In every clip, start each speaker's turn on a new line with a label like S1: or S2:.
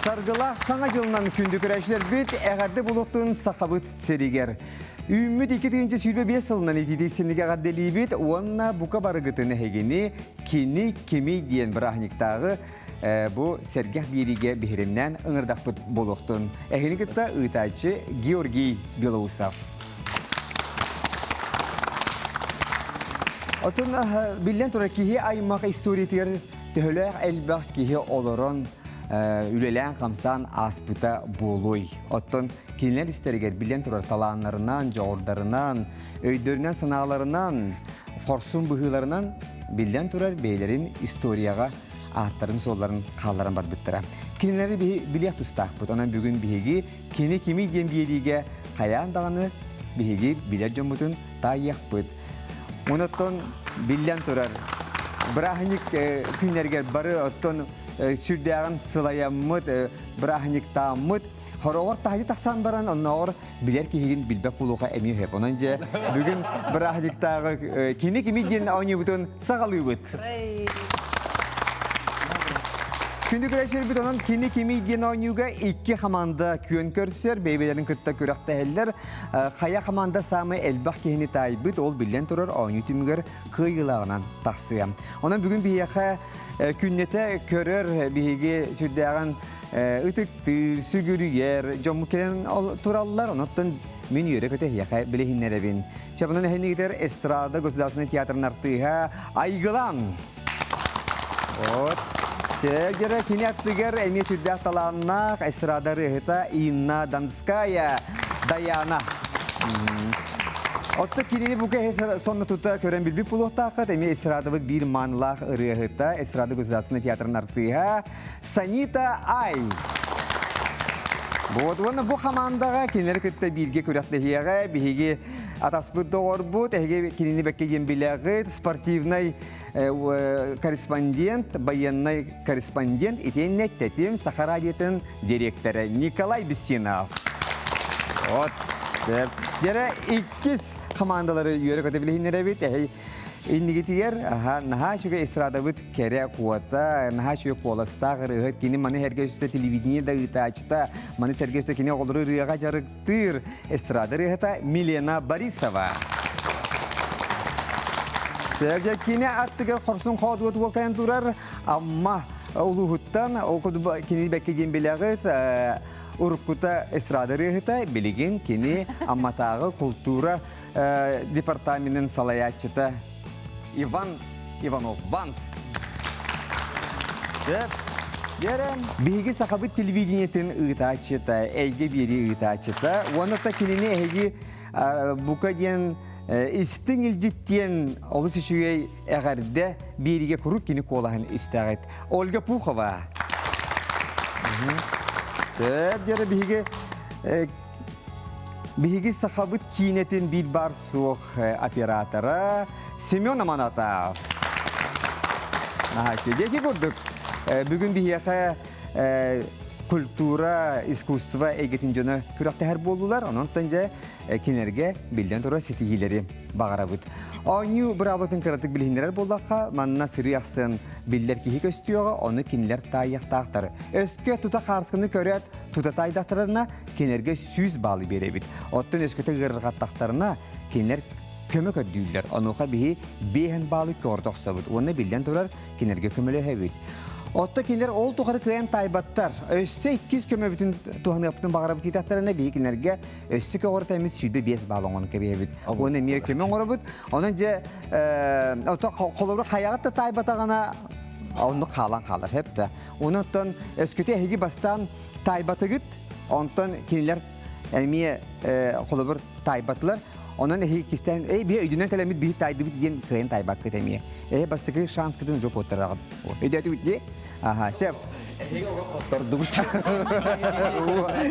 S1: Саргылаах саҥа дьылынан күндү көрөөччүлэрбит эҕэрдэ булуохтун Сахабыт сиригэр. Үүммүт 2025 сылынан итиитии синнигэ эҕэрдэлиибит уонна бука барыгытын эһигини кини кими диэн бырааһынньыктааҕы бу сэргэх биэриигэ биһиримнээн ыҥырдахпыт буолуохтун. Эһигини кытта ыытааччы Георгий Белоусов. Отун биллэн турар киһи аймах историятыгар төһөлөөх элбэх киһи олорон үлэлээн-хамсаан ааспыта буолуой. Оттон кинилэр истэригэр биллэн турар талааннарынан, дьоҕурдарынан, өйдөрүнэн-санааларынан, хорсун быһыыларынан биллэн турар бэйэлэрин историяҕа ааттарын-суолларын хаалларан барбыттара. Кинилэри билиэх тустаахпыт. Онон бүгүн биһиги кини кимий диэн биэриигэ хайаан даҕаны биһиги билэр дьоммутун таайыахпыт. Онон биллэн турар, бырааһынньык күннэригэр бары оттон сүрдээҕин сылайаммыт, бырааһынньыктааммыт, хороҕор таһыйа тахсан баран оннооҕор билэр киһигин билбэт буолуоха эмиэ сөп. Онон дьэ бүгүн бырааһынньыктааҕы кини кими диэн оонньуубутун саҕалыыбыт. Күндү көрөөччүлэрбит онон кини кими диэн оонньууга икки хамаанда күөн көрсөр, бэйбэлэрин кытта күрэхтэһэллэр. Хайа хамаанда саамай элбэх киһини таайбыт, ол биллэн турар оонньуу түмүгэр кыайыылааҕынан тахсыа. Онон бүгүн биһиэхэ күннэтэ көрөр биһиги сүрдээҕин ытыктыыр, сүгүрүйэр дьоммут кэлэн тураллар. Онон мин үөрэ-көтө эһиэхэ билиһиннэрэбин. Чабынан эһинигитэр эстрада государственный театрын артыыһа Айгылан. Вот. Сэгерэ кини аттыгар эмиэ сүрдээх талааннаах эстрада ырыаһыта Инна Донская Даяна. Отто кинини бу кэһи сонно тута көрөн билбит буолуохтааххыт эмиэ эстрадабыт биир маанылаах ырыаһыта эстрада государственный театрын артыыһа Санита Ай. Вот уонна бу хамаандаҕа кинилэри кытта бииргэ күрэхтэһиэҕэ биһиги атаспыт доҕорбут, эһиги кинини бэккэ диэн билэҕит, спортивнай корреспондент, байыаннай корреспондент итиэннэ Тэтим Саха радиотын дириэктэрэ Николай Бессинов. Вот. Дьэрэ иккис хамаандалары үөрэ-көтө билиһиннэрэбит. Эһэй иннигитигэр наһаа үчүгэй эстрадабыт кэрэ куота, наһаа үчүгэй куоластаах ырыаһыт, кини маны сэргэ өссө телевидение да ыытааччыта, маны сэргэ өссө кини оҕолору ырыаҕа дьарыктыыр эстрада ырыаһыта Милена Борисова. Сэргэ кини аттыгар хорсун хоодуот уолкайан турар Амма улууһуттан кини бэккэ диэн билэҕит уруккута эстрада ырыаһыта, билигин кини Амматааҕы култуура департаменын салайааччыта Иван Иванов Ванс. Сөп. Дьэрэ, биһиги сахабыт телевидениетин ыытааччыта, эйгэ биэрии ыытааччыта, уонна та кинини эһиги бука диэн истиҥ илдьиттиэн олус үчүгэй эҕэрдэ биэриигэ куруук кини куолаһын истэҕит. Ольга Пухова. Сөп, дьэрэ, биһиги Биһиги сахабыт киинэтин биир баар суох оператора Семен Аманатов. Дьэ курдук бүгүн биһиэхэ культура, искусство эйгэтин дьоно күрэхтэһэр буоллулар. Онон дьэ кинилэргэ биллэн турар ситиһиилэри баҕарабыт. Оонньуу быраабылатын кыратык билиһиннэрэр буоллахха, манна сырыы ахсын биллэр киһи көстүөҕэ, ону кинилэр таайыахтаахтар. Өскө тута хаарсканы көрөөт, тута таайдахтарына, кинилэргэ 100 баалы биэрэбит. Оттон өскөтө ыарырҕаттахтарына, кинилэр көмө көрдүүллэр. Онуоха биһи 5 баалы көҕүртэ охсобут уонна биллэн турар кинилэргэ көмөлөһөбүт. Отто кинилэр ол тухары кыайан таайбаттар. Өссө иккис көмөбүтүн туһаныахпытын баҕарабыт диэтэхтэринэ биһи кинилэргэ өссө көҕүртэммит 25 баал оҥорон кэбиһэбит. Уонна эмиэ көмө оҥоробут. Онон дьэ холобур хайаҕыт да таайбатаҕына оннук хаалан хаалар хэп да. Онон өскөтө эһиги бастаан таайбатыгыт, онтон кинилэр эмиэ холобур таайбатылар. Онон эһиги кистээн, эй биһи өйдөнөн кэлэммит биһи таайдыбыт диэн кыайан таайбаккыт эмиэ. Эһи бастакы шанскытын уже куоттараҕыт. Өйдөөтүгүт дии? Аха, сөп.
S2: Эһиги оҕо хоттордубут.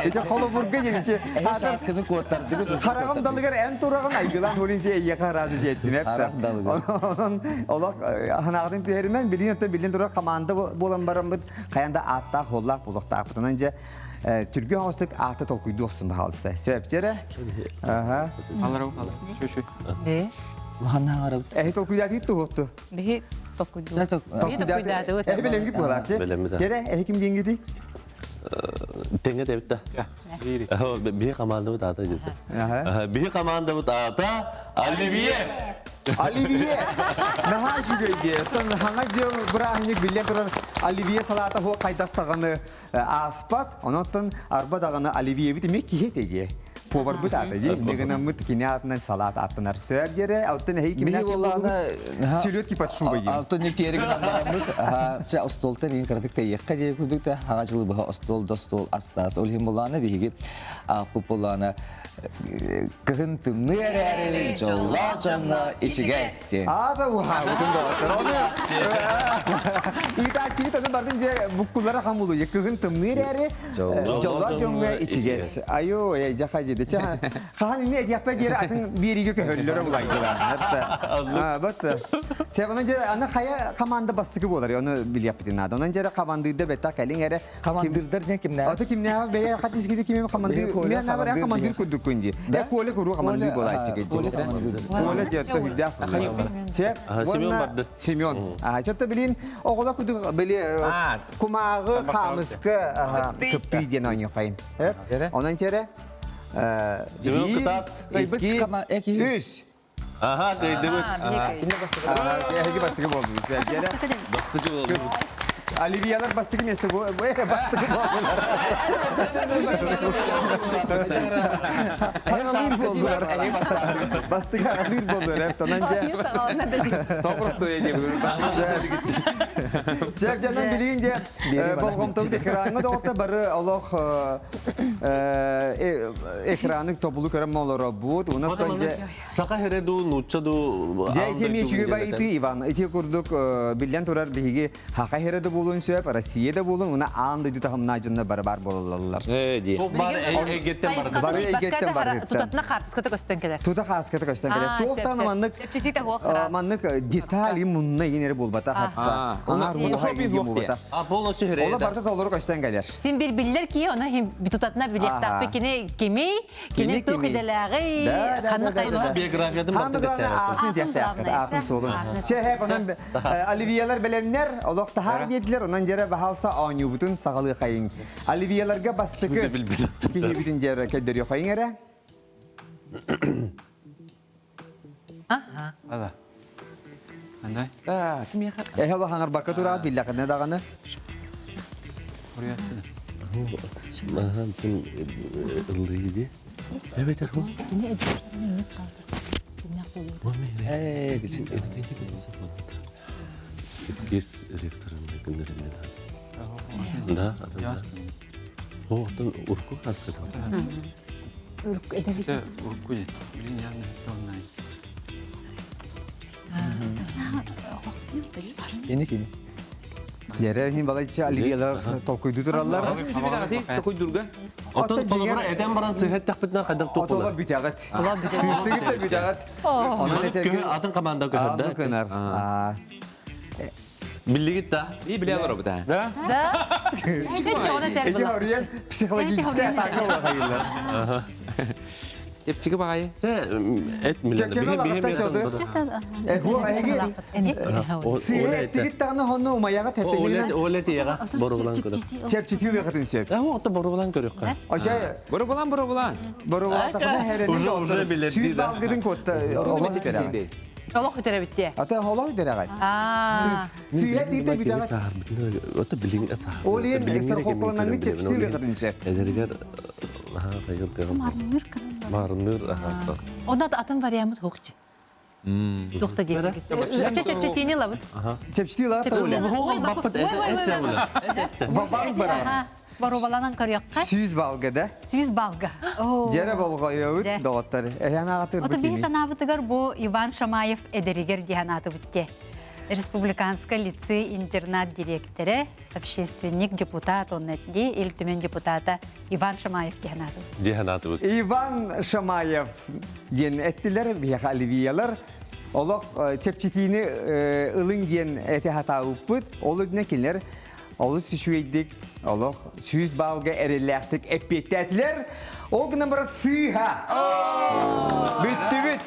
S1: Ити холобурга диэн ити.
S2: Эһи шанскытын куоттардыгыт.
S1: Хараҕым далыгар эн тураҕын айгылаан хулин ти эйиэхэ араас үчэттин
S2: Харах далыгар.
S1: Онон олох ханаҕытын түһэримэн билин оттон биллин турар команда буолан бараммыт хайан да ааттаах-суоллаах буолуохтаахпытынан дьэ түргэн оҕустук ааты толкуйдуу охсун баһаалыста. Сөп дьэрэ? Аха.
S3: Аларау, алар. Шү-шү.
S2: Лаһанна арабыт.
S1: Эһи толкуйдаатыгыт туһуохту?
S4: Биһи толкуйдуу. Биһи толкуйдаатыбыт.
S1: Эһи билэммит буолааччы.
S5: Билэммит.
S1: Кэрэ, эһи ким диэнгити?
S3: Тэҥҥэ тэбит да. Биһи командабыт аата деді. Биһи командабыт аата Оливье.
S1: Оливье! Наһаа үчүгэй дии. Оттон хаҥа дьыл бырааһынньык биллэн турар Оливье салаата хуо хайдах даҕаны ааспат. Онон арба даҕаны Оливьебит эмиэ киһи этэ дии. Поварбыт аата дии. Инньэ гынаммыт кини аатынан салаат ааттанар. Сөп диэре, оттон эһиги кимнээх ким буоллугут? Селедки под шубой диэн.
S2: Алтын тиэри гынан бараммыт, чэ остуолтан иин кыратык тэйиэххэ диye курдук да хаҥа дьылы быһа остуол да остуол астаас. Ол иһин булаана биһиги ааппыт булаана кыһын тымныы эрээри дьоллоох дьоҥҥо ичигэс диэн.
S1: Аата уһаабытын доҕоттор. Ону ыытааччыгыт аны бардын дьэ буккуллара хамулуйа. Кыһын тымныы эрээри дьоллоох дьоҥҥо ичигэс. Айоо, дьаха дьиде. Хаһан ини этиэхпэ диэри атын биэриигэ көһөллөрө булайдылар. Бат. Сэ онон дьэ аны хайа команда бастакы буолар, ону билиэхпитин наада. Онон дьэ командирдар бэттэх кэлиҥ эрэ.
S2: Командирдар диэн кимнээх?
S1: Ото кимнээх бэйэ хат искиди кимим командир. Мен набар командир курдуккун ди. Э Коля куру командир буолааччы кэлдьи. Коля диэтто хүлдээх. Сеп.
S3: Семен барды.
S1: Семен. А чотто билин оҕолор курдук били кумааҕы хаамыска кыптыы диэн оонньуохайын. Онон чэрэ
S3: Семен кытаат.
S1: Икки, үс.
S3: Аха, кыйдыбыт.
S1: Эһиги бастакы буолдугут.
S3: Бастакы буолдубут.
S1: Оливиялар бастакы место бастакы буолдулар. Хагалыыр буолдулар. Бастакы хагалыыр буолдулар. Тонан дьэ. Чэп дьанан билигин дьэ болҕомтобут экраҥҥа доҕотто бары олох экраны тобулу көрөн олоробут. Онон дьэ
S3: Саха сирэ дуу, нуучча дуу
S1: Дьэ, ити эмиэ үчүгэй байытыы, Иван. Ити курдук, биллэн турар, биһиги Саха сирэ да буолуон сөп, Россия да буолуон, уна аан дойду таһымнаах дьоннор бары баар буолаллар.
S3: Туох баар эйгэттэн барыта.
S1: Бары эйгэттэн барыта.
S4: Тутатына хаартыската көстөн кэлэр.
S1: Тута хаартыската көстөн кэлэр. Туохтан маннык маннык детали мунна игин эрэ буолбата хатта. Анар муха игин буолбата.
S3: А полностью
S1: Ола барыта толору көстөн кэлэр.
S4: Син бир биллер ки, оны тутатына билиэхтаахпыт кини кими, Кини туох идэлээҕий, ханна хайда
S3: Биографиятын барыта кэсээбэт.
S1: Аатын диэхтээххит, аатын суолун. Чэ, хэп, онон Оливиялар бэлэмнэр, олох таһаар диэтилэр, онон дьэрэ баһаалса оонньуубутун саҕалыахайыҥ. Оливияларга бастакы киһибитин дьэрэ көрдөрүөхайыҥ эрэ.
S4: Аха.
S5: Ада. Андай. А, кимиэхэ?
S1: Эһэ олох хаҥарбакка тураат биллэхинэ даҕаны.
S3: Маһан тун ыллыйды. Эбэтэр ху. Гес ректорын күннеринде да. Да, да. О, оттон урку хаска.
S4: Урку эдэр
S5: Урку. Блин, я не знаю.
S2: Кини кини.
S1: Дьэрэ иһин балайча оливьелар толкуйду тураллар.
S5: Толкуйдурга.
S3: Оттон холобура этэн баран сыһыттахпытына хайдах
S1: Отола
S3: туохпулар?
S1: бүтэҕит. Сыыстыгыт да бүтэҕит. Онон этэргэ
S3: Атын команда көһөрдө.
S1: Аны кынар.
S3: Биллигит да?
S5: И биле олоробут аа.
S3: Да?
S4: Да.
S1: Эти хоруйан психологическая атака буолар.
S5: Чэпчэки баҕайы.
S3: Эт милен.
S1: Кэккэме лаҕытта чоды. Эһу эһиги сыыһа эттигит даҕаны хонно умайаҕа тэттигинэн
S3: Оле тиэҕэ борубулан көрө.
S1: чэпчэтии ылыахытын сөп.
S3: Э, оҕото борубулан көрүөххэ.
S1: Ошо
S5: Борубулан борубулан.
S1: борубулаатахына хэрэнин
S3: Уже уже билэрдии
S1: сүүс
S3: да.
S1: балгытын куотта олох үтэрэҕит.
S4: Олох үтэрэбитте.
S1: Ата олох үтэрэҕит.
S4: Аа.
S1: Сыыһа тиитэ бүтэҕит.
S3: Ото билиҥ саһар.
S1: Ол иһин страховкаланаңҥы чэпчэтии ылыахытын сөп.
S3: Эдэригэр аха хайыр кыһын.
S6: Марыныр кынын.
S3: Марыныр аха.
S4: Онда атын вариаммыт хугчи. Тухта диэки. Чэпчэтиини лабыт.
S1: Чэпчэтии ылаат да
S3: Баппыт эт
S1: Вабанк барар.
S6: Боруобаланан көрүөххэ.
S1: 100 балга да.
S6: 100 балга.
S1: Дьэрэ болҕойобут доҕоттор. Эһэн аҕатыр
S6: Ото биһи санаабытыгар бу Иван Шамаев эдэригэр диэн аатыбыт те. Республиканскай лицей-интернат директора, общественник, депутат, он ди Ил Түмэн депутата Иван Шамаев диэн аатыбыт.
S3: Диэн аатыбыт.
S1: Иван Шамаев диэн эттилэр, биһиэхэ оливиялар. Олох чэпчэтиини ылыҥ диэн этэ хатаабыппыт. Ол үрдүнэн кинилэр. Олус үчүгэйдик олох 100 баллга эрэллээхтик эппиэттээтилэр. Ол гынан баран сыыһа. Бүттүбүт.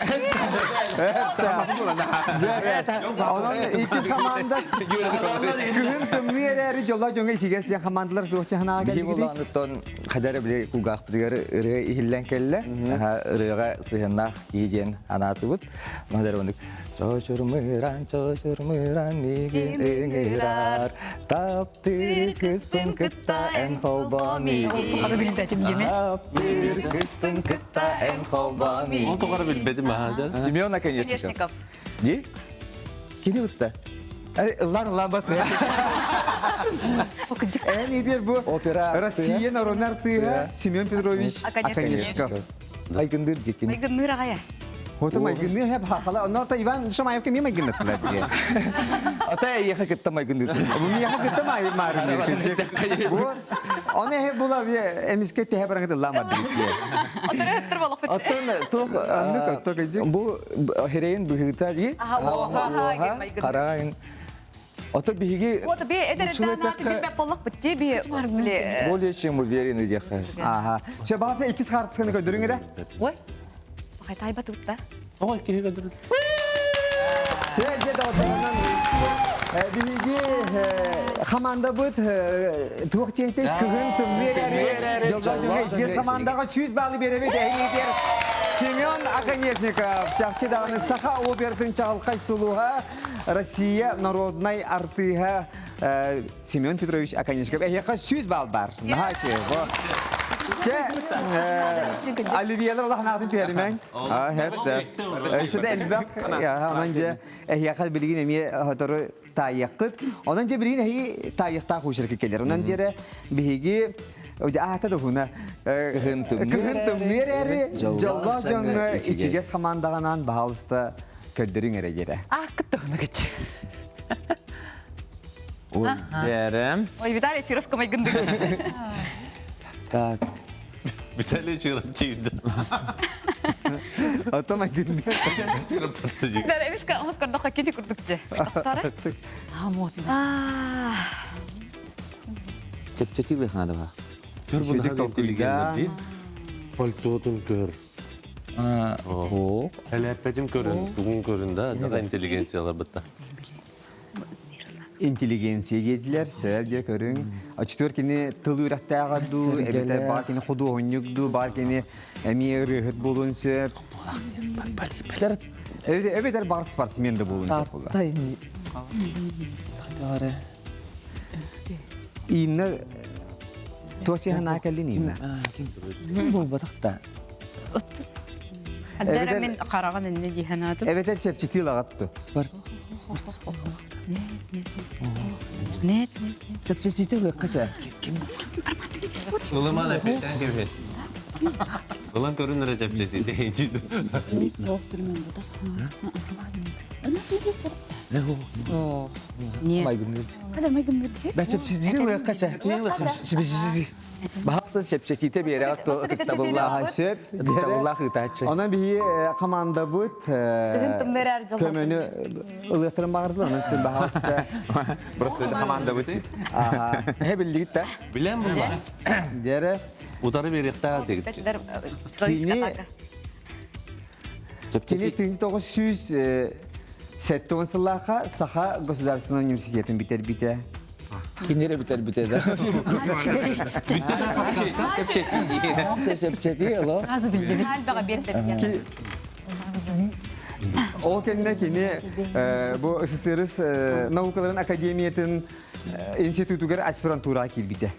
S1: Онон иккис хамаанда күһүн тымныы эрээри дьоллоох дьоҥҥо итигэс диэн хамаандалар туох чаһынаҕа
S2: Биһи
S1: кэллигитий?
S2: буоллаҕыттан хадара били кулгаахпытыгар ырыа иһиллэн кэллэ. Ырыаҕа сыһыаннаах киһи диэн анаатыбыт. Мадара оннук Чочурмыран, чочурмыран, мигин ыҥырар, таптыыр кыспын кытта эн холбоо миигин.
S6: Ол тухары билбэтим дьиме.
S2: Таптыыр кыспын кытта эн холбоо миигин.
S3: Ол тухары билбэтим аха.
S2: Семен Наконечников. Ди? Кини бутта?
S1: Ыллан ыллан бас. Эн идер бу
S2: Опера
S1: Россия народный артыыһа Семен Петрович Оконешников.
S2: Майгындыр дикин.
S6: Майгынныыр аҕайа.
S1: Хото майгынныыр хэп хахала. Онно та Иван Шамаевка ми майгыннаттылар дии.
S2: Ата эйиэхэ кытта майгынныыр.
S1: Бу миэхэ кытта маарынныыр. Бу оны хэ була эмиске тэһэ баран кытыллаамар дии.
S6: Оторо болохпут.
S2: Оттон туох
S1: Аннык отто кыдьык.
S2: Бу херейин быһыыта дии.
S6: Аха,
S2: Караайын. Ото биһиги
S6: Вот би эдэр данааты билбэт боллохпут дии би
S2: более чем уверены диэххэ.
S1: Аха. Чэ баҕаса иккис хаартысканы көрдөрүҥ эрэ.
S4: Ой.
S6: Хайтайба тутта.
S3: Ой, киһи көрдөрүн.
S1: Сэргэ доҕотторунан биһиги хамаандабыт туох диэнтэй кыһын тымныы эрээри дьоллоох дьоҥҥо ичигэс хамаандаҕа 100 баалы биэрэбит эһиги Семен Оконешников чахчы даҕаны саха оператын чаҕылхай сулуһа Россия народнай артыыһа Семен Петрович Оконешников эһиэхэ 100 балл бар. Наһаа үчүгэй. Чэ, Оливиялар улахан аатын түһэримэҥ. Өссө да элбэх. Онон дьэ эһиэхэ билигин эмиэ сотору таайыаххыт. Онон дьэ билигин эһиги таайыахтаах уучарка кэлэр. Онон дьэ биһиги аата да уһуна
S2: Кыһын
S1: тымныы эрээри дьоллоох дьоҥҥо ичигэс хамаандаҕынан баһаалыста көрдөрүҥ эрэ диэрэ.
S4: Ааккыт туһуна кыччы.
S5: Дэрем.
S6: Ой, Виталий Чиров кымайгындык.
S2: Так.
S3: Виталий Чиров тиийдэ.
S1: Ото майгынды.
S6: Дэр эмиска омус көрдөххө кини курдук дьэ. Тара.
S4: Амотна.
S5: Чэпчэки быһаада ба.
S3: Көр бу наһаа интеллигент Пальтотун көр.
S2: О.
S3: Элэппетин көрүн, тугун көрүн да, дага интеллигенциялар бытта.
S1: Интеллигенция диэтилэр, сөп дьэ көрүҥ. Оччотугар кини тыл үөрэхтээҕэ дуу, эбэтэр баар кини худуоһунньук дуу, баар кини эмиэ ырыаһыт буолуон сөп. Эбэтэр баар спортсмен да буолуон сөп буолла. Инна туох санаа кэллин Инна?
S2: Буолбатах да.
S6: Эбэтэр мин хараҕын инне дии санаатым.
S1: Эбэтэр чэпчэтии ылаҕат
S2: Спорт.
S6: Спорт. Нет, нет, нет.
S2: Чэпчэтиитэ ылыахха сэ.
S3: Ылыман эппиттэн кэбиһет. Ылан көрүн эрэ чэпчэтии.
S6: Нет.
S2: Майгынныыр.
S6: Хада майгынныыр.
S2: Бә чэпчэтиитэ ылыахха сэ. Чэпчэтии. Баһаалта чэпчэтиитэ биэрэҕит ытыктабыллаах
S1: сөп.
S2: Ытыктабыллаах ыытааччы.
S1: Онон биһиги командабыт көмөнү ылыахтарын баҕардылар. Онон баһаалыста.
S5: Просто это командабыт.
S1: Аха.
S2: Эһэ биллигит да?
S3: Билэн булла.
S1: Дere
S3: Утары бериэхтээх дегит.
S1: Кини Кини 1970 сыллаахха Саха государственный университетын бүтэрбитэ.
S2: Кинире бүтэрбитэ да. Чэпчэтии оло.
S4: Аз биллибит.
S1: Ол кэннэ кини бу СССР наукаларын академиятын институтугар аспирантураҕа киирбитэ.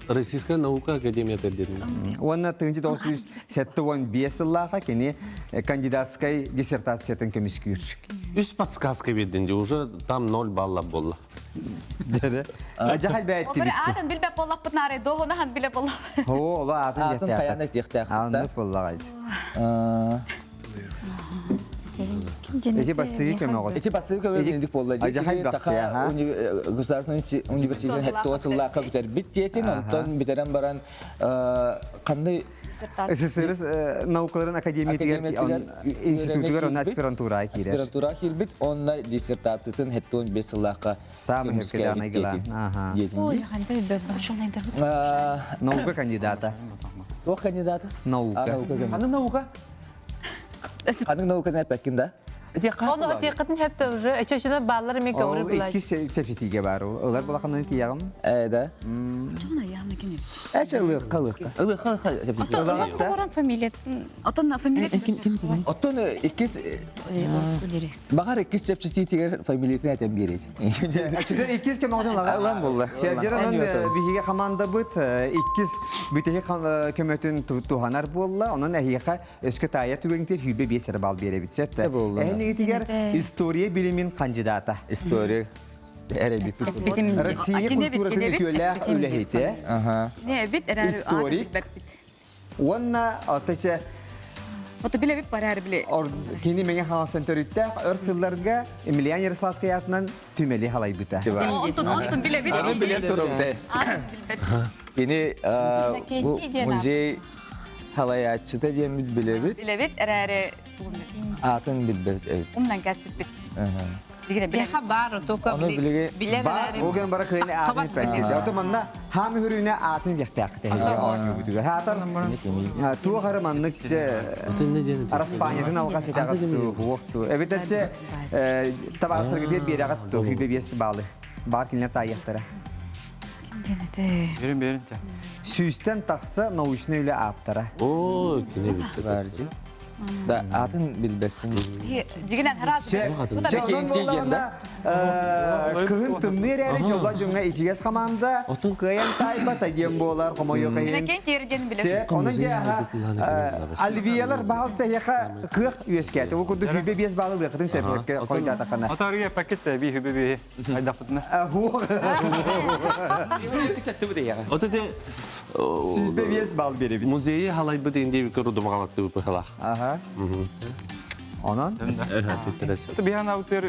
S3: Российская наука академията диэн.
S1: Уонна 1975 сыллааха кини кандидатскай диссертациятын көмүскүүр.
S3: Үс подсказка бердин де уже там ноль балла болла.
S1: Жахал бәйтти битти.
S6: Атын билбеп боллақпыт нары, доғына хан биле боллақ.
S1: О, ола атын
S2: Атын хаян этиэхтээх.
S1: Аннык боллаҕай. Эти бастыгы көмөҕө.
S2: Эти бастыгы көмө инник буолла. Саха государственный университетин хеттуга сыллаахха бүтэрбит диэтин, онтон бүтэрэн баран ханны
S1: СССР наукаларын академиятыгар институтугар онно аспирантура киирэр.
S2: Аспирантура киирбит, онно диссертациятын хеттуон бес сыллаахха
S1: Самый Наука кандидата.
S2: Туох кандидата?
S1: Наука.
S5: Ханнык наука?
S2: Ханнык науканы эппэккин да?
S4: Ону атиэккытын хөптө уже эчэчинэ бааллар эми көҕүрү
S1: булай. Иккис чэпчэтиигэ бар. Ылар булаханын тиягым.
S2: Э да. Эче ылыахха ылыахха.
S5: Ылыахха ылыахха.
S1: Ылыахха.
S7: Фамилиятын. Отон фамилиятын.
S2: Оттон иккис Баҕар иккис чэпчэтиитигэр фамилиятын этэн биэрэй.
S1: Чүтэн иккис көмөҕүтүн ылан
S2: буолла.
S1: Сэрдер онон биһиги хамаандабыт иккис бүтэһик көмөтүн туһанар буолла. Онон эһиэхэ өскө таайар түгэҥтир хүүбэ биэс эрэ бал биэрэбит сөп да. Эһинигитигэр история билимин кандидата.
S2: История эрэ
S1: Россия культуратын үтүөлээх үлэһитэ. Историк. Уонна оточе
S7: Ото билэбит барар биле.
S1: Кини Мэҥэ Хаҥаластан төрүттээх өр сылларга Емельян Ярославскай аатынан түмэли халайбыта.
S7: Онтон онтон билэбит.
S2: Аны билэн турумте. Кини бу музей халайааччыта диэммит билэбит.
S7: Билэбит эрээри
S2: Аатын билбэт эбит.
S7: Умнан кэспиппит.
S8: Биха бар только билер
S1: Бу гэн бара кыйны аатын иппәкки. Ото манна хаам хүрүнэ аатын диэхтээххит эһиги оонньуубутугар. Хаатар туох ары маннык Араспаанньатын алҕас итэҕэтту, хуохту. Эбэтэрчэ табаарыстаргытыгар биэрэҕэтту, хүйбэ биэс баалы. Баар кинилэр таайыахтара.
S9: Берин берин
S1: Сүүстэн тахса научнай үлэ ааптара.
S3: Оо, кини бүттэ.
S2: Да, атын билбэппин.
S7: Дьигинэн хараас.
S1: Дьонун буоллаҕына кыһын тымныы эрээри дьоллоох дьоҥҥо ичигэс хамаанда кыайан таайбата диэн буолар хомойуох иһин. Онон дьэ Альвиялар баһалса эһиэхэ кыах үөскээтэ. Ол курдук хүбэ биэс баалы ылыахытын сөп хойдоотаххына.
S9: Отарыга пакет би хүбэ биэһи айдахпытына.
S3: Ото те
S1: Сүүрбэ биэс балл биэрэбит.
S3: Музейи халайбыт инди көрүдүм галаттыбы пыхалах.
S1: Аха. Онон?
S9: Это бихан аутер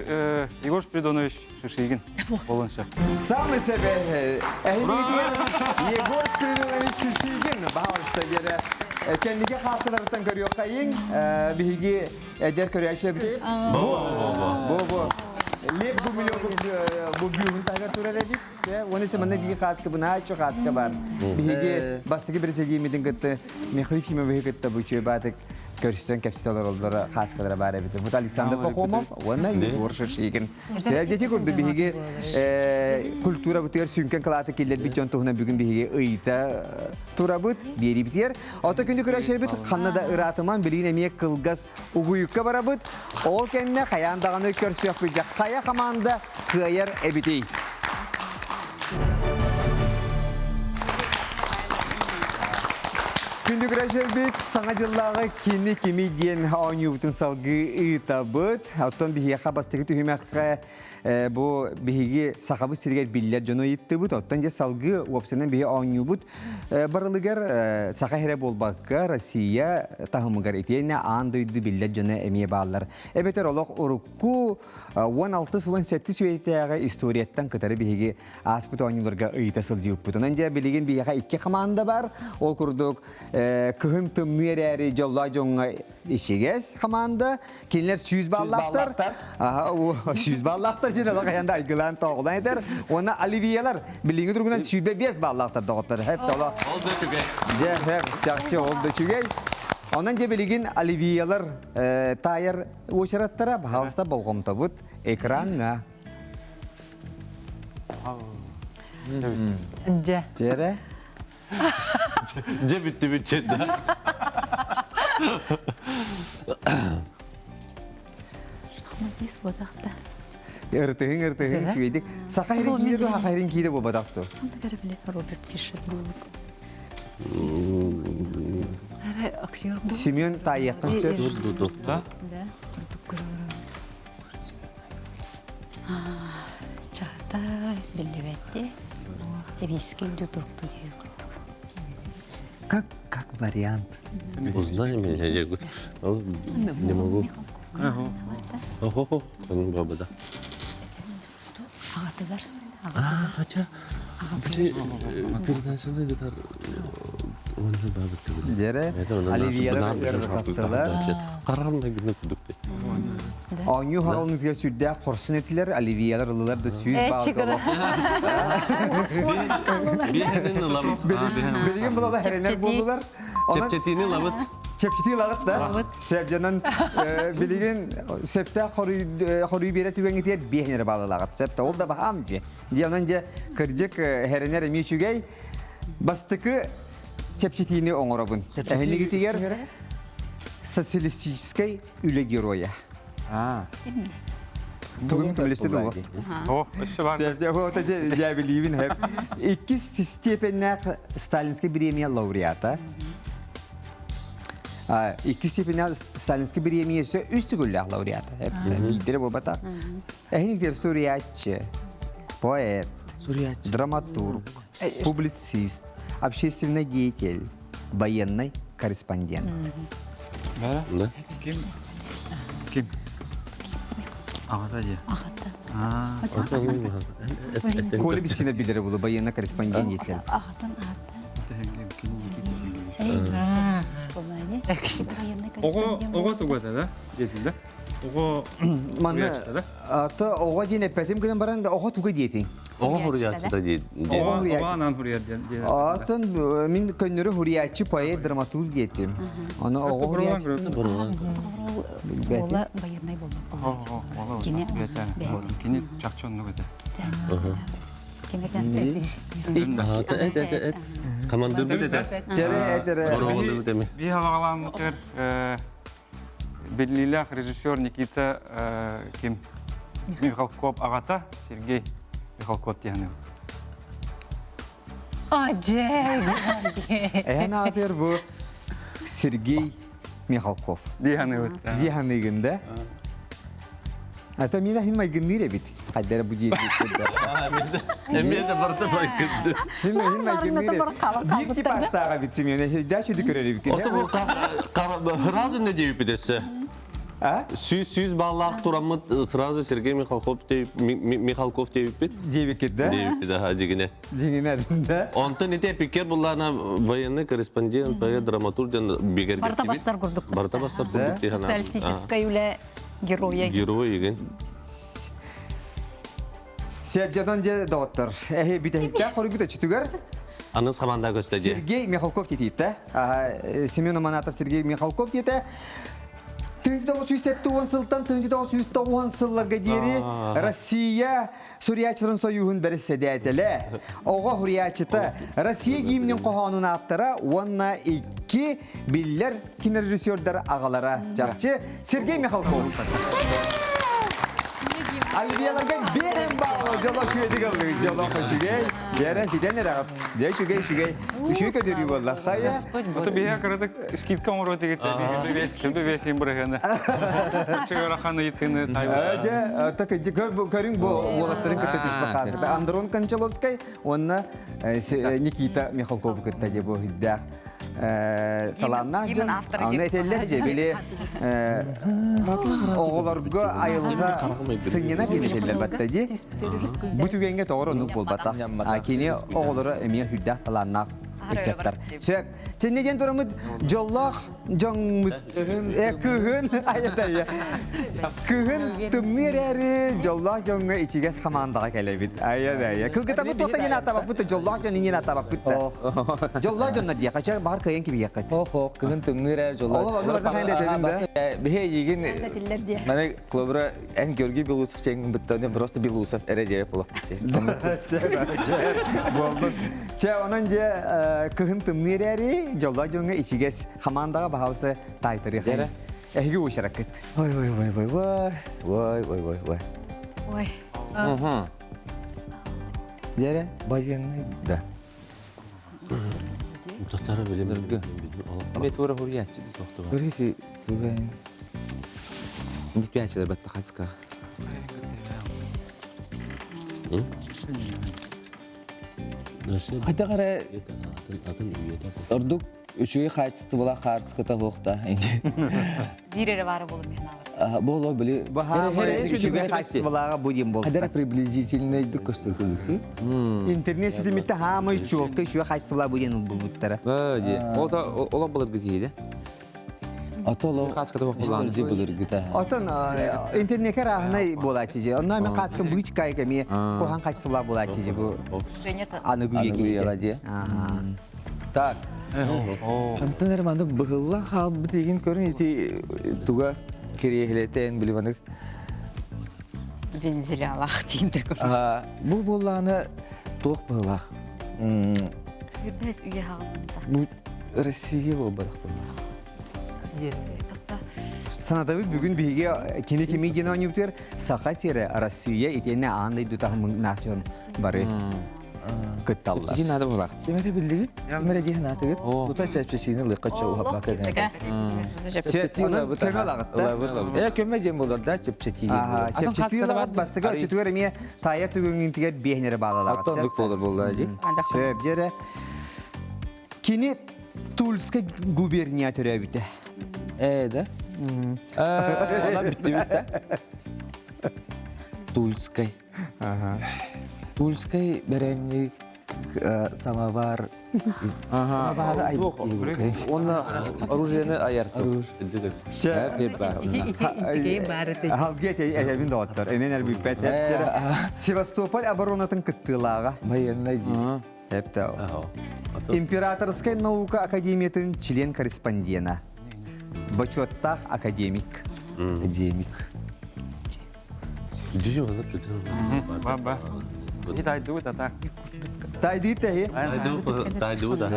S9: Егор Спиридонович Шишигин болон сөп.
S1: Самый себе Егор Спиридонович Шишигин баһалыста диэре кэнниги хааскаларыттан көрүөххэйиҥ биһиги эдэр көрөөччүлэрбит
S3: Бу бу
S1: бу бу Лев Гумилев бу бүүһүн таһыгар турар эбит Уонна манна биир хааска бынааччы хааска бар. Биһиги бастакы президиэммитин кытта Михаил Ефимовиһы кытта бу чүөбаатык көрсөн кэпсэтэ олороллоро хааскалара баар эбит. Бут Александр Пахомов уонна Егор Шишигин. Сэрдети курдук биһиги культура бытыгар сүҥкэн кылааты киллэрбит дьон туһунан бүгүн биһиги ыйыта турабыт, биэрибитигэр. Ото күндү көрөөччүлэрбит ханна да ыраатыман билигин эмиэ кылгас угуйукка барабыт. Ол кэннэ хайаан даҕаны көрсүөхпүт дьэ хайа хамаанда кыайар эбитий? Күндү көрөөччүлэрбит, саҥа дьыллааҕы кини кими диэн оонньуубутун салгыы ыытабыт. Оттон биһиэхэ бастакы түһүмэххэ бу биһиги Сахабыт сиригэр биллэр дьону ыйыттыбыт. Оттон дьэ салгыы уопсайынан биһи оонньуубут барылыгар саха сирэ буолбакка Россия таһымыгар итиэннэ аан дойду биллэр дьоно эмиэ бааллар. Эбэтэр олох урукку 16-17 үйэтээҕи историяттан кытары биһиги ааспыт оонньууларга ыйыта сылдьыбыппыт. Онон дьэ билигин биһиэхэ икки хамаанда бар. Ол курдук кыһын тымныы эрээри дьоллоох дьоҥҥо ичигэс хамаанда. Кинилэр 100 баллаахтар. 100 баллаахтар диэн олох хайан да айгылаан тоҕулаан этэр. Уонна оливиялар билиҥҥи туругунан 105 баллаахтар доҕоттор. Хэп толо.
S5: Ол да үчүгэй.
S1: Дьэ, хэп, чахчы ол да үчүгэй. Онон дьэ билигин оливиялар таайар уочараттара баһаалыста болҕомтобут экраҥҥа.
S4: Дьэ.
S1: Дьэрэ.
S3: Дьэ бүттүбүт да.
S6: Шахматист буотахта.
S1: Ыртыһын ыртыһын үчүгэйдик. Саха иһин киирэ дуо, саха иһин киирэ буолбатах дуо?
S6: Роберт Фишер буолук.
S1: Семен таайыахтан сөп.
S3: Да?
S6: Да. Чаата биллибэтти. Эбиски дутукту диye курдук.
S2: Как, как вариант.
S3: Узнай меня, я не могу. Охо, onun бабада.
S6: Аҕатыгар.
S3: А, хотя, передачаны гитар онно бабыт
S1: Дьэрэ, Оливьера ыарырҕаттылар.
S3: Карам да гына кудук.
S1: Оонньуу хаҕылынытыгар сүрдээх хорсун этилэр, Оливьелар ыллылар да сүүс баал
S3: Биһинин ылабыт.
S1: Билигин булала хэрэнэр буоллулар.
S3: Чэпчэтиини ылабыт.
S1: Чэпчэтии ылаҕыт да. Сөп дьонон билигин сөптөөх хоруй биэрэ түгэҥҥитигэр биэһин эрэ баалылаҕыт. Сөп ол да баһаам дьи. Дьэ онон дьэ кырдьык хэрэнэр эмиэ үчүгэй. Бастакы чэпчэтиини оҥоробун. Эһинигитигэр социалистическай үлэ геройа. Тугун көмөлөстө дуо?
S9: О, өссө бар.
S1: Дьээбилиибин хэп. Иккис степеннээх Сталинскай бириэмийэ лауреата. Иккис степеннээх Сталинскай бириэмийэ өссө үс төгүллээх лауреата. Биирдэрэ буолбатах. Эһиниктер суруйааччы, поэт, драматург, публицист, общественный деятель, военный корреспондент.
S9: Да? Ким? Ким? Аҕата дии.
S6: Аҕата.
S1: Коля бисина билere булу военный корреспондент диэтилэр.
S6: Аҕатын аата.
S9: Оҕо оҕо тугата да? Диэтин да? Оҕо
S1: Манна ата оҕо диэн эппэтим гынан баран оҕо туга диэтиҥ?
S3: Оҕо хуруйааччыта диэн.
S9: Оҕо анаан хуруйар диэн.
S1: Атын мин көннөрү хуруйааччы поэт драматург диэтим. Аны оҕо хуруйааччы
S6: Ола байыаннай буолбут. Кини
S9: Кини чахчы оннук этэ.
S3: Эт эт эт. Командирбит этэ.
S1: Чэрэ этере.
S3: Бороволубут эми.
S9: Би хабаҕалааммытыгар биллиилээх режиссер Никита ким Михалков аҕата Сергей Михалков диэн
S1: Эһэн аатыгар бу Сергей Михалков.
S9: Дии саныыбыт.
S1: Дии саныыгын да? Ата мин ахин майгынныыр эбит. Хайдара бу дии.
S3: Эмиэ да барыта майгынды.
S1: Мин ахин майгынныыр. Биир типажтааҕа эбит Семен. Дальше көрөр эбит.
S3: Ото бу сразу не диэбиппит өссө. Сүүс баллаах тураммыт сразу Сергей Михалков Михалков диэбиппит.
S1: Диэбиккит да?
S3: Диэбиппит аха дьигинэ.
S1: Дьиҥинэ да.
S3: Онтон ити эпикер буллаана военный корреспондент, поэт, драматург диэн бигэргэттибит.
S6: Барыта бастар курдук.
S3: Барыта бастар курдук дии санаабыт.
S6: Социалистическай үлэ геройа.
S3: Герой игин.
S1: Сепжатон же доҕоттор. Эһи бүтэһиктээх хоруйбут өчүтүгэр
S3: Аныс хаманда көстө дии.
S1: Сергей Михалков тиитиитэ. Семен Аманатов Сергей Михалков диэтэ. 1970 сылтан 1990 сылларга диэри Россия Суруйааччыларын сойууһун бэрэссэдээтэлэ, оҕо суруйааччыта, Россия гимнин хоһоонун ааптара уонна икки биллэр кинорежиссердар аҕалара чахчы Сергей Михалков. Альбияларга биэрэн баалы дьоло үчүгэйдик ыллыгыт, дьоло үчүгэй. Биэрэн ситэн эрэҕит. Дьэ үчүгэй үчүгэй. Үчүгэй көдөрүү буолла. Сайа.
S9: Ото биһиэ кыратык скидка оҥоруо тигит бэс бэсин бырыһыаны. Чыгырахан ыйытыыны тайбыта.
S1: Дьэ, так көрүҥ бу уолаттарын кытта түспэ хаалбыта. Андрон Кончаловскай уонна Никита Михалкову кытта дьэ бу үрдээх талааннаах дьон. Аны этэллэр дьэ били оҕолорго айылҕа сынньана диэн этэллэр батта дии. Бу түгэҥҥэ тоҕор оннук буолбатах. Кини оҕолоро эмиэ үрдээх талааннаах ыччаттар. Сөп. Чэнне диэн тураммыт дьоллоох дьоҥмут кыһын айатайа. Кыһын тымныы эрээри дьоллоох дьоҥҥо ичигэс хамаандаҕа кэлэбит. Айа-айа. Кылгытабыт туохта иин атабаппыт да дьоллоох дьон иин атабаппыт да. Дьоллоох дьоннор диэхэ, чэ баҕар кыайан кибиэххит.
S2: Ох, ох, кыһын тымныы эрээр дьоллоох.
S1: Ол онно барда хайда этебин да.
S2: Биһи эйигин маны Клобра эн Георгий Белоусов диэн быттан просто Белоусов эрэ диэбит буолуохпут
S1: Буолбут. Чэ, онон дьэ кыһын тымныы эрээри дьоллоох дьоҥҥо ичигэс хамаандаҕа баһаалыста таайтарыах. Эһиги уучараккыт.
S2: Ой ой ой ой ой ой ой ой ой.
S7: Ой.
S1: Дьэрэ.
S2: Военный да.
S3: Татара билим.
S5: Мен тура хуруйааччы тохтуба.
S2: Көрүсү түбэн. Дипячылар батта хаска. Хайдах эрэ ордук үчүгэй хаачыстыбалаах хаартыската суох да.
S7: Биир эрэ баара буолуо миһин аабар.
S2: Бу били
S1: үчүгэй хаачыстыбалааҕа бу диэн буолла.
S2: Хадара приблизительный көстөр кылыты.
S1: Интернет ситимитте хаамай чуолкай үчүгэй хаачыстыбалаах бу диэн ылбыттара.
S5: Ол да олох былыргы киһи
S2: Ото
S5: Хааската боппулаан.
S2: былыргыта.
S1: Отон интернетке рааһынай буолааччы же. Онно мен хааскын быычкай кэми кухан хаачыстыбалаах буолааччы же бу аныгы үйэ киһитэ.
S2: Так. Антон эрэ маннык быһыллан хаалбыт игин көрүн ити туга кириэһилэтэн били манык
S8: Вензелялаах диин да көрөр.
S2: Бу буоллааны туох быһылаах?
S7: Бэс үйэ хаҕылында.
S2: Россия буолбатах буоллаах.
S1: Санатабыт бүгүн биһиги кини кими диэн оонньуубутугар Саха сирэ, Россия итиэннэ аан дойду таһымнаах дьон бары кытталлар.
S5: Киһи наада буолар.
S2: Ким эрэ биллигит? Ким эрэ диэн аатыгыт? Тута чэпчэсиини лыкка чоуһаппака
S1: Чэпчэтии көмө ылаҕытта.
S2: Э көмө диэн болар да чэпчэтии.
S1: Чэпчэтии ылаҕыт бастакы өчүтүгэр эмиэ таайар түгэҥҥинтигэр биэһинэрэ баалалаҕыт.
S2: Оттон болар болла дии.
S1: Сөп дьэрэ. Кини Тульскай губерния төрөөбүтэ.
S2: Ээ да?
S5: Она бүттүбүт да.
S2: Тульскай. Тульскай бэрэнник самовар. Самовар айбыт.
S5: Онна оружиены аяр.
S1: Халгы этэбин доҕоттор, энен эрбиппэт. Севастополь оборонатын кыттыылааҕа.
S2: Военный
S1: Эптэ. Императорскай наука академиятын член-корреспондена. Бочуоттаах академик.
S2: Академик.
S9: Ба ба. И тайдуу тата.
S1: Тайдыы тэһи.
S3: Тайдуу да.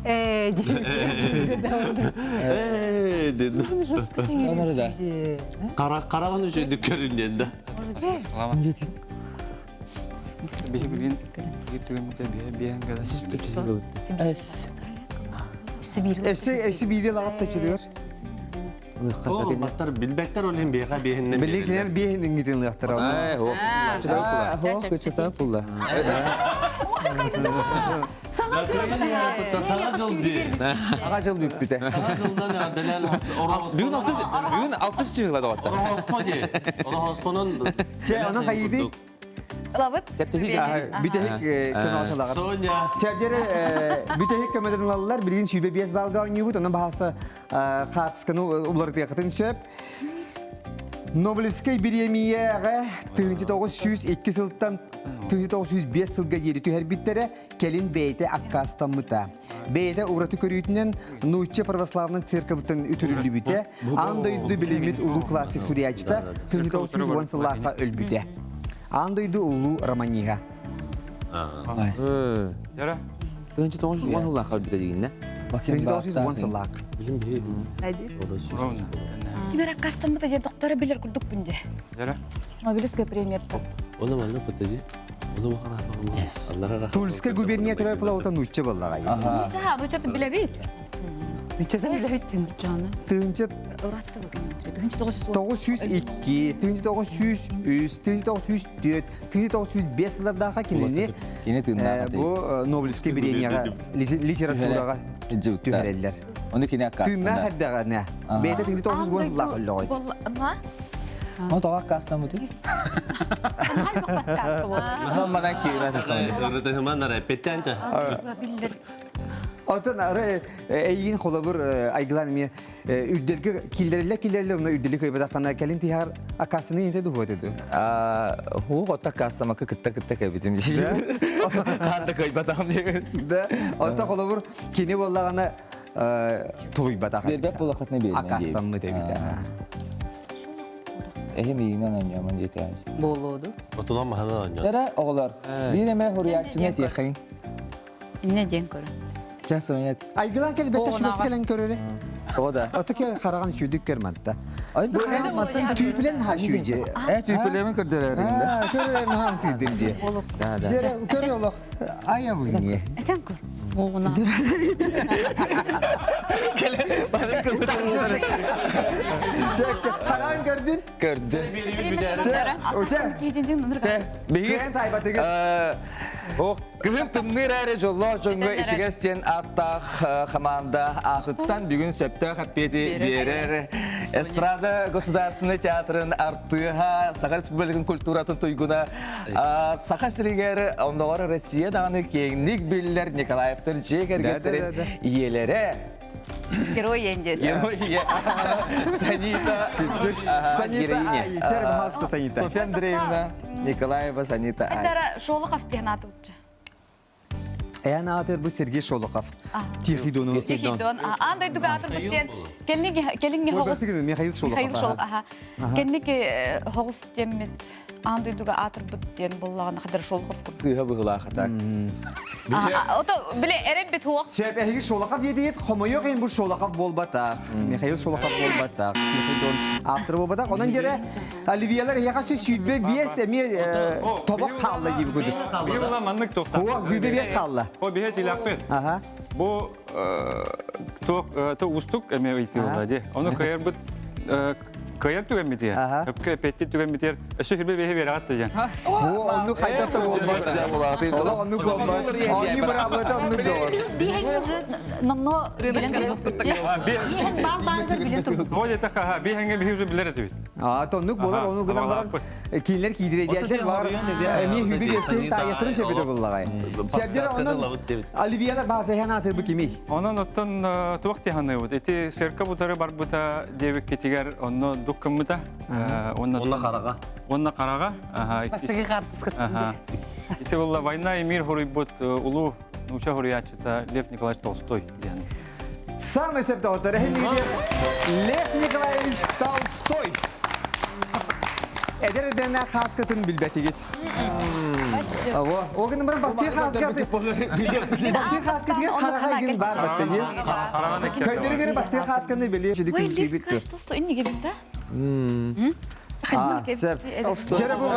S4: Э,
S3: Э, дедим.
S2: Онору да.
S3: Карагын үшөйдүк көрүнден да.
S9: Биһи билин түгэммитэ биһи биһэн гада.
S2: Эс.
S1: Эссе эссе бииде лагат тачырıyor.
S3: О, баттар билбеттер ол hem беха бехиннен.
S1: Биликилер биэһин ингитин лыахтара.
S5: Э, о.
S2: Хо, кычата пулла.
S4: Саҥа
S3: Саҥа жыл ди.
S2: Ага жыл бүппүтэ.
S3: Саҥа жылдан аделен
S5: Бүгүн алтыс бүгүн алтыс чыгыла доҕоттор.
S3: Орохоспо ди. Орохоспонун
S1: Чэ, онон хайыды?
S7: Ылабыт.
S5: Чэпчэки
S1: Бүтэһик көмөҕө
S3: Соня.
S1: Чэбдери бүтэһик көмөдөн ылаллар. Билигин сүүбэ биэс балга оонньуубут. Онон баһааса хаатысканы уларытыахытын сөп. Нобелевскай бириэмийэҕэ 1902 сылтан 1905 сылга диэри түһэрбиттэрэ, кэлин бэйэтэ аккаастаммыта. Бэйэтэ ураты көрүүтүнэн нуучча православнай церковьтан үтүрүллүбүтэ, аан дойду билиммит улуу классик суруйааччыта 1910 сыллаахха өлбүтэ. Аан дойду улуу романиһа.
S9: Яра.
S5: Тыынчы тоҕус уон сыллаахха өлбүтэ дигиннэ.
S1: 1910 сыллаах.
S7: Кимер аккастаммыта диэн доктора билер курдук бүнде.
S9: Яра.
S7: Нобелевская премия.
S3: Оны манна пытади. Оны махана.
S1: Тульскай губерния төрөй пылаута нуучча боллаҕай.
S7: Нуча, нуча билебит.
S1: Тыынчы
S7: Уратта бүгүн. Тыынчы
S1: 902, 1903, 1904, 1905 сыллардаахха кинини
S2: Кини тыыннаах
S1: бу Нобелевский бириэмийэҕэ литератураҕа түһэрэллэр.
S2: Оны кини
S1: Тыыннаах
S2: аккаастана.
S1: эрдэҕинэ бэйэтэ 1910 сыллаах өллөҕө.
S2: Оны тоҕо аккаастаммыты?
S7: подсказка болду.
S2: Манан киирэн.
S3: Ырытыһыман петтенче.
S7: Биллер.
S1: Отон ары эйигин холобур айгылан эмиэ үрдэлгэ киллэриллэ киллэриллэ онно үрдэли кыйбатаххана кэлин тиһаар аккаастаны ете дуһуот эту.
S2: Хуу отта аккаастамакка кытта-кытта кэбитим. Хаанда кыйбатам диэн.
S1: Да, онто холобур кини боллаҕына тулуйбатах.
S2: Бербэт буолахатына биэрмэн
S1: Аккаастаммыт эбит.
S2: Эһи миигинэн оонньоомон диэтэ.
S8: Буолуоду.
S3: Отунан махана оонньоо.
S2: Чара оҕолор, биир эмэ хуруйааччыны этиэххин.
S8: Инне диэн көрө.
S2: Ча Соня.
S1: Айгылан кэлбэтте чугас кэлэн көрөрө.
S2: Тоҕо да?
S1: Ото кэ хараҕын сүүдүк көр манта.
S2: Ай
S1: Бу эн түүпүлэн ха сүүдьэ.
S2: Э түүпүлэмин көрдөрөрүн да.
S1: Көрөрөн хаам сүйдүм дии.
S5: Да, да.
S1: Көр олох ая буйне.
S8: Этен көр. Оҕуна.
S1: Харан көрдүн?
S2: Көрдү.
S1: Уча.
S2: Биһиги
S1: Кыайан таайбатыгыт.
S2: Кыһын тымныы эрээри дьоллоох дьоҥҥо ичигэс диэн ааттаах хамаанда аатыттан бүгүн сөптөөх эппиэти биэрэр Эстрада государственнай театрын артыыһа, Саха Республикатын культуратын туйгуна, Саха сиригэр онноҕор Россия даҕаны киэҥник биллэр Николаевтар дьиэ кэргэттэрин ийэлэрэ
S7: Герой иэндиэс.
S2: Герой ийэ Санита
S1: Санита Ай, чэр баһаалыста Санита.
S2: Софья Андреевна Николаева Санита Ай.
S7: Эдара Шолохов диэн ааты утчу.
S1: Эн аатыр бу Сергей Шолохов. Тихий Дону.
S7: Тихий Дон. Аан дойдуга аатырбыт диэн кэлиҥҥи кэлиҥҥи хоҕус
S1: Михаил Шолохов.
S7: Михаил Шолохов аха. Кэнники хоҕус диэммит аан дойдуга аатырбыт диэн буллаҕына хадыр Шолохов курдук.
S2: Сыыһа быһылаах так.
S7: Ото биле эрэмбит хуох.
S1: Сөп эһиги Шолохов диэтигит хомойуох иһин бу Шолохов буолбатах. Михаил Шолохов буолбатах. Тихий Дон ааптары буолбатах. Онон дьэрэ Оливиялар эһиэхэ 125 эмиэ тобох хаалла диэби курдук.
S9: Биир маннык туохтаах.
S1: Хуох 105 хаалла.
S9: О биһэ тилэхпит.
S1: Аха.
S9: Бу туох устук эмиэ ыйтыылла ди. Ону кыайарбыт Кыайар түгэммитигэр, өпкө эппиэттиир түгэммитигэр өссө сүрбэ биэһи биэрэҕит да диэн.
S1: Бу оннук хайдах да буолбат. Олох оннук буолбат. Оонньуу быраабылата оннук доҕор.
S6: Биһиги уже номно билэн турбут. Биһин баал баалыгар билэн турбут.
S9: Ол этэ биһиҥҥэ биһи уже билэр этибит.
S1: Аа, тоннук буолар, ону гынан баран кинилэр киирээдиэлэр бар эмиэ хүбү биэскин таайыттарын сөбүтэ буллаҕай. Сәбдер онон Оливиялар баазайхан аатырбы кимий?
S9: Онон оттон туох тиһаныыбыт? Ити церковь утары барбыта диэбиккитигэр онно дук гыммыта.
S3: Онно хараҕа.
S9: Онно хараҕа.
S4: Бастакы хаартыскаттан.
S9: Ити буолла «Война и мир» хоруйбут улуу нууча хоруйааччыта Лев Николаевич Толстой диэн.
S1: Самый сөптөөхтөр Лев Николаевич Толстой. Эдэр эрдэнэ хааскатын билбэтигит. Ого, ол гынан баран бастыы хааскаты бастыы хааскатыгар хараҕа игин баар батта дии. Көндөрүгэр бастыы хаасканы били жүдү күлкүүбүт тур.
S7: Инниге бит да?
S1: Чere бу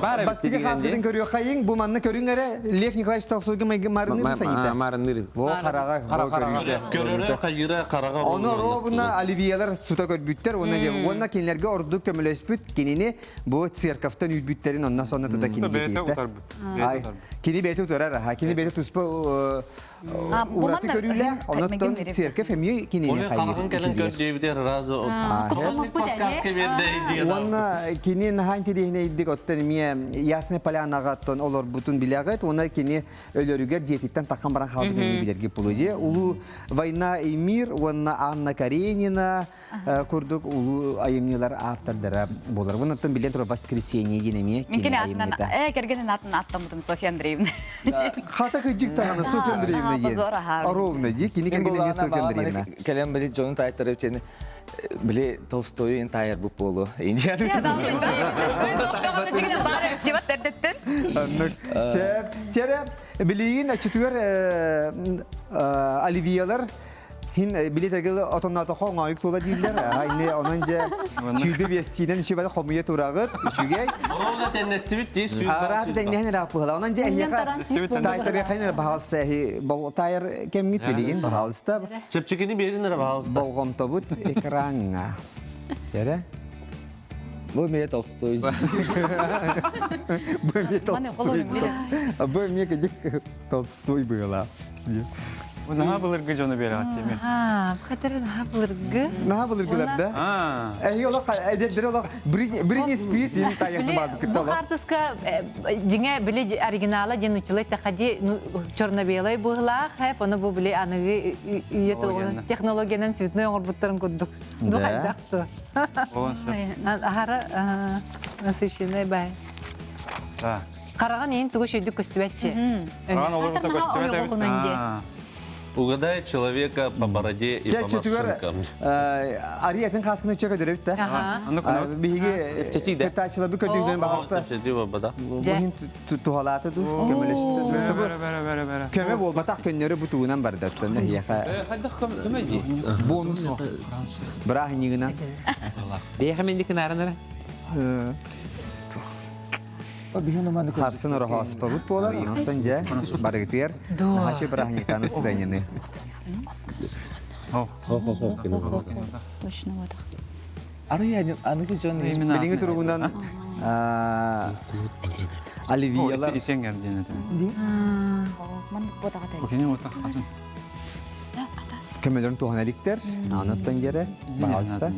S1: бастыгы хааскатын көрүөххайың, бу манна көрүҥ эрэ Лев Николаевич Толстойга марыныр сайыта.
S5: Марыныр.
S1: Бу хараҕа бу көрүүтэ.
S3: Көрөрө хайыра хараҕа.
S1: Ону ровно оливиялар сута көрбүттэр, уонна кинилэргэ ордук көмөлөспүт кинини Бу церковтан үүрбүттэрин онно сонно тута кини
S9: Бэйэтэ утарбыт.
S1: Кини бэйэтэ утарар, аха. Кини бэйэтэ туспа ураты көрүүлээх, онон церковь эмиэ кинини хайыр.
S3: кэлэн көрдүбүтэр разу.
S1: Уонна кини наһаа интириэһинэйдик оттон эмиэ Ясная Полянаҕа оттон олорбутун билэҕит, уонна кини өлөрүгэр дьиэтиттэн таххан баран хаалбытын билэрги пулу. Улуу Война и мир уонна Анна Каренина курдук улуу айымньылар автордара буолар. Онтон билэн турар «Воскресенье» диэн эмиэ кини айымньыта.
S7: Э, кэргэнин атын аттаммытым Софья Андреевна.
S1: Хата кыдьык даҕаны Софья Андреевна диэн. Ровно дии, кини кэргэнэ эмиэ Софья Андреевна.
S2: Кэлэн били дьонун таайтары үтени били Толстойу ин таайар бу буолу. Индианы.
S1: Оннук. Сөп. Чэрэ, билигин оччотугар оливиялар Хин билетергел отоннаатохо оҥоойук туола дииллэр. Ини онон дьэ сүүрбэ биэстиинэн үчүгэй хомуйа тураҕыт. Үчүгэй.
S3: Оруолла тэннэстибит дии сүүс
S1: Араат тэҥнэһэн эрэ пыһала. Онон дьэ эһиэхэ таайтарыахайын эрэ баһаалыста эһи тайар кэмҥит билигин баһаалыста.
S3: Чэпчэкини биэрин эрэ баһаалыста.
S1: Болҕомтобут экраҥҥа. Эрэ.
S2: Бу эмиэ Толстой.
S1: Бу эмиэ Толстой. Бу эмиэ кыдьык Толстой быһыылаах.
S9: Бу наһаа былыргы дьону биэрэҕит дии.
S4: Аа, хатыр наһаа былыргы.
S1: Наһаа былыргылар да? Эһиги олох эдэрдэр олох Бритни Спирс ин тайахны баалбыт кытта
S4: Бу хаартыска дьиҥэ били оригинала диэн училай тахади черно-белай быһылаах хэп ону бу били аныгы үйэ туоҕунан технологиянан цветной оҥорбуттарын курдук. Ду хайдах ту. Ахара насыщенный бай. Хараҕын иһин тугу шөйдүк көстүбэтчи.
S9: Хараҕын олорбута көстүбэт эбит.
S3: Угадай человека по бороде и по морщинкам.
S1: Ариятын хаскыны чөкө дөрөбүт да. Биһиги кыттааччыларбы көрдүүнэн баҕаста. Буһин туһалааты ду көмөлөстү. Көмө буолбатах көннөрү бу тугунан бардаттан эһиэхэ.
S5: Көмө дии.
S1: Бонус. Бырааһынньыгынан.
S5: Бэйэхэ мендик кынааран эрэ.
S1: Харсын ороһооспобут буолар, онтон дьэ барыгытыгар наһаа бырааһынньыктаан настроениены.
S6: Точно вот.
S2: Арый аныгы дьон
S1: Билиҥҥи туругунан Оливиялар
S9: Итенгер диэн этим.
S7: Маннык буотаҕа
S9: Окини ота атын.
S1: көмөлөрүн туһана иликтэр. Аныттан дьэрэ, баҕалыста.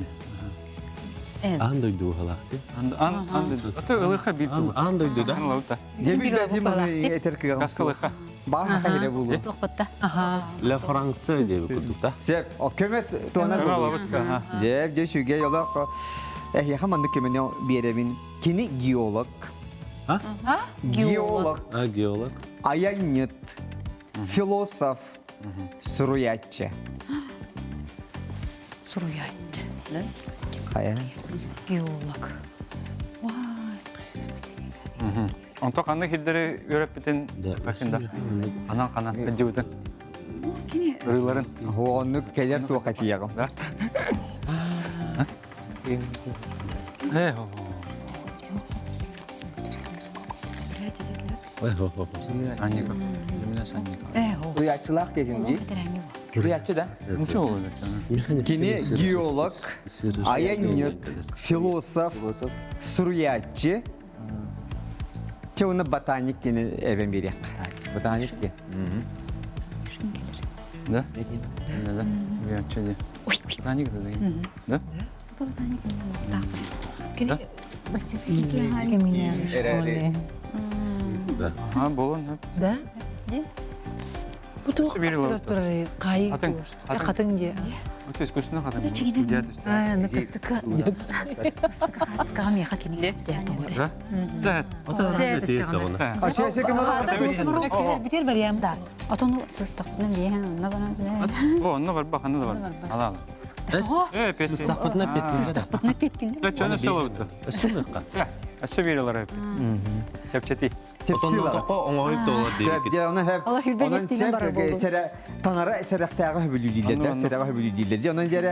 S3: Аан дойду уһалаахты.
S9: Ан ан дойду. Ата ылыха биир тыл.
S3: Аан дойду да.
S9: Лаута.
S1: Дебил бэтим аны этер кыаҕым
S9: Каскалыха.
S1: Баҕа хахиле булу.
S6: Суохпатта.
S3: Ле Франце диэби курдук да.
S1: Сеп, о көмөт туһанар булу. Дьэп, дьэ сүгэ олох эһиэхэ маннык көмөнү биэрэбин. Кини геолог. Геолог.
S3: А, геолог.
S1: Аянньыт. Философ. Суруйааччы.
S6: Суруйааччы.
S1: Хайа.
S6: Геолог.
S9: Онто ханнык хирдери үөрэппитин бакында. Анан ханан кадьыбытын. Ырыыларын.
S1: Оннук кэлэр туохха тиийэҕим.
S9: Да. Э, Санников. Земля Санников.
S2: Уяччылаах десин дии. Уяччы да?
S9: Ничего olur.
S1: Кини геолог, аянньыт, философ, суруйааччы. Чэ уну ботаник диэн эбэн биэриэх.
S5: Ботаник диэн.
S9: Да? Да, да. Уяччы диэн. Ботаник да деген. Да?
S4: Кини
S9: А, болон.
S4: Да? Бу туох
S9: Биир
S4: турар турар кайы
S9: Хатын.
S4: хатын дии.
S9: Это искусственно хатын. Студия то есть.
S4: Аа, ну кыстыка.
S6: Скаға меха кини
S9: Да? Да.
S1: А чэ чэ кем
S4: Битер бариам.
S6: Да. Отону сыстақпытынан биэһэн онно баран
S9: О, онно бар баханна да бар. Ала ала. Э, петти.
S3: Сыстахпытына петтин.
S6: Сыстақпытына петтин.
S9: Да, чөне сылыбыты.
S3: Сылыкка.
S9: Өссө биир Чэпчэти.
S3: Отоннотоххо оҥоһук туолар
S1: Сөп,
S3: диэбиккит.
S1: дьэ, онон хөп,
S6: Алла хүрбэ
S1: онон
S6: листинэн
S1: сөп,
S6: барар буолду.
S1: сэрэ, таҥара сэрэхтээҕи хөбүлүүллэр, сэрэҕи хөбүлүүллэр. Дьэ, онон дьэрэ,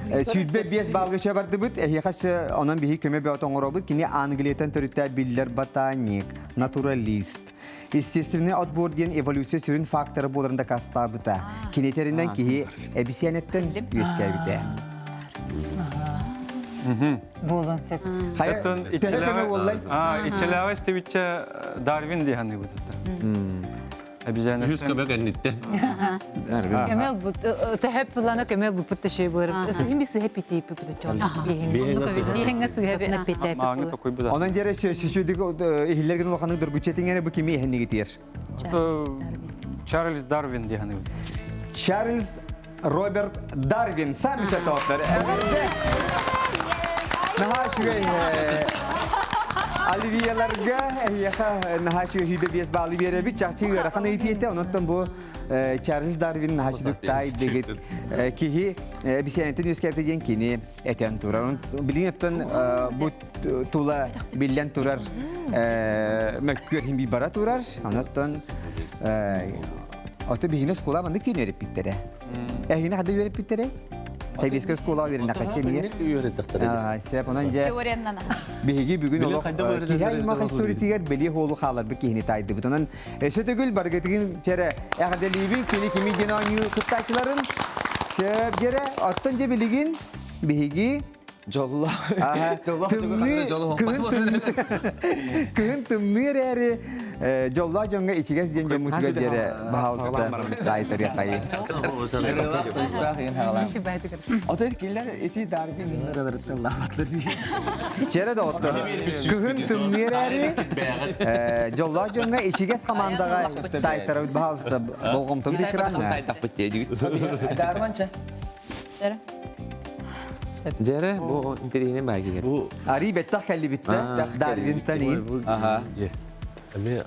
S1: 25 балга сөп бардыбыт, эһиэхэ сө, онон биһи көмө бөҕөтө оҥоробут. Кини Англиятан төрүттээх биллэр ботаник, натуралист. Естественный отбор диэн эволюция сүрүн фактора буоларын дакаастаабыта. Кини этэринэн киһи эбисиэнэттэн үөскээбитэ.
S4: Буолан сөп.
S1: Хайа,
S9: Оттон
S1: төһө көмө буоллай?
S9: А, иччэлээҕи истибиччэ Дарвин диэханыы бутутта. Обезьяна.
S3: Үһүс көмө кэнниттэн.
S4: Көмө бут төһөп плана көмө бут төшөй буолар. Сыһын би сыһы пити пити чон.
S6: Биэһэҥҥэ сыһа
S4: Пете.
S9: Мааҥы токуй буда.
S1: Онон дьэрэ сөчүдүк иһиллэргин улаханнык доргуччетиҥ бу кими иһэннигитиэр.
S9: Чарльз Дарвин диэханыы бут.
S1: Чарльз Роберт Дарвин сами сатоттар. Эҕэрдэ! Наһаа үчүгэй Оливияларга эһиэхэ наһаа үчүгэй хүйбэ биэс баалы биэрэбит. Чахчы ыарахан ыйытыйта. Онон бу Чарльз Дарвин наһаа үчүгэй таайдыгыт киһи бисээнтин үөскээбитэ диэн кини этэн турар. Билигин оттон бу тула биллэн турар мөккүөр хин бара турар. Онон Ото биһиги оскуола маннык диэн үөрэппиттэрэ. Эһигини хада үөрэппиттэрэ? Тэбиэскэ оскуола үөрэнэххэтчэ эмиэ.
S3: Үөрэтэхтэрэ.
S1: Сөп, онон дьэ
S7: Теориян
S1: биһиги бүгүн
S3: Били
S1: олох
S3: хайдах үөрэтэллэрэ
S1: киһи аймах
S3: тоҕо
S1: историятыгар бэлиэ хуолу хааларбыт киһини таайдыбыт. Онон сөтөгүл баргытыгын чэрэ эҕэрдэлиибин кини кими диэн оонньуу кыттааччыларын сөп дьэрэ оттон дьэ билигин биһиги
S2: Дьолло. Дьоллоох
S1: тымныы кыһын тымныы кыһын тымныы эрээри дьоллоох дьоҥҥо ичигэс диэн дьоммутугар диэри баһаалыста таайтарыахайы.
S2: Отон киллер ити Дарвин ыраларыттан лаабатлар дии.
S1: Сэрэ доҕоттор, кыһын тымныы эрээри дьоллоох дьоҥҥо ичигэс хамаандаҕа таайтарабыт баһаалыста болҕомтобут экраҥҥа.
S2: Дарванча.
S5: Дьэрэ, бу интэриэһинэй баай киһи.
S3: Бу
S1: Арий бэттэх кэллибиттэ Дарвинтан иин.
S2: Аха.
S3: эмиэ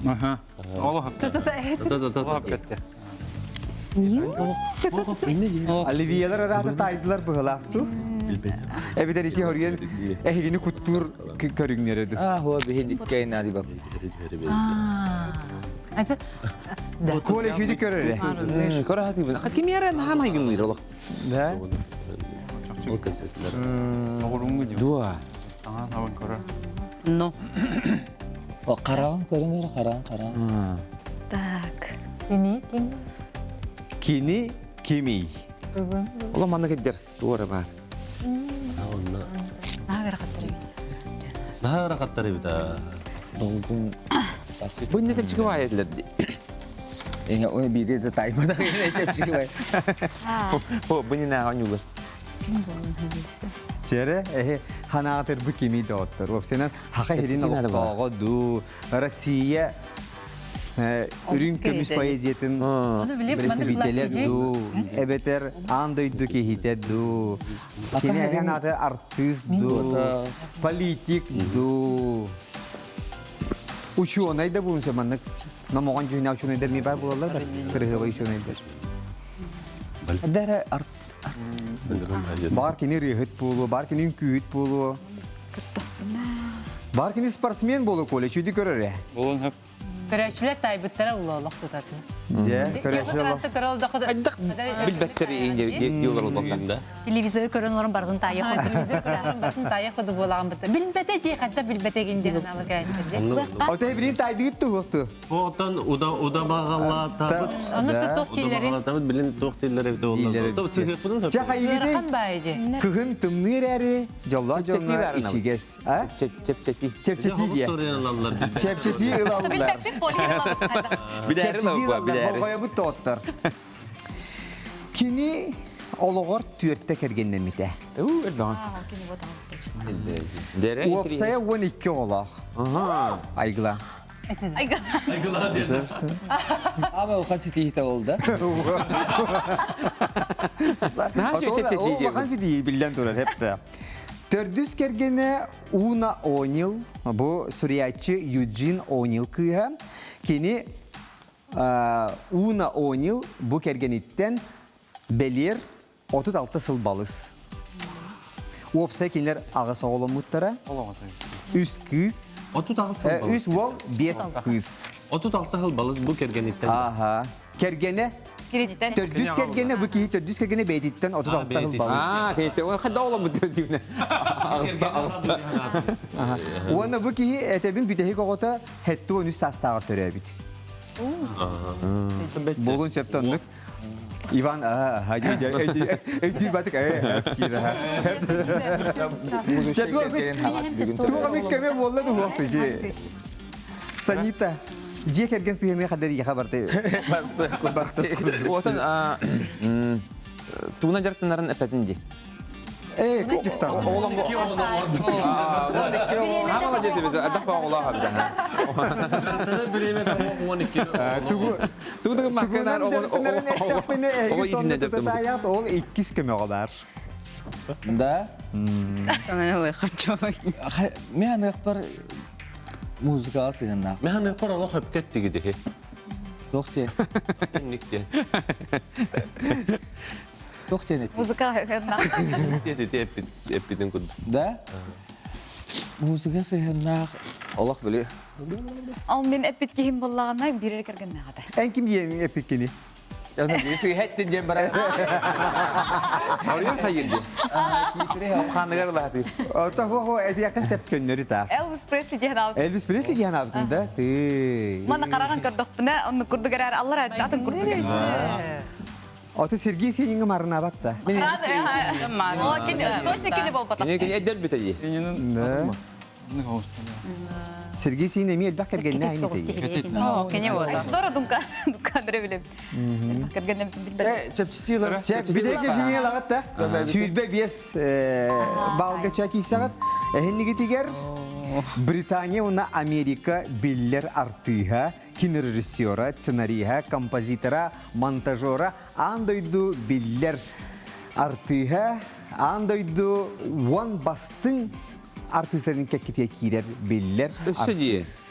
S9: Аха. Олох
S3: Та-та-та.
S9: кетте.
S1: Оливиялар араата таайдылар быһылаахту. Эбитер ити хоруйан эһигини куттуур көрүҥнэрэ
S2: А, хуа биһи кейн ади бап.
S4: Это да.
S1: Коля шүйді көрөрө.
S5: Көрө хатыбын. Хат ким яра наһаа гынныыр олох.
S1: Да.
S5: Дуа.
S9: Аңа табын көрө.
S8: Но.
S2: О, караан көрүнөр, караан, караан.
S7: Так.
S4: Кини ким?
S1: Кини Кимий?
S5: Ола манна кеддер туора бар.
S3: Онно.
S6: Наһаа ыарахаттар эбит.
S3: Наһаа ыарахаттар эбит аа.
S2: Долгун
S5: Бу не чепчики баай этилер.
S2: Эҥэ ой биири да тайбатах чепчики бай.
S5: Бу бу не наһаа ньулар.
S1: Тере, эһи ханаатыр бу кими доҕоттор. Уопсайынан хаха хирин олохтооҕо дуу, Россия үрүҥ көмүс поэзиятын бэрэстэбиитэлэ дуу, эбэтэр аан дойду киһитэ дуу, кини эһэн ааты артыыс дуу, политик дуу, учуонай да буолун маннык номоҕон дьүһүнэ учуонайдар ми баар буолаллар да кырыһыабай учуонайдар.
S2: Дәрэ
S1: Баар кини ырыаһыт буолуо, баар кини үҥкүүһүт буолуо. Баар кини спортсмен буолуо Коля, чүйдү көрөр ээ.
S9: Болон хөп.
S4: Көрөөччүлэр таайбыттара улаолох тутатын.
S1: Дьэ, көрөөччүлэр
S5: Хайдах билбэттэр диолар олбакка.
S6: Телевизор көрөн олорон барытын таайа
S4: Телевизор көрөн барытын таайа ходу буолаҕын бытта. Билбэтэ дьиэ хатта билбэтэ гин диэн алы кээччилэр.
S1: Отой билин таайдыгыт туһуохту.
S3: Оттон уда удабаҕалаатабыт.
S4: Ону туох дииллэрин?
S3: Удабаҕалаатабыт билин туох дииллэр эбит
S1: Дииллэр
S3: ол. Сыһыаппытын
S1: Чэ хайыгыты
S4: Ыарахан баайы дии.
S1: Кыһын тымныы эрээри дьоллоох дьоҥҥо ичигэс. А?
S5: Чэпчэти.
S1: Чэпчэтии диэ. Чэпчэтии ылаллар.
S7: Билбэппит полиһин ылабыт.
S1: Чэпчэтии ылаллар. Болҕойобут тоҕоттор. Кини олоҕор түөртэ кэргэннэммитэ. Уопсайа 12 оҕолоох. Айгыла.
S2: Ама улахан ситиһиитэ ол да.
S1: Улахан ситиһии биллэн турар хепте. Төрдүс кэргэнэ Уна О'Нил, бу суруйааччы Юджин О'Нил кыыһа. Кини Уна О'Нил бу кэргэниттэн бэлиэр 36 сыл балыс. Уопсай кинилэр аҕыс оҕоломмуттара. Үс кыыс.
S3: 36 сыл балыс.
S1: Үс уол, биэс кыыс.
S3: 36 сыл балыс бу кэргэниттэн.
S1: Аха. Кэргэнэ Төрдүс кэргэнэ бу киһи төрдүс кэргэнэ бэйэтиттэн 36 сыл балыс.
S5: Аа, кэйте, ол хадда оламмыт диэбинэ. Аҕыста, аҕыста.
S1: Уонна бу киһи этэбин бүтэһик оҕото 73 саастааҕар төрөөбүт. Буолун сөптө оннук. Иван, өйдүүр батык, Туох эмит көмө буолла дуһуох дии. Санита, дьиэ кэргэн сыһыаныга хаддар ийэхэ барты.
S5: Уотан тууна дьартынарын эпэтин ди.
S1: Э, кыдьыктаах. Тугунан эттэхпинэ эһиги сонно тутатаайаат ол иккис көмөҕө баар.
S2: Да? Мен аныахпар музыкаҕа сыһыннаах.
S3: Мен аныахпар олох өпкө эттигидиһи.
S2: Туох диэ?
S3: Инник диэн.
S2: Туох диэн эттигит?
S7: Музыка
S3: Диэти эппитин курдук.
S2: Да? Музыка сыһыннаах олох били.
S7: Ол мин эппит киһим буоллаҕына биир кэргэннээх этэ.
S1: Эн ким диэн эппиккини?
S5: Сыһэттин диэн баран. Оруйун хайыр диэн. Ханыгар лаатыр.
S1: Ото хо хо этиэххин сеп көннөрү таах.
S7: Элвис Пресли диэн аабыт.
S1: Элвис Пресли диэн аабытын да? Тыы.
S7: Мана хараҕын көрдөхпүнэ, оннук курдук эрээр аллар атын курдук.
S1: Ото Сергей Сенингэ марынаабат да.
S7: Точно кини болбатах.
S5: Кини эдэр бүтэ дии.
S1: Сергей Сенин эмиэ элбэх кэргэннээх ини
S8: Кини буолла.
S7: Дора дунка дуккандыра билем. Кэргэннем билбэт.
S5: Чэпчэтиилэр.
S1: Биле чэпчэтиилэр аҕат да. 25 балга ча киисэҕит. Эһиннигитигэр Британия уонна Америка биллэр артыыһа, кинорежиссера, сценариһа, композитора, монтажера, аан дойду биллэр артыыһа, аан дойду уон бастыҥ артыыстарын кэккитигэр киирэр биллэр артыыс.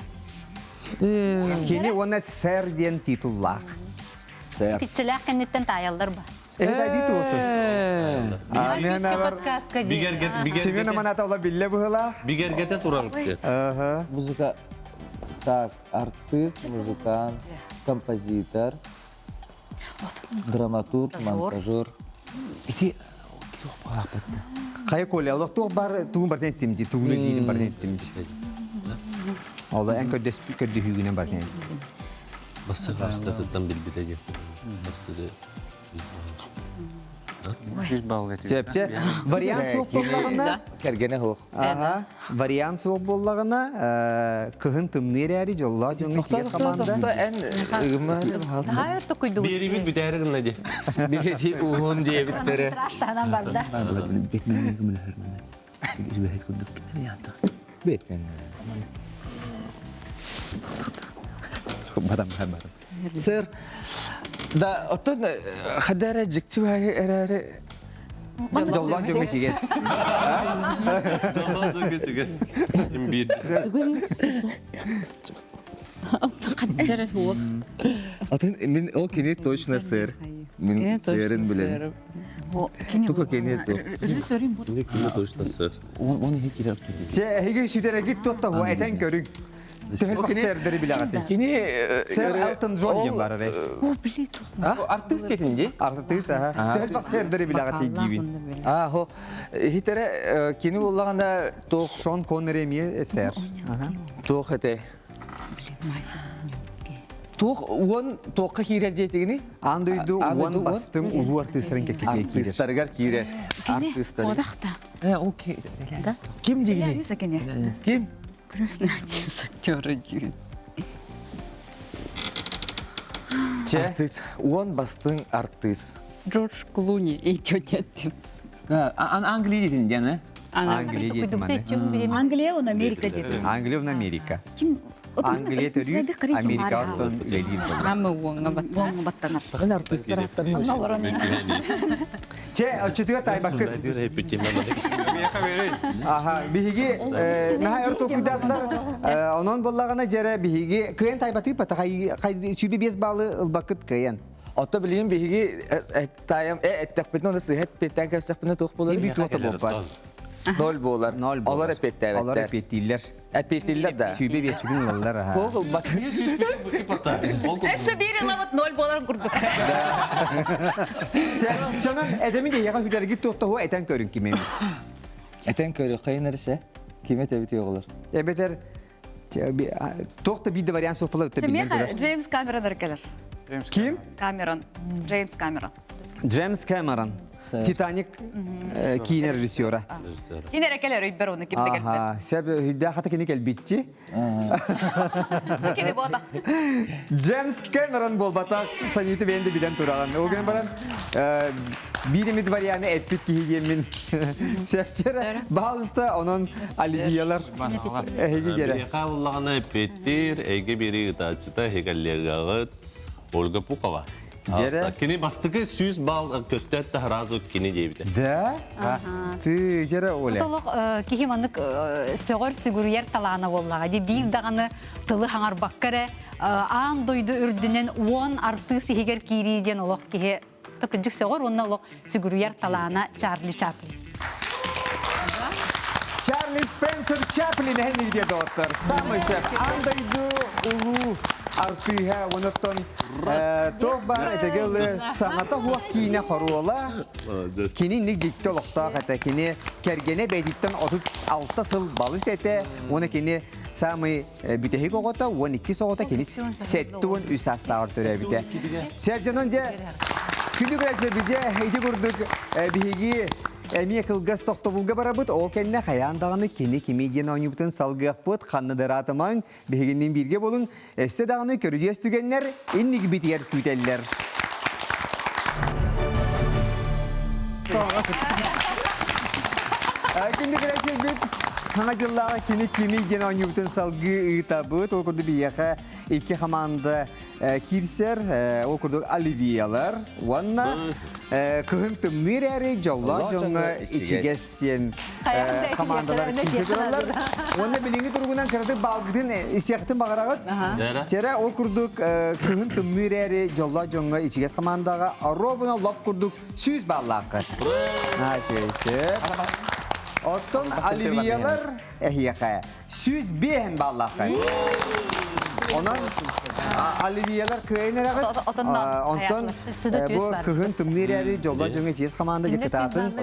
S1: Кини уонна сэр диэн титуллаах.
S2: Сэр.
S6: Тиччэлээх кэнниттэн таайаллар ба.
S1: Эһэдии туотун. Семен Аманатовла биллэ быһылаах.
S3: Бигэргэтэ турар.
S2: Музыка так, артист, музыкант, композитор, драматург, монтажер.
S5: Ити
S1: Хайа Коля, олох бар тугун бартын эттим ди, тугуну диирин бартын эттим ди. Ола эн көрдөс көрдөһүүгүнэн бартын эттим.
S3: Бассы хастатыттан билбите диэн. Бастыды.
S1: Сөпче вариант суох буоллаҕына
S2: кэргэнэ суох.
S1: Аха, вариант суох буоллаҕына кыһын тымныы эрээри дьоллоох дьоҥҥо тиэс хамаанда.
S2: Эн ыгыма
S4: Наһаа өр токуйдугут.
S3: Биэрибит бүтээри гынна дии.
S2: Биэри уһун диэбиттэрэ.
S6: Таһынан барда.
S2: Сэр, да оттон хадара дьикти баайы эрээри
S1: Дьоллоох дьоҥҥо чигэс.
S3: Дьоллоох дьоҥҥо чигэс. Имбиир.
S2: Атын мин ол кини точно сэр. Мин сэрин билем. Тука кини то.
S3: Кини точно сэр.
S1: Чэ, эһиги сүтэрэгит туотта хуа этэн көрүҥ. Төһөл бахсэрдэри билэҕити.
S2: Кини
S1: Сэр Элтон Джон диэн бар эрэ.
S5: Артыыс диэтин дии.
S1: Артыыс аха. Төһөл бахсэрдэри билэҕити диибин.
S2: А, хо иһитере кини буллаҕына туох
S1: Шон Коннери эмиэ сэр.
S2: Туох этэй? Туох уон туохха киирэр диэтигини?
S1: Аан дойду уон бастыҥ улуу артыыстарын кэккэтигэр киирэр.
S2: Артыыстарыгар киирэр. Артыыстары.
S7: Одахта.
S2: Э, окей. Ким дигини? Ким?
S8: Крестный отец актера диэн.
S1: Че?
S2: Артыыс. Уон бастыҥ артыыс.
S8: Джордж Клуни и тетя Тим.
S5: Англия диэтин диэн, э?
S1: Англия диэтим аны.
S7: Англия, он Америка диэтим.
S1: Англия он Америка.
S7: Ким
S1: Англия төрүүр, Америка оттон үлэлиир буолар.
S8: Ама уоҥҥа баттанар.
S7: Уоҥҥа баттанар.
S2: Тахын артыыстар аттарын
S1: Че, оччотугар тайбаккыт. Аха, биһиги наһаа өр толкуйдаатылар. Онон буоллаҕына дьэрэ биһиги кыайан тайбатыы пата сүүбэ биэс баалы ылбаккыт кыайан.
S2: Отто билигин биһиги таайам эттэхпитинэ оны сыһа эппиэттээн кэпсэхпинэ туох буолар?
S1: Эби туота буолбат.
S2: Ноль буолар.
S1: Ноль буолар.
S2: Олор эппиэттээбэттэр.
S1: Олор эппиэттииллэр.
S2: Эппиэттииллэр да.
S1: Сүүбэ биэскитин ылаллар аха.
S2: Туох ылбат.
S7: Өссө биир ылабыт ноль буолар курдук.
S1: Сен чонон эдеми дейяга хүлэргит туохтоһу этэн көрүн кимеми.
S2: Этэн көрү хайын эрсе киме тэбит оҕолор.
S1: Эбэтэр туох да биир да вариант суох буолар биллэн турар.
S7: Джеймс Камерон эркелер.
S1: Ким?
S7: Камерон. Джеймс Камерон.
S1: Джеймс Кэмерон. Титаник киинэ режиссера.
S7: Кини эрэ кэлэр өйбөр оны ким да кэлбэт.
S1: Сөп хүддээх хата кини кэлбитчи.
S7: Кини буолбатах.
S1: Джеймс Кэмерон буолбатах саниты бэйэн да билэн тураҕын. Ол гынан баран биир эмит варианы эппит киһи диэммин сөпчер баалыста онон алидиялар эһиги герэ.
S3: Биһиэхэ буллаҕына эппиэттиир, эйгэ биэрии ыытааччыта эһиги коллегаҕыт Ольга Пухова.
S1: Дьэрэ.
S3: Кини бастакы 100 балл көстөөт да сразу кини диэбитэ.
S1: Да? Ты дьэрэ Оля.
S6: Толох киһи маннык сөҕөр сүгүрүйэр талаана буоллаҕа. Ди биир даҕаны тылы хаҥарбакка эрэ аан дойду үрдүнэн уон артыыс иһигэр киирии диэн олох киһи кырдьык сөҕөр уонна олох сүгүрүйэр талаана Чарли Чаплин.
S1: Чарли Спенсер Чаплин эһэнник диye доҕоттор. Самый сөп. Аан дойду улуу артыыһа онуттан туох баар этэгэл саҥата хуох киинэ хоруола кини инник дьикти олохтоох этэ. Кини кэргэнэ бэйэтиттэн 36 сыл балыс этэ. Уона кини самый бүтэһик оҕото 12 оҕото кини 73 саастааҕар төрөөбүтэ. Сэрдьанон дьэ күнү көрөөччүлэр бидэ ити курдук биһиги эмиэ кылгас тохтобулга барабыт. Ол кэннэ хайаан даҕаны кини кими диэн оонньуубутун салгыахпыт. Ханна да ыраатымаҥ, биһигинниин бииргэ буолуҥ. Өссө даҕаны көрүдьүөс түгэннэр инник битигэр күүтэллэр. Күндү көрөөччүлэрбит, Саҥа дьыллааҕы кини кимий диэн оонньуубутун салгыы ыытабыт. Ол курдук биһиэхэ икки хамаанда киирсэр. Ол курдук Оливиялар уонна кыһын тымныы эрээри дьоллоох дьоҥҥо ичигэс диэн командалар киирсэ тураллар. Уонна билиҥҥи туругунан кыратык баалгытын исиэхтин баҕараҕыт. Тера ол курдук кыһын тымныы эрээри дьоллоох дьоҥҥо ичигэс командаҕа оруобуна лоп курдук 100 бааллааххыт. Оттон Оливиялар эһиэхэ 105 баллааххыт. Онон Оливиялар кыайын эрэҕит. Онтон бу кыһын тымныы эрээри дьоллоох дьоҥҥо чиэс хамаанда дьэ кытаатын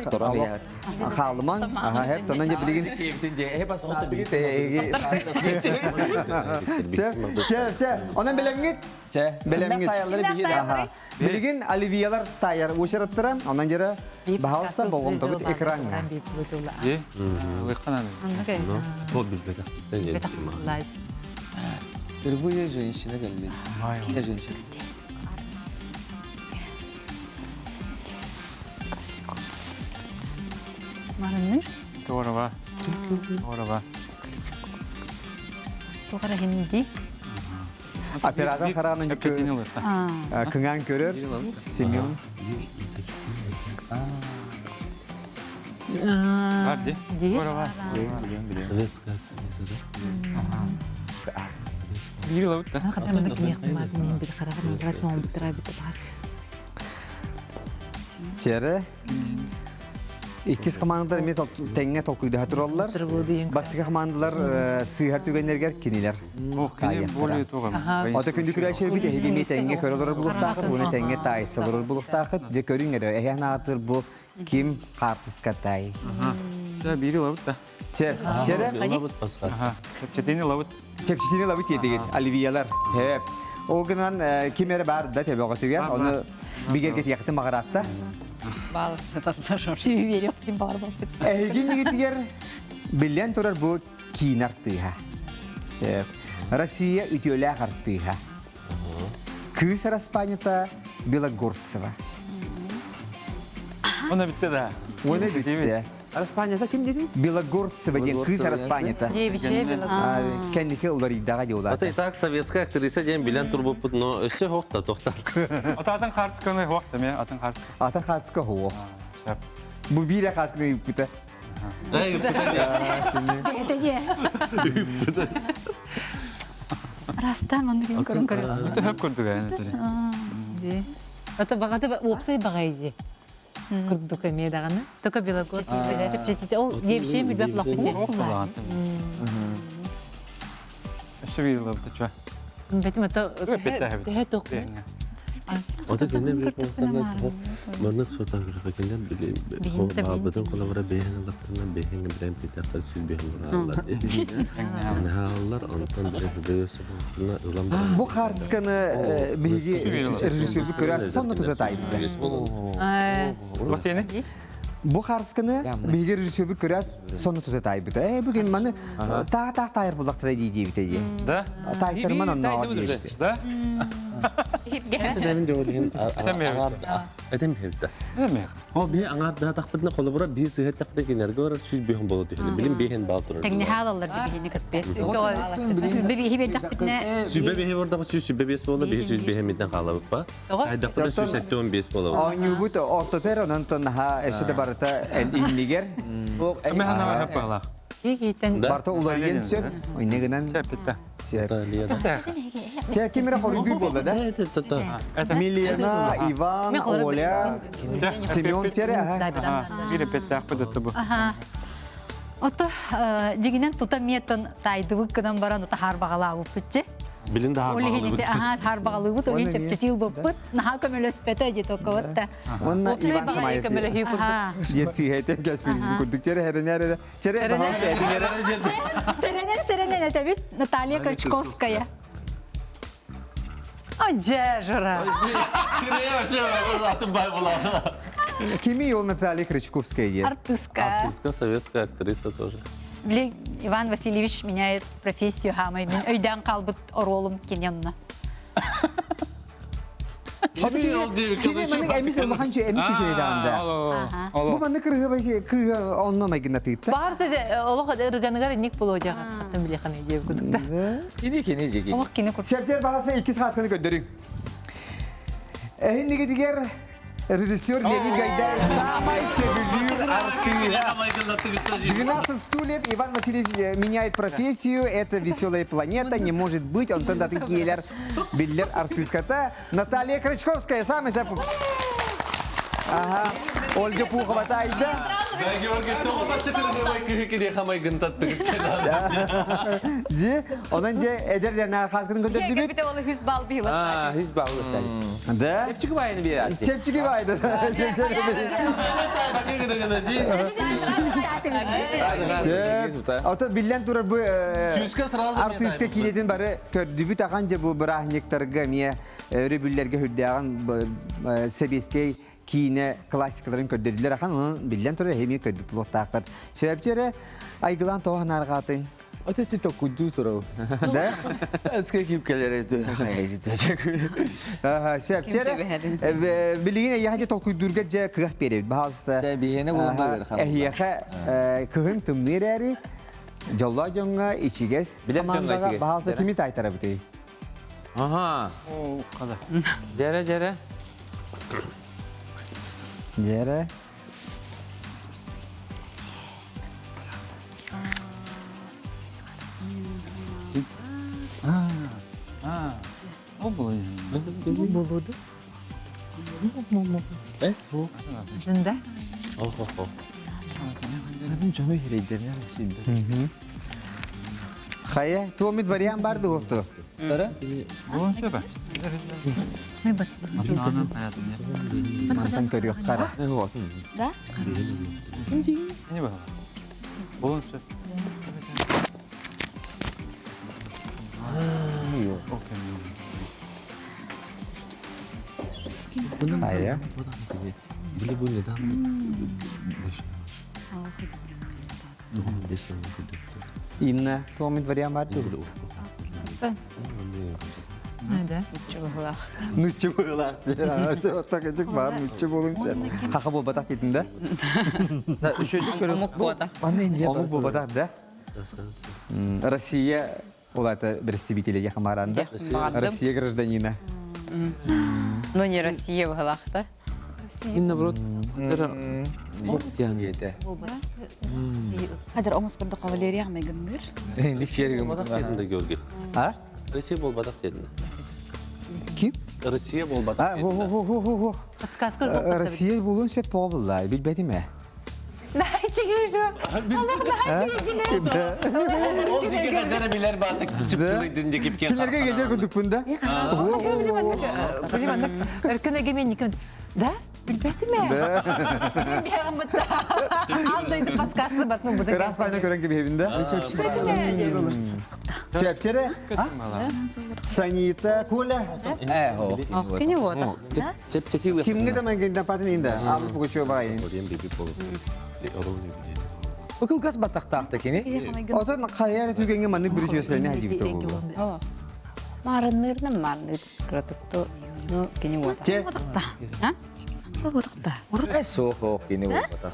S1: хаалымаҥ. Аха хэп тонон дьэ билигин Чэ, чэ, онон бэлэмҥит?
S2: Чэ,
S1: бэлэмҥит. Билигин Оливиялар таайар уочараттара, онон дьэрэ баһаалыста болҕомтобут экраҥҥа.
S2: Впервые женщина кэлли. Я женщина.
S6: Марынныр?
S9: Здорово. Здорово.
S6: Тугара хинди.
S1: Оператор хараанын кыҥаан көрөр Семен. Чэрэ Иккис хамаандалар эмиэ тэҥҥэ толкуйдаһа тураллар. Бастакы хамаандалар сыыһар түгэннэригэр кинилэр таайыахтара. Ото күндү күрээччилэрбит эһиги эмиэ тэҥҥэ көрө олорор булуохтаахыт уонна тэҥҥэ таайса олорор булуохтаахыт. Дьэ көрүҥ эрэ, эһээн аатыр бу ким хаартыскатай?
S9: Дьэ, биири ылабыт да.
S1: Чэ, чэрэ?
S9: Чэпчэтиини ылабыт.
S1: Чэпчэтиини ылабыт диэтигит, оливиялар. Хэп. Ол гынан ким эрэ баар да төбөҕөтүгэр, ону бигэргэтиэхтин баҕараатта. Эһиги иннигитигэр биллэн турар бу киин артыыһа. Сөп. Россия үтүөлээх артыыһа. Кыыс араспаанньата Белогорцева.
S9: Оны битте да.
S1: Оны битте.
S5: Араспаанньата ким дедин?
S1: Белогорцева диэн кыыс араспаанньата.
S4: Девичья Белогорцева.
S1: Кэнники уларыйдаҕа диулаата.
S3: Это и так советская актриса диэн билэн турбуппут, но өссө хоқта тохтар.
S9: Ото атын хартысканы хуох да атын хартыска.
S1: Атын хартыска хуох. Бу биирэ хаасканы ыыппыта.
S6: Это Растан маннык көрөн көрөн.
S9: Өтө хөп көрдүк ээ.
S4: Ата бағата уопсай бағай Курдук эмиэ даҕаны. Только Белогор чэпчэтитэ ол диэбишиэн билбэт лаппыт
S9: Өссө биир ылабыт чуа.
S4: Бэтим ата төһө тоқ.
S3: Ото кэннэ бир пунктарынан маннык сотан көрөхө били баалбытын холобура бэйэн аллахтарынан бэйэн бирэн питахтар сүл бэйэн барааллар наһааллар онтон били ылан
S1: Бу хаартысканы биһиги режиссербит көрө сонно тута таайбыта. Бу хаартысканы биһиги режиссербит көрө сонно тута таайбыта. Э бүгүн маны таах-таах таайар буллахтара дии диэбитэ дии.
S9: Да?
S1: Таайтарыман оннооҕор диэбитэ.
S9: Да?
S3: Этем хебитэ. О би аңаардаа тахпытына холобура биир сыһа тахта кинерге барар 105 бола түһэлэ. Билим бэһин баал турар.
S6: Тэҥнэһаалаллар дьибиһини кытпет. Бэбиһи бердахпитинэ
S3: Сүбэ бэһи бардаҕа 105 буола, биһи 105 миттен хаалабыппа. Айдахпыта 175 буола.
S1: Оонньуубут ортото эрэ онон наһаа өссө да барыта иннигэр.
S9: Эме ханама хаппалаах.
S1: Барта уларыйан сөп. Инне гынан. Чэ, ким эрэ хоруйдуур буолла да? Милена, Иван, Оля, Семен Тере.
S9: Биир эппеттээх бу бу.
S6: Ото дьигинен тута миэтон тайдыбыт гынан баран ута харбаҕалаабыппытчы.
S3: Билин да
S6: харбаҕалыыбыт. Аха харбаҕалыыбыт, ол чэпчэтиил буппут. Наһаа көмөлөспөтө дии токкобутта.
S1: Онна Иван Шамаев
S4: көмөлөһүү курдук.
S1: Диэн сыыһайтан кэспит курдук. Чэрэ хэрэнээр эрэ. Чэрэ баһаалыста этиҥ эрэ.
S6: Сэрэнэн сэрэнэн этэбит Наталья Крючковская.
S4: Ой, Жора.
S1: Кими ол Наталья Крючковская диэн?
S6: Артистка.
S3: Артистка, советская актриса тоже.
S6: Били Иван Васильевич меняет профессию хаамай. Мин өйдөөн қалбыт оруолум киненна.
S1: Кини маннык эмис улахан эмис үчүгэй даҕанда. Бу маннык кырыһыбай кыыһа онно майгыннатыытта.
S4: Баар да олох ырганыгар инник болуожаҕа хаттан билиэхэ диэбит курдук.
S2: Кини кини дьиги.
S6: Олох кини курдук.
S1: Сепсер баҕаса иккис хаасканы көрдөрүҥ. Эһиннигитигэр режиссер Леонид Гайдай самай сөбүлүүр артыыһа. 12 стульев Иван Васильевич меняет профессию. Это веселая планета, не может быть. Онтон датын киелер биллер артистката Наталья Крачковская. Самый сап. Ага. Ольга Пухова тайда.
S3: Георгий, тоҕо бачча кыргыбай киһи кириэхэ майгынтаттыгыт
S1: Ди, онон де эдер дена хаскытын көтөрдүбүт.
S7: Кепите ол 100 балл бихилат.
S5: А, 100 балл ыттар.
S1: Да.
S5: Чепчики байыны биэрээти.
S1: Чепчики байды. Ото биллэн турар бу
S3: Сүүскэ сразу
S1: артистка киинэтин бары көрдүбүт ахан же бу бырааһынньыктарга эмиэ өрөбүллэргэ хүрдээҕин сэбиэскэй киинэ классикаларын көрдөрдүлэр ахан онон биллэн турар эмиэ көрбүт булуохтааххыт. Сөпчү эрэ айгылаан тоҕо санаарҕаатыҥ?
S2: Ото ти токуйдуу турау.
S1: Да?
S2: Эцке кип келер.
S1: Сөпчү эрэ билигин эйиэхэ толкуйдуурга дьэ кыах биэрэбит. Баһаалыста.
S2: Биһиэне булунда
S1: Эһиэхэ кыһын тымныы эрээри дьоллоох дьоҥҥо ичигэс командаҕа баһаалыста кими таайтарабытый?
S5: Ага. Дьэрэ, дьэрэ.
S1: Дьэрэ.
S4: Булуду. Да?
S1: Хайа, туомит вариант бар дуопту? Мантан көрүөх қара.
S7: Да?
S1: Хайа.
S3: Били бу недавно
S1: Инна, туомит вариант бар дуо?
S4: Да.
S1: Нучча буолаах. Так бар нучча болун сен. Хаха болбатах дейтін да?
S8: Омук буота.
S1: Омук болбатах да? Россия олата представители Яхамаранда. Россия гражданина.
S8: Но не Россия быһылаахта.
S5: Им наоборот,
S7: Хадыр омус курдук Валерия майгынныр.
S3: Георгий.
S1: А?
S3: Россия болбатах дедин.
S1: Ким?
S3: Россия болбатах
S1: А, хо хо хо хо хо.
S4: Подсказка
S1: Россия болун сеп побылла, билбетим э.
S3: Ол диге кадара билер бартык чыпчылыйдын дегип кен.
S1: Кинерге кетер күдүк бunda.
S4: Өркөн эгемен никөн. Да? Билбетим э. Андайды подсказка батны буда.
S1: Раз пайна көрөн кебебинде. Сепчере? Санита Коля.
S2: Э, хо.
S8: Кини буота.
S1: Кимге да мен патын инде. Алып бугучу багайын.
S2: Укылгас батактаахта кини.
S1: Отон хайар түгенге маннык бир төсләрне хажибит болду.
S8: Марыннырны марны кратыкту. Ну, кини буота.
S1: Че?
S8: А?
S2: Э, со хо кини батах.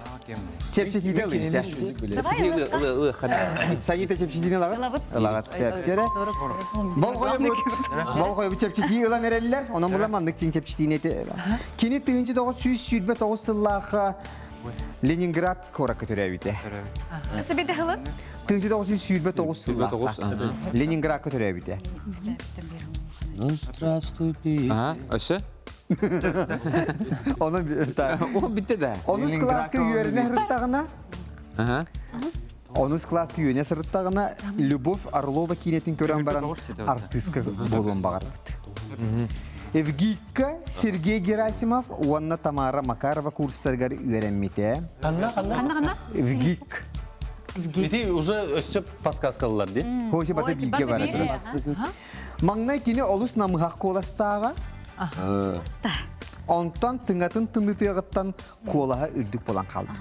S1: Чепче тиде лынча. Санита чепче тиде лагат? Лагат сепчере. Бол коюп бол коюп чепче тиде ылан эреллер. Онон була маннык тин чепче тине. Кини тыгынчы 929 сыллаха Ленинград кора көтөрөбүтэ.
S7: Себеде хылы?
S1: Тыгынчы 929 сыллаха Ленинград көтөрөбүтэ.
S2: Ну, здравствуй, пи.
S5: Ага, өсө?
S1: Onun
S5: О, битте да.
S1: Онус класска үйөрүнө сырыттагына
S5: Ага.
S1: Онус класска үйөрүнө сырыттагына Любовь Орлова кинетин көрөн баран артистка болуун багарбыт. Евгика Сергей Герасимов уонна Тамара Макарова курстаргар үйренмите.
S3: Канна канна.
S4: Канна канна?
S1: Евгик.
S3: Ити уже өссө подсказкалар ди.
S1: Хоси бата билге бар. Маңнай кини олус намыхах коластаага. Онтон тыңатын тымнытыгыттан колаха үрдүк болан калбыт.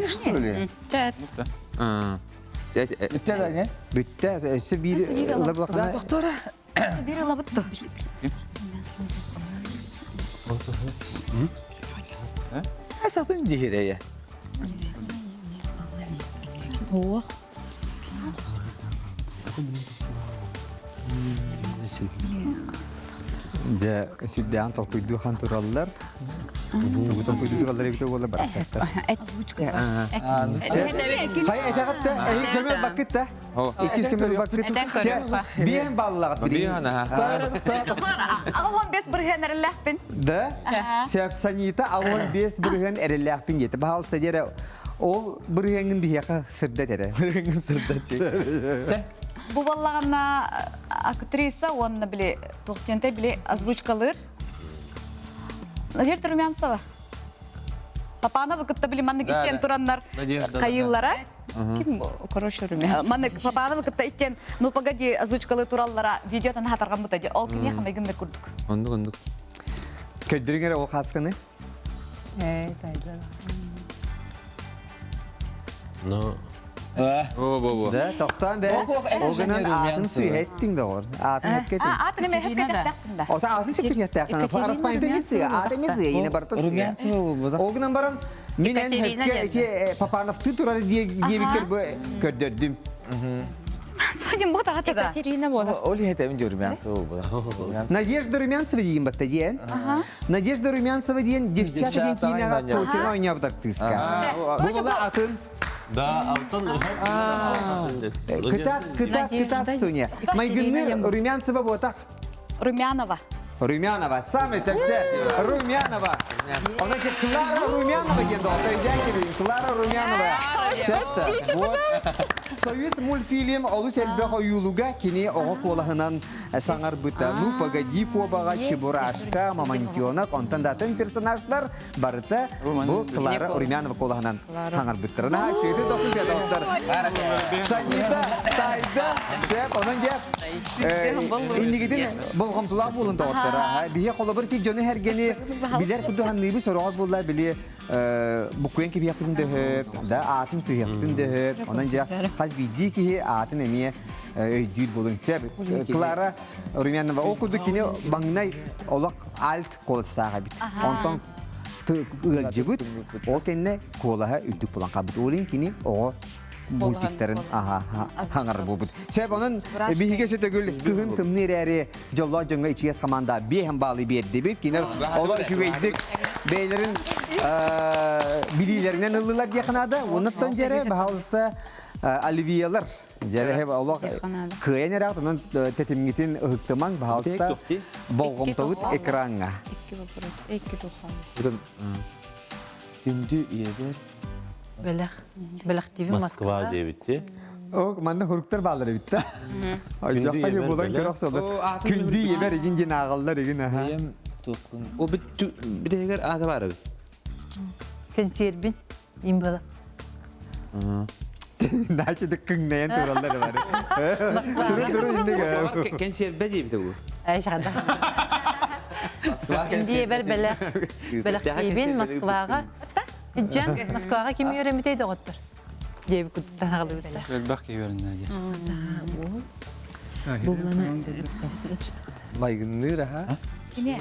S2: Что ли?
S8: Чат.
S2: Үттэ да не?
S1: Бүтте, өссө бир ылар булакана.
S7: Бир ылабытты.
S2: Э, сатын дихирее.
S8: Ох.
S1: Дьэ, сүрдээн толкуйдуу хан тураллар. Тугу толкуйдуу тураллар эбите буолла барасаттар. Хай этәгәттә, эһи көмөл баккытта. Иккис көмөл баккыт. Чэ, биэн баллагат
S5: Биэн, аха.
S7: Ағуан бес бірген әріләқпін.
S1: Да? Сәп санита ауан бес бүрген әрелләхпин еті. Бахал сәдері. Ол бырыһыаҥҥын биһиэхэ сырдат эрэ.
S2: Бырыһыаҥҥын сырдат. Чэ.
S7: Бу баллаҕына актриса уонна били туохчентай били озвучкалыыр. Надежда Румянцева. Папанова кытта били маннык иккиэн тураннар хайыыллара.
S8: Ким короче Румянцева.
S7: Маннык Папанова кытта иккиэн ну погоди озвучкалыы тураллара видеотан хатаргаммыта ди. Ол киниэхэ майгыннар курдук.
S5: Оннук оннук.
S1: Көрдөрүҥ эрэ ол хаасканы.
S4: Э, тайда.
S3: Но
S5: О, бо бо.
S1: Да, тохтоон бэ. Ол гынан аатын сыыһа эттиҥ доҕор. Аатын эпкетиҥ.
S7: Аатын эме хэпкэтехтээхтин да.
S1: Ота аатын сөптүҥэттэхтин. Араспаанта эмиэ сыа, аата эмиэ сыа, ине барыта сыа.
S2: Румянцева
S1: Ол гынан баран мин эн
S4: Екатерина
S1: хөпкө ити Папановтыы турар диэбиккэр бу көрдөрдүм.
S7: Судим бу таҕата да.
S8: Екатерина буола.
S2: Ол иһэтэбин дии Румянцева буола.
S1: Надежда Румянцева диигин батта диэн. Надежда Румянцева диэн девчата диэн киинэҕэ Тосина оонньообут артыыска. Бу була атын
S3: Да, алтан
S1: Кытаат, кытаат, кытаат, Соня. Майгынныр Румянцева буотах.
S7: Румянова.
S1: Румянова, самый сәпче Румянова. Она тебе Клара Румянова диэн доҕотто өйдөөн кэбиһин. Клара Румянова. Сәттэ. Вот. Союз мультфильм олус элбэх ойуулуга кини оҕо куолаһынан саҥарбыта. Ну, погоди куобаҕа, Чебурашка, Мамонтенок, онтон да атын персонажтар барыта бу Клара Румянова куолаһынан хаҥарбыттара. Наһаа үчүгэй дохсун педагогтар. Санита, Тайда, сөп, онон дьэ иннигитин болҕомтолоох буолун доҕоттор. Биһи холобур ки дьону эргени билэр курдук ханныыбы сороҕор буолла били буккуйан кибиэхпитин дөһөп, да аатын сыһыахпытын дөһөп. Онон дьэ хас биирдии киһи аатын эмиэ өйдүүр буолун. Сөп. Клара Румянова ол курдук кини маҥнай олох альт куоластаах эбит. Онтон ыалдьыбыт, ол кэннэ куолаһа үрдүк булан хаалбыт. Ол иһин кини оҕо мультиктарын хаҥар буолбут. Сөп, онон биһиги өссө төгүл кыһын тымныы эрээри дьоллоох дьоҥҥо ичигэс хамаанда биэһэн баалы биэрдибит. Кинилэр олох үчүгэйдик бэйэлэрин билиилэринэн ыллылар диэххэ наада. Оннуттан дьэрэ, баһаалыста, оливиялар Дьэрэһэ олох кыайан эрэҕит, онон тэтимҥитин ыһыктымаҥ, баһаалыста, болҕомтобут экраҥҥа.
S8: Икки вопрос, икки тухан.
S5: Күндү ийэбэр.
S4: Бэлэх. Бэлэхтиибин
S3: Москва диэбитти.
S1: О, манна хуруктар баалар эбит да. Ойдохха же булан көрөх соло. Күндү ийэбэр игин диэн ааҕаллар игин аха.
S5: Ийэм туохпун. О бит битегер аата бар эбит.
S4: Кэнсиэрбин им была.
S1: Начи да кыҥнайан тураллар бары. Туру туру иннигэ.
S5: Кэнсиэрбэ диэбитэ бу.
S4: Ай шахада.
S5: Москва
S4: Күндү бэлэх. Бэлэхтиибин Москваҕа. Ижжан Москваҕа ким үөрэммитэй доҕоттор? Диэбит куттан аҕалыбыттар.
S9: Элбэх киһи үөрэннэ дии.
S2: Майгынныыр аха.
S7: Кини.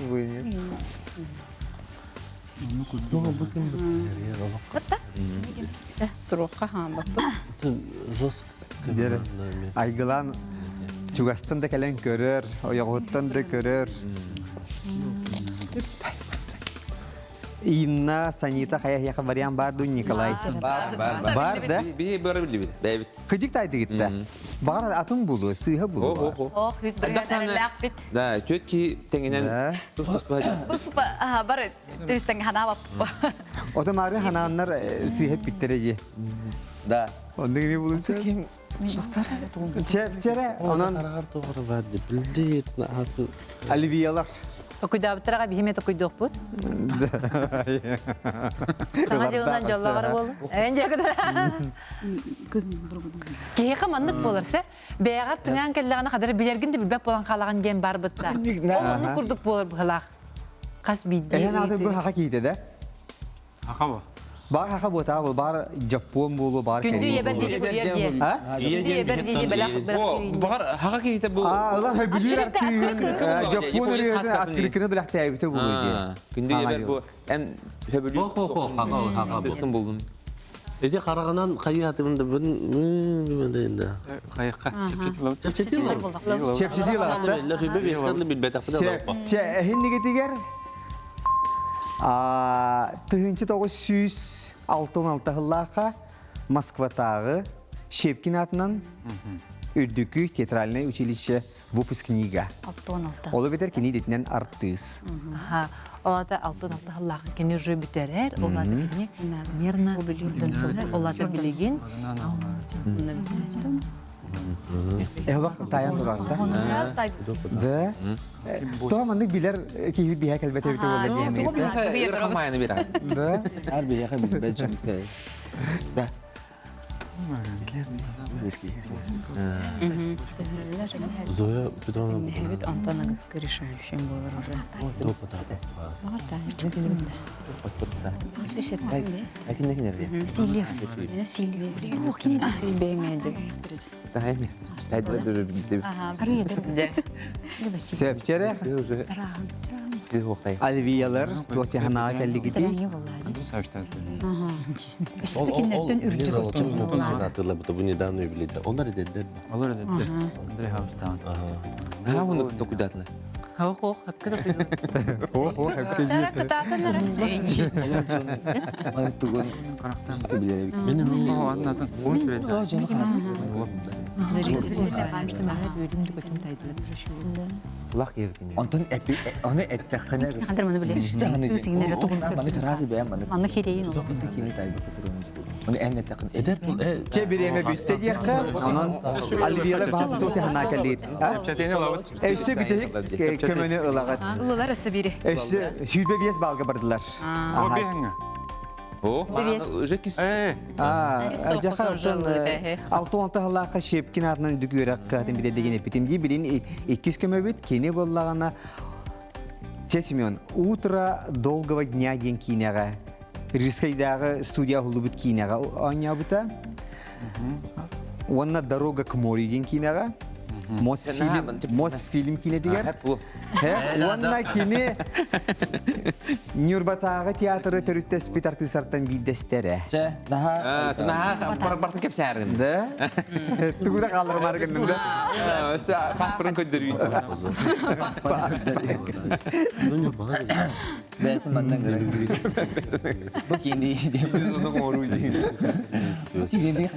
S8: Туруохха хаамбаппыт.
S3: Жестко.
S1: Айгылаан чугастан да кэлэн көрөр, ойоҕуттан да көрөр. Инна, Санита хайа эһиэхэ вариант баар дуу Николай?
S5: Бар, бар, бар.
S1: Бар да?
S5: Би бары билибит, бэйбит.
S1: Кыдьык тайдыгытта. Баҕар атын булуо, сыыһа булуо.
S7: Ох, үс бырыһыан эрэллээхпит.
S5: Да, түөт киһи тэҥинэн тус-туспа.
S7: Туспа, бары түстэн ханаабаппа.
S1: Ото маары ханааннар сыыһа эппиттэрэ дии.
S2: Да.
S1: Оннук эми булун ким Чэпчэрэ, онон Оливиялар.
S4: Токуйдаабыттара биһиме токуйдуохпут. Саҥа дьылынан дьоллоҕор буолу. Эн дьэ Киһиэхэ маннык буолар сэ. Бэйэҕэр тыҥаан кэллэҕинэ хадары билэргин да билбэт буолан хаалаҕын диэн барбытта. Ол оннук курдук буолар быһылаах. Хас биирдии.
S1: Эһэн ааты бу хаха киитэ да?
S9: Хаха бу.
S1: Бар хаха буотаа бол бар Жапон буолу бар
S4: Күндү ебер диди бурьер диye. Күндү ебер диди белах
S5: белах. Баҕар хаха киһитэ бу.
S1: Аа, ыла хөбүлүүр артыыһын Жапон өрүөтүн открыкыны белахтээбитэ буолу диye.
S5: Күндү ебер бу эн хөбүлүүр.
S3: Хо хо хаха хаха
S5: бу. Булдум.
S3: Эти хараҕынан хайыатыбын да бун да.
S9: Хайыкка.
S3: Чэпчэтилэр.
S1: Чэпчэтилэр.
S3: Лэр хүбэ бесканны билбэтахпын.
S1: Чэ, эһиннигитигер 1966 сыллаахха Москватааҕы Щепкин аатынан Үрдүкү театральнай училище выпускнига.
S6: 66.
S1: Ол эбэтэр кини идэтинэн артыыс.
S4: Аха. Ол ата 66 сыллаах кини уже бүтэрэр, ол ата кини примерно ол ата билигин
S1: Эһлах тайан турарда. Да. Тоҕо маннык билэр киһи биһэ кэлбэтэ эбитэ буолла диэн. Да.
S2: Ар биһиэхэ билбэт дьон. Да.
S3: Зоя Петровна
S8: Эбит Антон Агыска решающим буолар уже.
S6: Васильев.
S1: Сөпчэрэ Альвиялар туотяханаға кэллигити.
S6: Өссө кинилэртэн үрдүк
S3: Атылла бу недавно юбилейда. Onlar edildi.
S9: Олор эдетте. Андрей Хаустан.
S5: Ha bunu dokudatla.
S4: Хо-хо, хапка да
S1: О,
S2: Маны тугун билер эбит.
S9: Менин о аннатын он сүрөт.
S5: Kulak yerkin.
S2: Онтон эпи оны эттэххинэ
S6: Хандыр маны биле. Тыысигинere тугун
S2: Маны таразы бэйэм маны.
S6: Манны херейин ол.
S2: Кини тайбы Оны эн эттэххин.
S3: Эдер бул
S1: Че биреме бүтте диэххэ, онон Альвиялар баһасы туотяханаға кэллигит.
S9: Чатыны алабыт.
S1: Өссө бүтэһик көмөнү ылаҕыт.
S7: Ылылар өссө бири.
S1: Өссө сүүрбэ биэс балга бардылар.
S9: О бэһиңе.
S5: О, уже кис.
S9: Э,
S1: Жаха оттон алты халлаахха Шепкин атынан үрдүк үөрэххэ атын битэ деген эппитим дии билин иккис көмөбүт кини буоллаҕына Че Семен, «Утро долгого дня» диэн киинэҕэ Рижскайдааҕы студия уһуллубут киинэҕэ оонньообута. Уонна «Дорога к морю» диэн киинэҕэ Мосфильм, Мосфильм киинэтигэр. Уонна кини Ньурбатааҕы театры төрүттэспит артыыстартан биирдэстэрэ.
S2: Чэ, наһаа
S5: Наһаа барбартын кэпсээрин.
S1: Да? Тугу да хаалларымаары гынным да?
S5: Өссө паспорын көддөрүү.
S2: Бэйэтин маннан көрөр. Бу кини диэн.
S5: Оны оҥоруу диэн.
S2: Бу кини диэн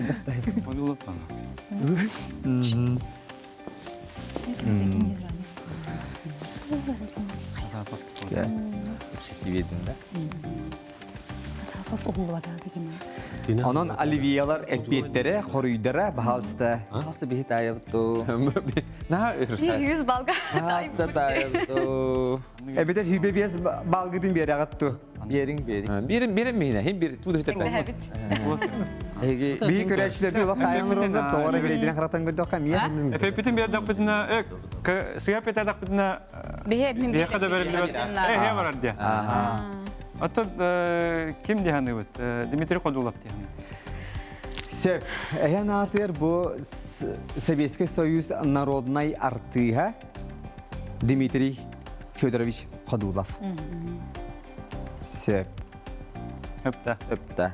S2: хайдахтай.
S5: Сибедин да.
S1: Онон оливиялар эппиэттэрэ, хоруйдара, баһаалыста.
S2: Хаста биһи таайабыт
S5: Наһаа өр.
S7: Жүз балга.
S2: Хаста таайабыт
S1: Эбэтэр хүбэ биэс балгытын биэрэҕит ту.
S2: Биэриҥ биэриҥ.
S5: Бирин бирин миһинэ, хим бир туу дөтөппө.
S7: Тэҥнэһэбит.
S2: Эһиги
S1: Биһи көрөөччүлэрби олох таайан олороллор, тоҕо эрэ бирэйдэрин харатан көрдөххө эмиэ.
S9: Эппитин биэрдэхпитинэ, э, сыа петедахпитинэ,
S7: Биһи мин
S9: биһиэхэ да бэриллибэт. Э, барар диэ. Оттон ким диһаныбыт? Дмитрий Ходулов диһаны.
S1: Сөп. Эһэн аатыгар бу Советский Союз народнай артыыһа Дмитрий Федорович Ходулов. Сөп.
S9: Өптэ.
S1: Өптэ.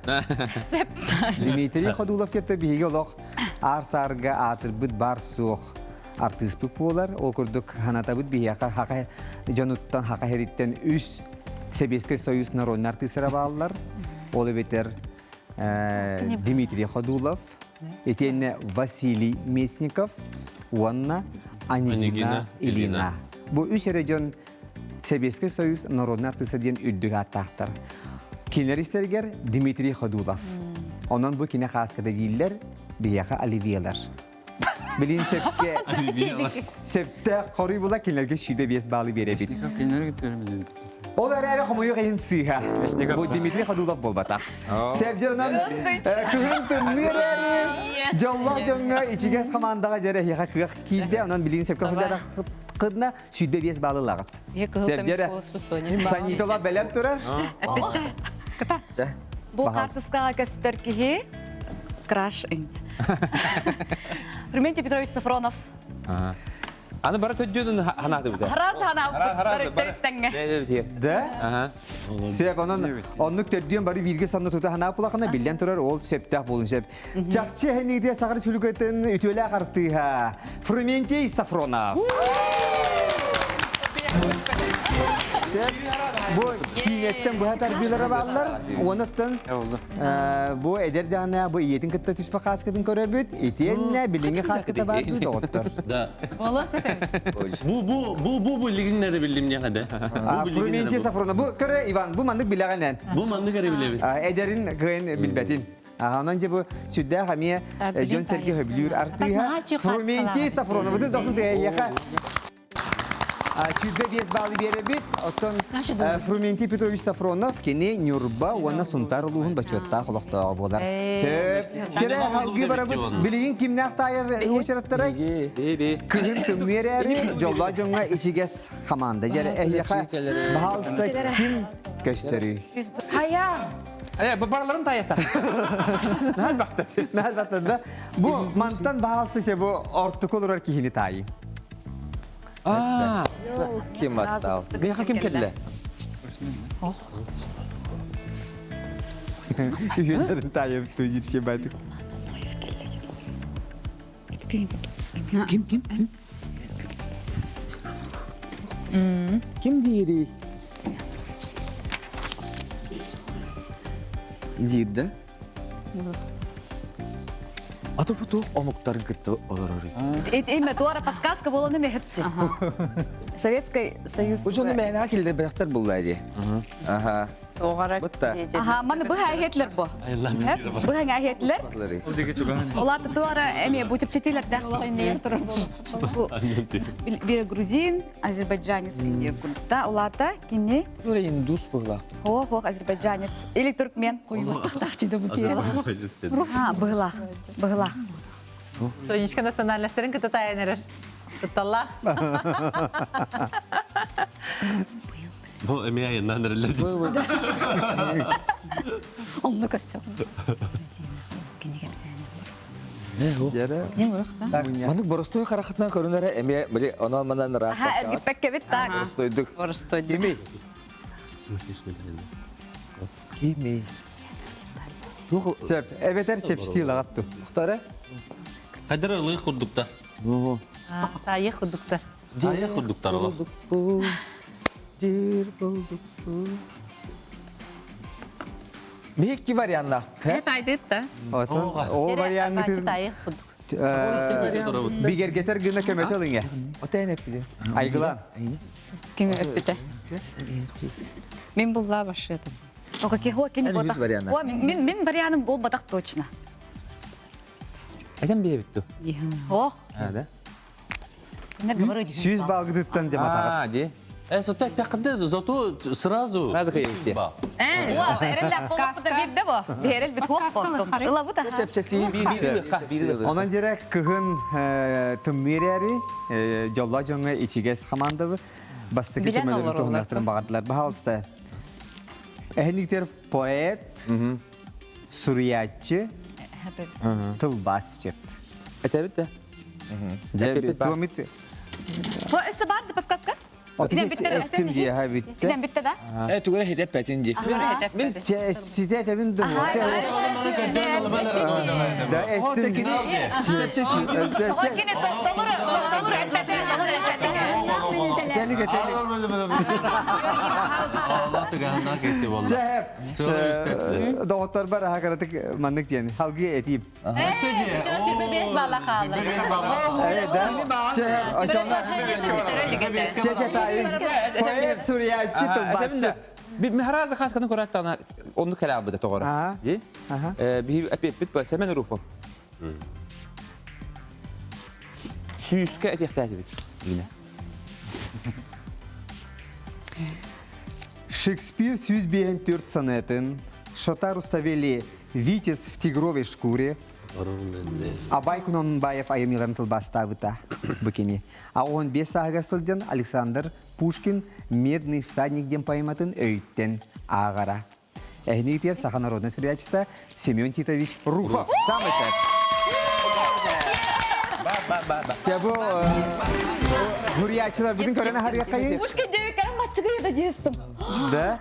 S1: Дмитрий Ходулов кепте биһиги олох аар-саарга аатырбыт бар суох артыыспыт буолар. Ол курдук ханатабыт биһиэхэ хака дьонуттан хака хериттен үс Советский Союз народный артыыстара бааллар. Ол эбэтэр Дмитрий Ходулов, итиэннэ Василий Местников уонна Анегина Ильина. Бу үс эрэ дьон Советский Союз народный артыыса диэн үрдүк ааттаахтар. Кинилэр истэригэр Дмитрий Ходулов. Онон бу кине хааската дииллэр, биһиэхэ оливьелар. Билин сөпкө сөптөөх хоруй була кинилэргэ 25 баалы биэрэбит. Ол эрээри хомойуох иһин сыыһа. Бу Дмитрий Ходулов буолбатах. Сәбдьэрынан кыһын тымныы эрээри дьоллоох дьоҥҥо ичигэс хамаандаҕа дьэрэ эһиэхэ кыах киирдэ. Онон билигин сөпкө хоруйдаатаххытына 25 баалы ылаҕыт. Сәбдьэрэ Санитола бэлэм турар.
S7: Бу хаартыскаҕа көстөр киһи краш Рументий Петрович Сафронов.
S5: Аны бара төддүнүн ханааты бите.
S7: Харас ханаабыт истэҥҥэ.
S1: Да? Сөп, онон оннук төрдүөн бары бииргэ санна тута ханаап булахына биллэн турар ол сөптөөх буолун сөп. Чахчы хэнигде Саха Республикатын үтүөлээх артыыһа Фрументий Сафронов. Бу киинэттэн быһа тардыылара бааллар. Уонаттан бу эдэр даҕаны бу ийэтин кытта түспэ хааскытын көрөбүт. Итиэннэ билиҥҥи хааскыта баар дуу доҕоттор.
S3: Да.
S4: Боло сөп
S3: Бу бу бу бу бу билигин эрэ биллим диэхэ да.
S1: Фрументий Сафронов. Бу көрө Иван, бу маннык билэҕинэн.
S3: Бу маннык эрэ билэбит.
S1: Эдэрин кыайын билбэтин. Онон дьэ бу сүрдээх эмиэ дьон-сэргэ сөбүлүүр артыыһа Фрументий Сафронов. Ытыс дохсун тыйайыаха. 25 баллы биэрэбит. Оттон Фрументий Петрович Сафронов кини Ньурба уонна Сунтаар улууһун бочуоттаах олохтооҕо буолар. Сөп. Чэрэ халгыы барабыт. Билигин кимнээх таайар уочараттарай? Кыһын тымныы эрээри дьоллоох дьоҥҥо ичигэс хамаанда. Дьэ эһиэхэ баһаалыста ким көстөрүй?
S4: Хайа!
S5: Э, бу барыларын таайата. Наһаа бахта.
S1: Наһаа бахта да. Бу мантан баһаалыста бу ортуку олорор киһини таайын.
S5: Аа,
S2: Ким аттал?
S5: Миэхэ ким кэллэ?
S1: Үһүннэрин таайып туйир байтык.
S5: Ким ким ким?
S2: Ким диири? Диир да? Аты бу омуктарын кытта олорор.
S7: Эме туара подсказка боланы мехепчи. Советский Союз.
S2: Бу дьону мээнэ киллэр бэхтэр булла ди. Аха. Бутта.
S7: Аха, маны быһа Хитлер бу. Быһа Хитлер. Олаты туара эме бу чепчетилердә. Бир грузин, азербайджанец кунта улата кини.
S2: Тура индус була.
S7: Хо, хо, азербайджанец или туркмен. Куйматтахтахчы да бу Ха, быһылах, быһылах.
S4: Сонечка национальностарын кыта тайан эрэр. Тутталлах.
S3: Бу эмиэ айаннан эрэллэр.
S6: Онну көссө. Кини кэпсээнэ.
S2: Маннык боростуой харахытынан көрүнэрэ эмиэ били онон манан ыраах.
S7: Аха, эргиппэккэбит так.
S2: Боростуойдук.
S8: Боростуойдук.
S2: Кими? Кими?
S1: Сөп, эбэтэр чепчти лагатту.
S2: Ухтара?
S3: Хайдара ылыы курдуктар.
S4: Таайы курдуктар.
S3: Таайы курдуктар олор.
S2: Дир болдукпу. Биһикки варианна.
S8: Тайдыт да.
S1: Отон ол вариангытын
S4: Таайы курдук.
S1: бигергетер гына көмөтө ылыңа.
S2: Отен эппиде.
S1: Айгылан.
S8: Ким өппүтэ? Мин булла башытым.
S7: Ока ки хо кини
S2: Эн
S7: ботах.
S2: үһүс вариана.
S7: О, мин мин варианым бол батах точно.
S5: Этен биэбитту.
S7: Ох.
S5: А, да?
S1: Сүз балгытыттан деп атағат.
S5: А, ди.
S3: Э, зато тақды, зато сразу.
S5: Сразу кайытты.
S7: О, эрелле колоппута бирде бо. Берел бит хоп хоптум. Ылабыт аха.
S1: Онон дьэрэ кыһын тымныы эрээри, дьоллоох дьоҥҥо ичигэс хамаандабы бастакы
S8: Билэн
S1: көмөлөрүн
S8: олороллор.
S1: туһунахтарын баҕардылар. Баһаалыста. Эһиниктер поэт, суруйааччы, тылбаасчыт.
S5: Этэбит да.
S1: Дьэ, туомит
S7: Хо, өссө бар да подсказка?
S1: Эттим дии, бүтте.
S7: Киден бүтте да?
S2: Э, тугара хитеп пәтин ди.
S1: Мин сите этебин дым. Да, эттим.
S7: Хо, кини толору толору эппете, толору эппете.
S1: Кели кетели.
S3: Allah тыгаһына кеси болла.
S1: Чэп.
S3: Сыла үстәтте.
S1: Доҕоттор бар аха каратык маннык диэн. Халгы этиим.
S4: Бес бала хаалар.
S1: Э, да. Чэп, очона. Чэ, тайын. Поэт суруйааччы тылбаасчыт.
S5: Михаразы хас каны көрәттана онну кәләбі да тоғыра.
S1: Аха.
S5: Ди?
S1: Аха.
S5: Би әпет бит ба сәмен руфа. Сүйіске әтехтәді бит. Дигенә.
S1: Шекспир сүүс биэһин түөрт сонетын, Шота Руставели «Витязь в тигровой шкуре», Абай Кунанбаев айымньыларын тылбаастаабыта бу кини. А 15 сааһыгар сылдьан Александр Пушкин «Медный всадник» диэн поэматын өйүттэн ааҕара. Эһинигитигэр саха народнай суруйааччыта Семен Титович Руфов. Самый сөп. Чэ бу суруйааччылар бүтүн көрөн аһарыаххайын.
S7: Пушкин дебеккерин матчыгы да дестим.
S1: Да.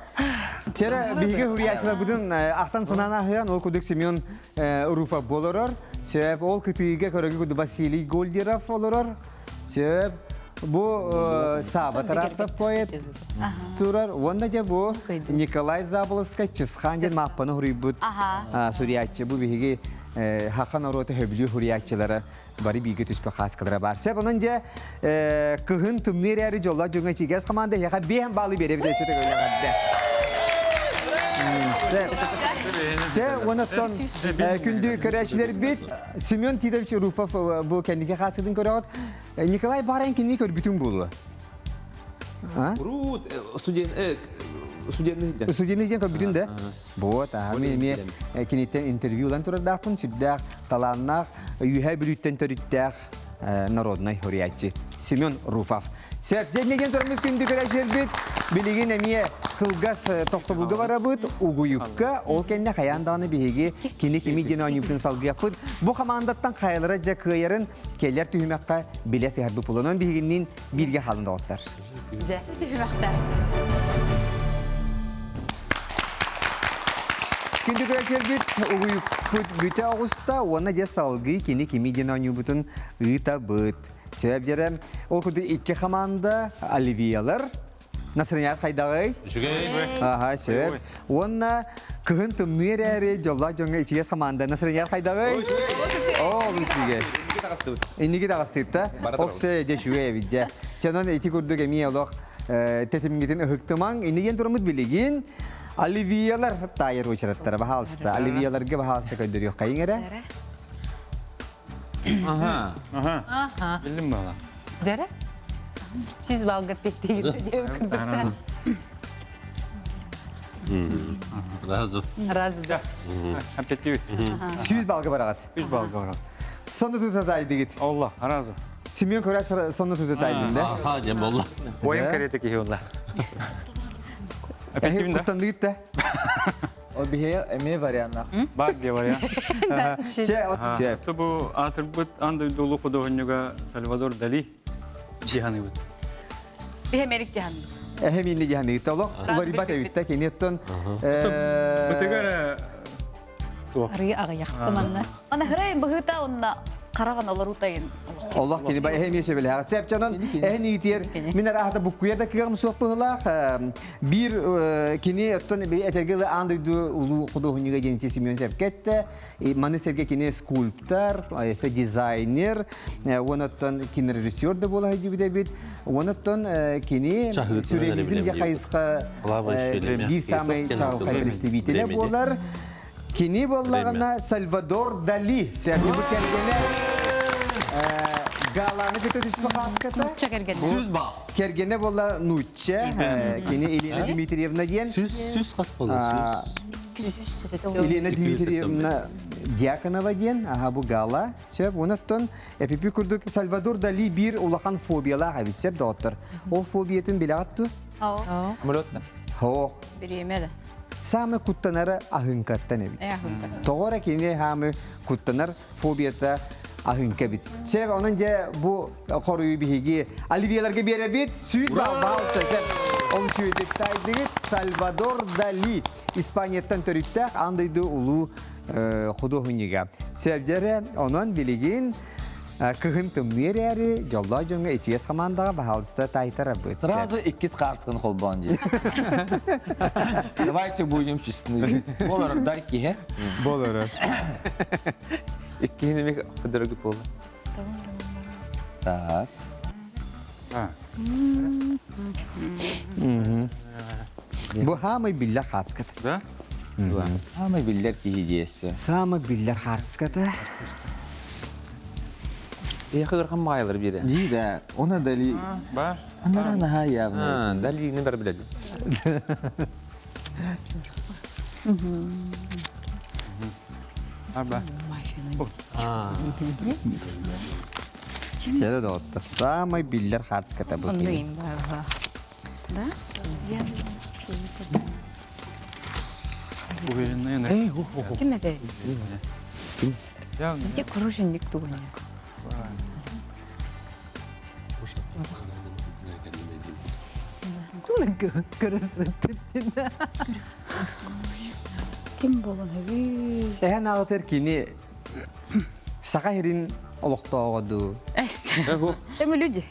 S1: Тера биһиги суруйааччылар бүтүн ахтан санаан аһыан ол кудук Семен Руфов болорор. Сөп ол кытыыга көрөгү куду Василий Гольдеров олорор. Сөп. Бу Саба Тарасов поэт турар. Уонна дьэ бу Николай Заболоцкай Чысхаан диэн мааппаны хуруйбут суруйааччы. Бу биһиги хаха норуота хөбүлүү хуруйааччылара бары бииргэ түспэ хааскалара бар. Сөп, онон дьэ кыһын тымныы эрээри дьоллоох дьоҥҥо ичигэс хамаанда эһиэхэ биэһэн баалы биэрэбит өссө төгүл Сөп. Дьэ, онон күндү көрөөччүлэрбит Семен Титович Руфов бу кэнники хааскытын көрөҕүт. Николай Баран кинини көрбүтүҥ буолуо.
S5: Урут студент студенный
S1: Студенный диэн көрбүтүн да? Вот, аха мен эмиэ киниттэн интервью ылан турардаахпын, сүрдээх талааннаах, Үөһээ Бүлүүттэн төрүттээх народнай суруйааччы Семен Руфов. Сөп, дьэ иннигин тураммыт күндү көрөөччүлэрбит, билигин эмиэ кылгас тохтобулга барабыт, угуйукка, ол кэннэ хайаан даҕаны биһиги кини кими диэн оонньуубутун салгыахпыт. Бу хамаандаттан хайалара дьэ кыайарын кэлэр түһүмэххэ билэ сыһарбыт буолан биһигинниин бииргэ хаалын доҕоттор.
S4: Дьэ, түһүмэхтэ.
S1: Күндү көрөөччүлэрбит, угуйукпут бүтэ оҕуста уонна дьэ салгыы кини кими диэн оонньуубутун ыытабыт. Сөп дьэрэ, ол курдук икки хамаанда Оливиялар Настроеният хайдаҕый?
S3: Үчүгэй.
S1: Аха, сөп. Уонна кыһын тымныы эрээри дьоллоох дьоҥҥо ичигэс хамаанда настроеният хайдаҕый? Оо, үчүгэй. Инники таҕыстыбыт. Оксе дьэ үчүгэй эбит дьэ. Чонон ити курдук эмиэ олох тэтимҥитин ыһыктымаҥ. Иннигин тураммыт билигин Оливиялар таайар уочараттара баһаалыста. Оливияларга баһаалыста көрдөрүөххэйиҥ эрэ.
S9: Аха. Аха. Биллим бала.
S4: Дәрі? Жүз балға петтейді деп күрдік.
S3: Разы.
S4: Разы да.
S9: Аппетит.
S1: Сүүс балга бараҕат.
S9: Үс балга бараҕат.
S1: Сонно тута дигит.
S9: Алла, разы.
S1: Семен көрө сонно тута тайдын да.
S3: Аха, дем болла.
S9: Ойын карета киһи болла.
S1: Эһи куттанныыт да.
S2: Ол биһиэ эмиэ варианнах.
S9: Бар диye вариант.
S1: Чэ, от
S9: Бу аатырбыт аан дойду улуу худуоһунньуга Сальвадор Дали дьиһаныыбыт.
S7: Биһи Америк дьиһаныыбыт.
S1: Эһэ минни дьиһаныыбыт. Олох уларыйбат эбитте киниттэн.
S9: Бытыгар
S6: Арыы аҕыйахты манна.
S7: Ана хырай быһыыта онна хараҕын олорутайын.
S1: Олох кини ба эһэ миэсэ билэҕит. Сепчанан эһэ ниитиэр мин араахата буккуйа да кыаҕым суох быһылаах. Биир кини оттон этэргэ аан дойду улуу худуоһунньуга диэн Семен Сепкетте. Маны сэргэ кини скульптор, өссө дизайнер, уонаттан кинорежиссер да буола сылдьыбыт эбит. Уонаттан кини сюрреализм же хайысха биир самый чаҕылхай представителе буолар. Кини буоллаҕына Сальвадор Дали. Сэргибит кэргэнэ Галаны кытта түспэ хаапката.
S6: Нуучча кэргэнэ.
S3: Сүз бал.
S1: Кэргэнэ буолла нуучча. Кини Елена Дмитриевна диэн.
S3: Сүз сүз хас буолла сүз.
S1: Елена Дмитриевна Дьяконова диэн, аха бу гала. Сөп, онуттан эпипи курдук Сальвадор Дали биир улахан фобиялаах эбит, сөп доҕоттор. Ол фобиятын билэҕит ту?
S5: Самолетна.
S1: Хоох.
S8: Бириэмэ да.
S1: Самый куттанара аһыҥкаттан эбит. Тоҕо эрэ кини хаамы куттанар фобията аһыҥка эбит. Сөп, онон дьэ бу хоруйу биһиги Оливьеларга биэрэбит. Сүүт баал сеп. Ол сүүдүк тайдыгыт Сальвадор Дали Испанияттан төрүттээх аан дойду улуу худуоһунньуга. Сөбдьэрэ, онон билигин кыһын тымныы эрээри, дьоллоох дьоҥҥо ичигэс хамаандаҕа баһаалыста таайтарабыт.
S2: Сразу иккис хаарскын холбоон дии. Давайте будем честны. Болорор дар киһи.
S1: Болорор.
S5: Иккиһин эмиэ дорогу буолла.
S2: Так.
S1: Бу хаамай биллэр хаацката.
S9: Да?
S2: Хаамай биллэр киһи диэссе.
S1: Самый биллэр хаартыската.
S5: Эйхэ ырхан маайлар бире.
S2: Дии да, она дали.
S9: Ба.
S2: Анара наха явно.
S5: Дали не бар биледи.
S9: Аба.
S1: Чere доҕоттор, самый биллэр хаартыската бу.
S8: Оннуйум баа.
S7: Да?
S9: Уверенная.
S8: Ким это? Те кружинник тугуня.
S7: Ким болон хөбүй?
S1: Эһэн аҕытыр кини саха хирин олохтооҕо дуу?
S7: Өҥүлү ди.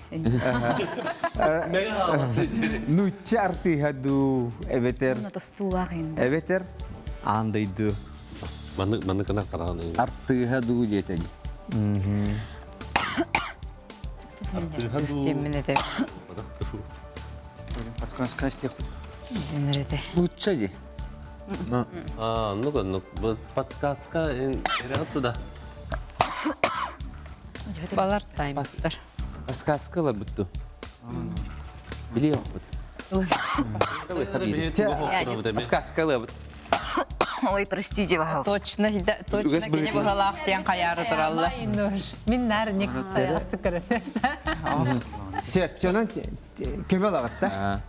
S1: Нучча артыыһа дуу, эбэтэр эбэтэр аан дойду.
S3: Маннык маннык гына хараҕын
S2: Артыыһа дуу диэтэ.
S3: Артыыһа дуу.
S8: Стеммин этэ.
S9: Подсказка истиэхпит.
S8: Нэрете.
S2: Нучча ди.
S3: А, ну-ка, ну, подсказка эрэ туда.
S8: Балар таймстар.
S5: Подсказка ыларбыт Билиэ оппут. Подсказка ылабыт.
S7: Ой, простите, пожалуйста.
S8: Точно, точно кини быһалаах диэн хайаары туралла.
S4: Мин нар ник сайаҕастык көрөмөс.
S1: Сөп, дьонон көмө ылаҕыт да?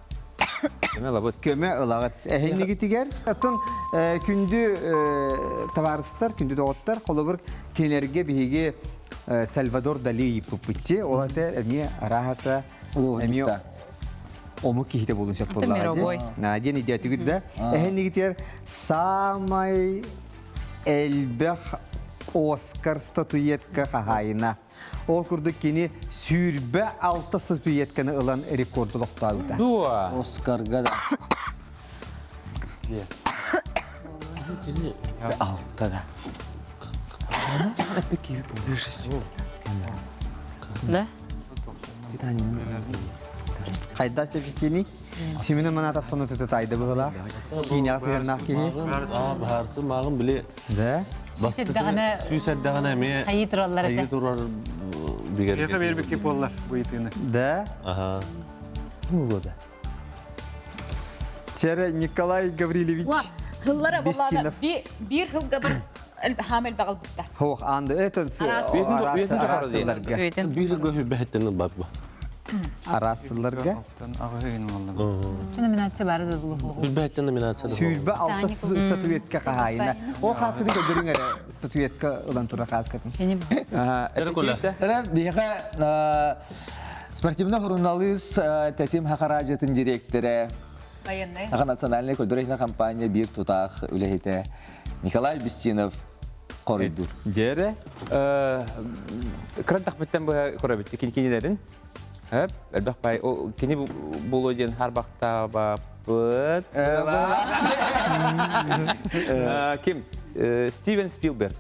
S5: Көмө ылабыт.
S1: Көмө ылаҕыт. Эһиннигитигэр оттон күндү табаарыстар, күндү доҕоттор, холобур кинилэргэ биһиги Сальвадор Дали ыйыппыппытчы, ол ата эмиэ арааһата эмиэ омук киһитэ буолуон сөп буоллаҕа дии. Диэн идеятыгыт да. Эһиннигитигэр самай элбэх Оскар статуэтка хаһаайына. Ол курдук кини 26 статуэтканы ылан рекорду олохтообута.
S5: Дуо?
S2: Оскарга да. Алта да.
S8: Да?
S1: Хайда чэпчэтиний? Семен Манатов сону тута тайды быһыла. Киинэҕэ сыһыаннаах киһи.
S3: Баарсы мааҕын били
S1: Да.
S4: Сүүс
S3: Сүүс эрдэҕинэ эмиэ
S4: хайыы тураллар этэ.
S3: Хайыы турар
S9: Биһиэхэ биэрбикки буоллар бу ыйытыыны.
S1: Да.
S3: Аха.
S2: Буолуо да.
S1: Чэрэ Николай Гаврильевич
S7: Хыллара
S1: Бестинов.
S7: биир хылга бір хаам элбэх ылбытта.
S1: Хоох анды это араас араас сылларга.
S3: Биир хылга хүбэһэттен ылбат бу.
S1: Араас сылларга.
S4: Номинация бары да булуһу.
S3: Хүбэһэттен номинация.
S1: 26 статуэтка хаһаайына. Ол хааскытын көрдөрүҥ эрэ статуэтка ылан тура хааскатын.
S2: Эрэ биһиэхэ спортивный журналист Тэтим Хахараджатын директора Саха национальнай культурная компания биир тутаах үлэһитэ Николай Бестинов хоруйдуур.
S1: Дьэрэ?
S5: Кыран тахпыттан быһа көрөбүт кинилерин. Хөп, элбэх бай кини буолуо диэн харбахтаабаппыт. Ким? Стивен Спилберг.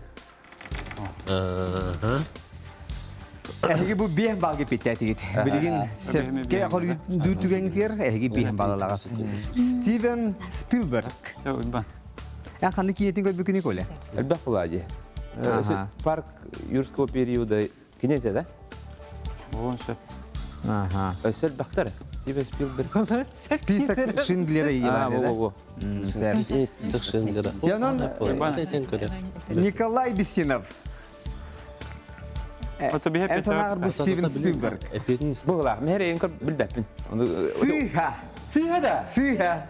S1: Эһиги бу биэс балга питтээтигит. Билигин сөпкө хоруйдуу түгэҥитигэр эһиги биэс балалаҕыт. Стивен Спилберг. Эн ханнык киинэтин көрбүкүнүй Коля?
S5: Элбэх була дии. Парк юрского периода кини этэ да?
S9: Буолуон сөп.
S1: Ага.
S5: Өссө элбэхтэр. Стивен Спилберг.
S1: Список Шиндлера
S5: А, во-во-во.
S3: Список Шиндлера.
S1: Николай Бесинов. Эн санааҕар бу Стивен Спилберг.
S5: Буолаах, мэр эйин көр билбэппин.
S1: Сыыһа.
S5: Сыыһа да?
S1: Сыыһа.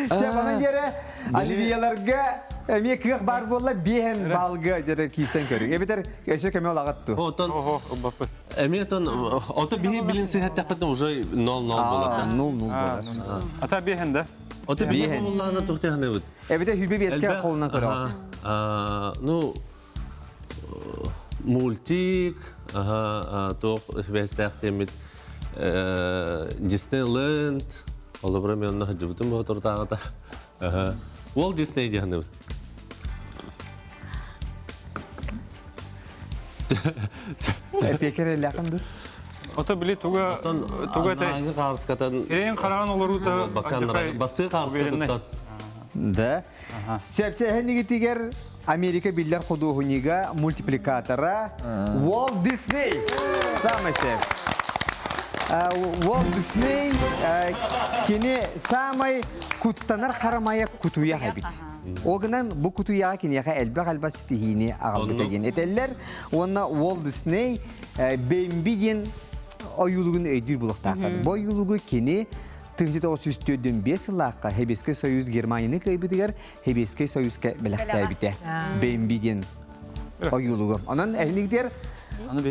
S1: Чэ, манан диэре Оливияларга эмиэ кыах баар буолла биэһэн балга дьэрэ киирсэн көрүҥ. Эбэтэр өссө көмө олаҕыт ту.
S3: Отон эмиэ отон ото биһи билин сыһаттахпытын уже 0-0 болар.
S1: 0-0 болар.
S9: Ата биэһэн да?
S3: Ото биһи боллаана тухтыханыбыт.
S1: Эбэтэр хүлбэ биэске холунан көрөҕүт.
S3: Ну мультик, ага, туох сибээстээх диэммит Диснейленд, олобура мен онно сылдьыбытым боотурдааҕыта. Уолт Дисней диэхнэбит.
S1: Эпиэкэр эллээхин dur.
S9: Ото били туга туга те
S3: хаарыскатан
S9: Эйин хараан олоруута
S3: басыы хаарыскатыттан.
S1: Да. Сөпсөһөннигитигэр Америка биллэр худуоһунньуга, мультипликатора Уолт Дисней. Самый сөп. Уолт Дисней кини самай куттанар харамайа кутуйах эбит. Ол гынан бу кутуйаҕа киниэхэ элбэх-элбэх ситиһиини аҕалбыта диэн этэллэр. Уонна Уолт Дисней Бэмби диэн ойуулугун өйдүүр булуохтаахтар. Бу ойуулугу кини 1945 сыллаахха Сэбиэскэй Союз Германияны кыайбытыгар Сэбиэскэй Союзка бэлэхтээбитэ. Бэмби диэн ойуулугу. Онон эһинигдер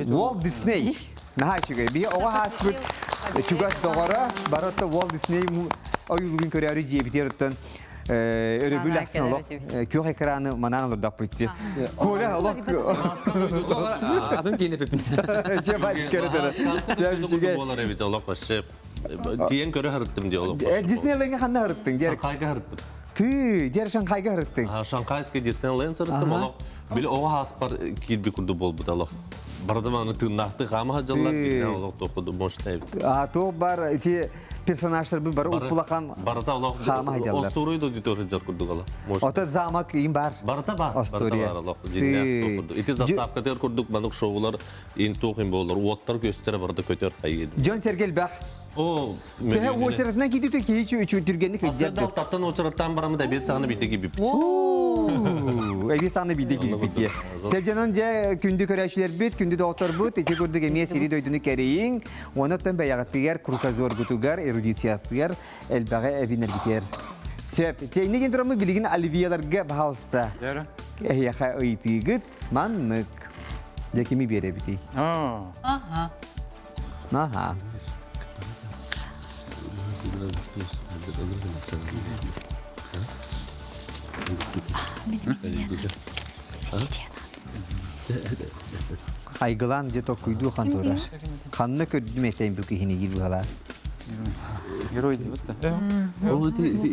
S1: Уолт Дисней наһаа үчүгэй. Биһи оҕо ааспыт чугас доҕоро барыта Уолт Дисней ойуулугун көрөөрү дьиэбитигэр оттон. өрөбүл ахсын олох күөх экраны манаан олордохпут. Коля олох
S5: Атын киинэ пепин.
S1: Дьэ бар көрө
S3: Сөп буолар эбит олох вообще. Тиен көрө харыттым ди олох.
S1: Диснейлендге ханна харыттың?
S3: Шанхайга харыттым.
S1: Ты, дер Шанхайга харыттың.
S3: Шанхайский Диснейленд сырыттым олох. Били оҕо хааспар киирби курдук буолбут олох. Бардым аны тыыннаахты хаама хаджаллар били олох тохуду мощный.
S1: А то бар ити персонажтар бу бары уппулахан
S3: барыта олох
S1: хаама хаджаллар.
S3: Остуруй да аудитория жар курдук олох.
S1: Ото замок им бар.
S3: Барыта бар.
S1: История.
S3: Барыта бар олох. Дьиҥнээх курдук. Ити заставкатыгар курдук маннык шоулар ин туох им болар. Уоттар көстөрө барыта көтөр хайы.
S1: Дьон сэргэл бах.
S3: О,
S1: Төһө уочаратынан киирдите киһи үчү түргэнник
S3: Асырда алтаттан уочараттан барамы да бет сағаны бите кибип.
S1: Эби саны биде кибиппит. Севжанон же күндү көрәчүлөр бит, күндү доктор бут, ити курдук эмиэ сири дойдуну кэрийиң, онуттан бэйэҕиттигэр, кругозоргутугар, эрудициятыгар элбэҕи эбинэргитер. Сөп. Тейнигин турамы билигин оливияларга баһалыста. Эһиэхэ ыйытыыгыт маннык. Дьэ кими биэрэбитий?
S4: Аха.
S1: Аха. Айгылан же токуйду хан турар. Ханна көрдүм этейм бу киһини диир быһалаа.
S9: Герой диэбит да.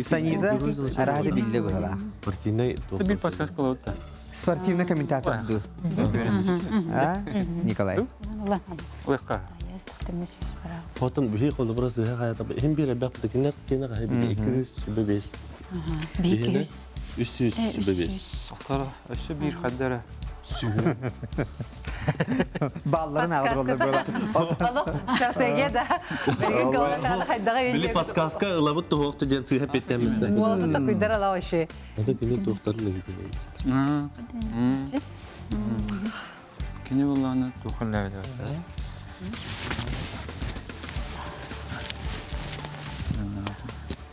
S1: Санида араһата биллэ быһалаа.
S3: Партийнай
S9: Бир подсказка вот да.
S1: Спортивный комментатор ду. А? Николай.
S9: Лыхка.
S3: Потом бихи қолы бұрас ыха хаята. Хим бир бак дикинер кене хай бир 205.
S6: Бейкүс.
S3: 305.
S9: Сақтара, өссө бир хаддара.
S1: Балларын алыр олар
S4: Олох стратегия да. Билген кылына хайдага
S3: Били подсказка ылабыт тухоқты ден сыха петтемизде.
S4: Уолата такуйдар ала вообще.
S3: Это кини тухтарын
S9: Кини булланы тухаллар.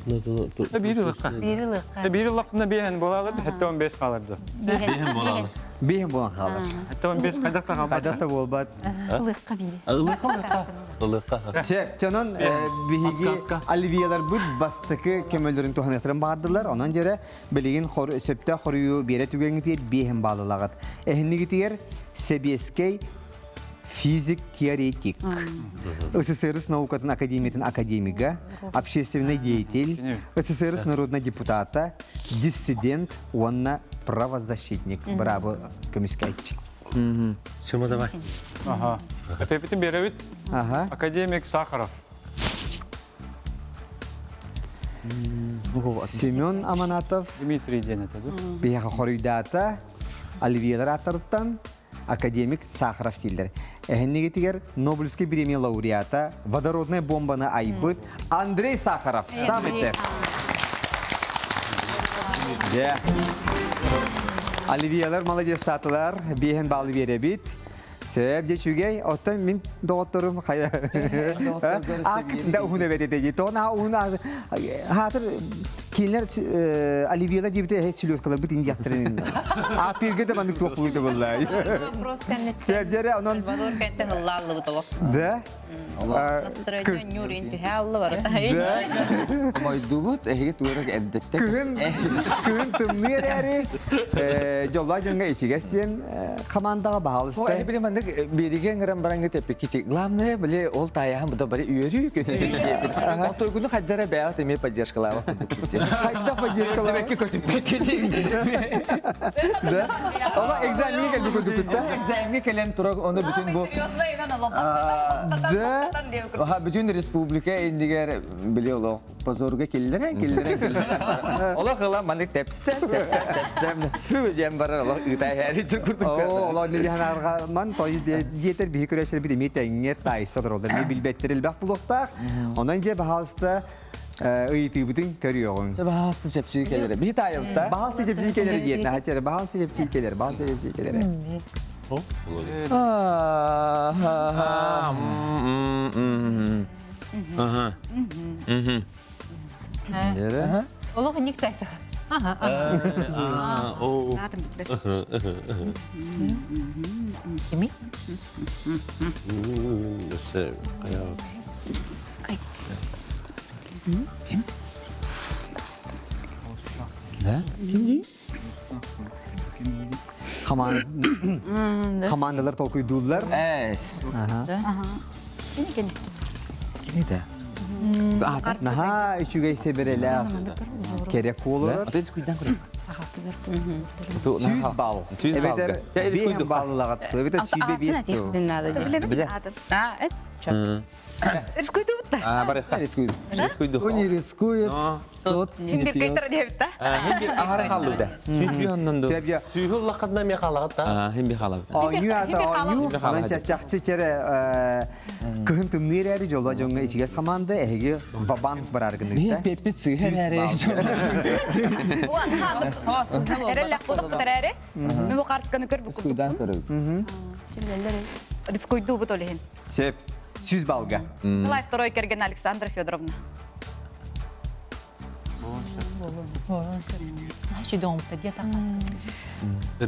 S9: Бир лыкка.
S4: Бири лыкка.
S9: Бир лыккына биһен болалар, хәтта 15 каларды.
S3: Бихен болалы.
S1: Бихен болан халар.
S9: Хәтта 15 кайда та калды.
S1: Кайда та болбат.
S6: Лыкка бири.
S3: Ылыққа лыққа. Ылыққа.
S1: Сөп, чонон биһиги
S3: Подсказка.
S1: оливиялар бут бастыкы көмөлөрүн туханыктарын баардылар. Онон жере билигин сөптө хорую бере түгеңитер биһен баалылагат. Эхиннигитигер Себескей физик теоретик. СССР наукатын академиятын академига, общественный деятель, СССР народный депутата, диссидент, онна правозащитник. Браво, көмүскәйтчик.
S3: Сема давай.
S9: Ага. Пепитин беребит.
S1: Ага.
S9: Академик Сахаров.
S1: Семен Аманатов,
S9: Дмитрий ден это, да?
S1: Бияха хоруйдаата Оливьелер аттарыттан академик Сахаров дииллэр. Эһиннигитигэр Нобелевский премия лауреата, водородная бомбаны айбыт Андрей Сахаров. Самый сеп. Yeah. Оливьелер молодец татылар, биһен баалы биэрэбит. Сөп же чүгэй, оттон мин доҕотторум хайа. Ак да уһуна бэтэ Тона уһуна хатыр кинилер Оливьелер дибите сүлөткалар бит индияттарын. А пирге де маннык туох булла.
S8: Вопрос кэнниттэн.
S1: Сөп жере онон
S8: Сальвадор кэнниттэн ылла аллыбыт олох.
S1: да.
S8: Настроение нюрин түһэ аллы барыта.
S1: Да.
S2: Мойдубут, эһиги туурак эрдеттек.
S1: Күһүн күһүн тымныы эрээри жоллоо дьоҥҥо ичигэс сиэн командаҕа
S2: О,
S1: баһаалыста.
S2: эһи били маннык бириге ҥыран бараҥҥы тэппикки Главное, били ол таяһан буда бары үөрүү күнү. Отойгуну хайдара бэйэҕит эмиэ поддержкалаабат курдук.
S1: Хайда поддержкалаабат.
S2: Бэкки көтүппэкки
S1: Да. Ола экзаменге келби курдуккут
S2: Экзаменге кэлэн турар, ону бүтүн бу
S1: Да.
S2: Аха, бүтүн республика индигер били олох позорга киллерен, киллерен, киллерен. Олох ыла маннык тэпсэм, тэпсэм, тэпсэм. Бү диэн барар олох ыытай һээри курдук.
S1: О, ола не ханарга ман той диетер биһи көрөчөр бир эми тэңге тайса туралар. Ми билбеттер элбэх булуктаах. Онон же баһалыста ыйытыыбытын көрүөҕүҥ.
S2: Баһаалыста чэпчии келере. Биһи таайыбыта.
S1: Баһалсы чэпчии келере диетна хачара, баһалсы чэпчии келер, баһалсы чэпчии келере.
S5: Ага.
S1: Жere.
S4: Олох ник тайса. Ага. ага.
S3: О.
S4: Кими?
S3: Өссө кая.
S5: Да?
S1: Командалар толкуйдууллар.
S2: Эс.
S6: Кини кини.
S2: Кини да.
S1: Наһаа үчүгэй сэбэрэлээх кэрэ куолалар.
S5: Аты рискуйдан көрөк.
S1: 100 балл. Эбэтэр 5 баллаҕат. Эбэтэр 105 тыл.
S5: Биле.
S8: А, эт.
S7: Рискуйдубут да.
S5: А, барыха.
S2: Рискует.
S5: Рискуйду.
S2: Кто не рискует, тот не
S7: Хим бир
S2: пьет.
S7: кайтар диэбит да.
S5: Хим бир ахара халды да. Сүүс оннон ду.
S1: Сөбье.
S3: Сүүһү лаққадна ме қалағат та.
S5: А, хим бир халабы.
S1: Оонньуу ата оонньуу.
S5: Хим бир
S1: Онон
S5: халабы.
S1: чахчы чэрэ кыһын тымныы эрээри дьолло дьоҥҥо ичигэс хамаанда эһиги ва-банк барар
S2: Мен
S1: гыныгыта.
S2: пеппит сыһан эре.
S7: Уан хаандык. Эрэллэх кудук кытараары. Мен бу карточканы көрбүк
S2: Рискуйдан
S7: курдукпун.
S2: көрөбүт.
S7: Рискуйдубут ол иһин.
S1: Сөп. 100 балга.
S7: Николай второй кэргэн Александра Федоровна.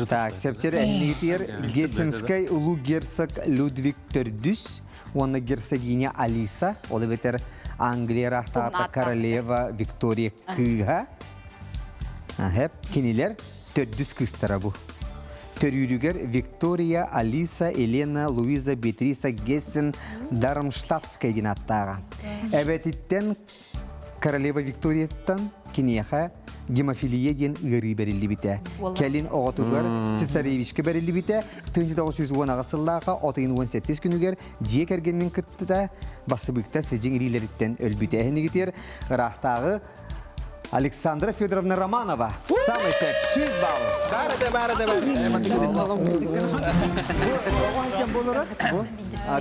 S1: Так, септер эһинигитигэр Гессенскай улуу герцог Людвиг Төрдүс уонна герцогиня Алиса, ол эбэтэр Англия ыраахтааҕыта королева Виктория кыыһа. Хэп, кинилэр төрдүс кыыстара бу. Төрүүрүгэр Виктория, Алиса, Елена, Луиза, Беатриса Гессен Дармштадтская диэн ааттааҕа. Эбэтиттэн королева Викторияттан киниэхэ гемофилия диэн ыарыы бэриллибитэ. Кэлин оҕотугар цесаревичка бэриллибитэ. 1918 сыллааха 18 күнүгэр дьиэ кэргэнин кытта басыбыкта сидьиҥ илиилэриттэн өлбүтэ. Эһинигитигэр ыраахтааҕы Александра Федоровна Романова. Самый сөп, 100 балл.
S5: Бар да бар да бар.
S1: Бу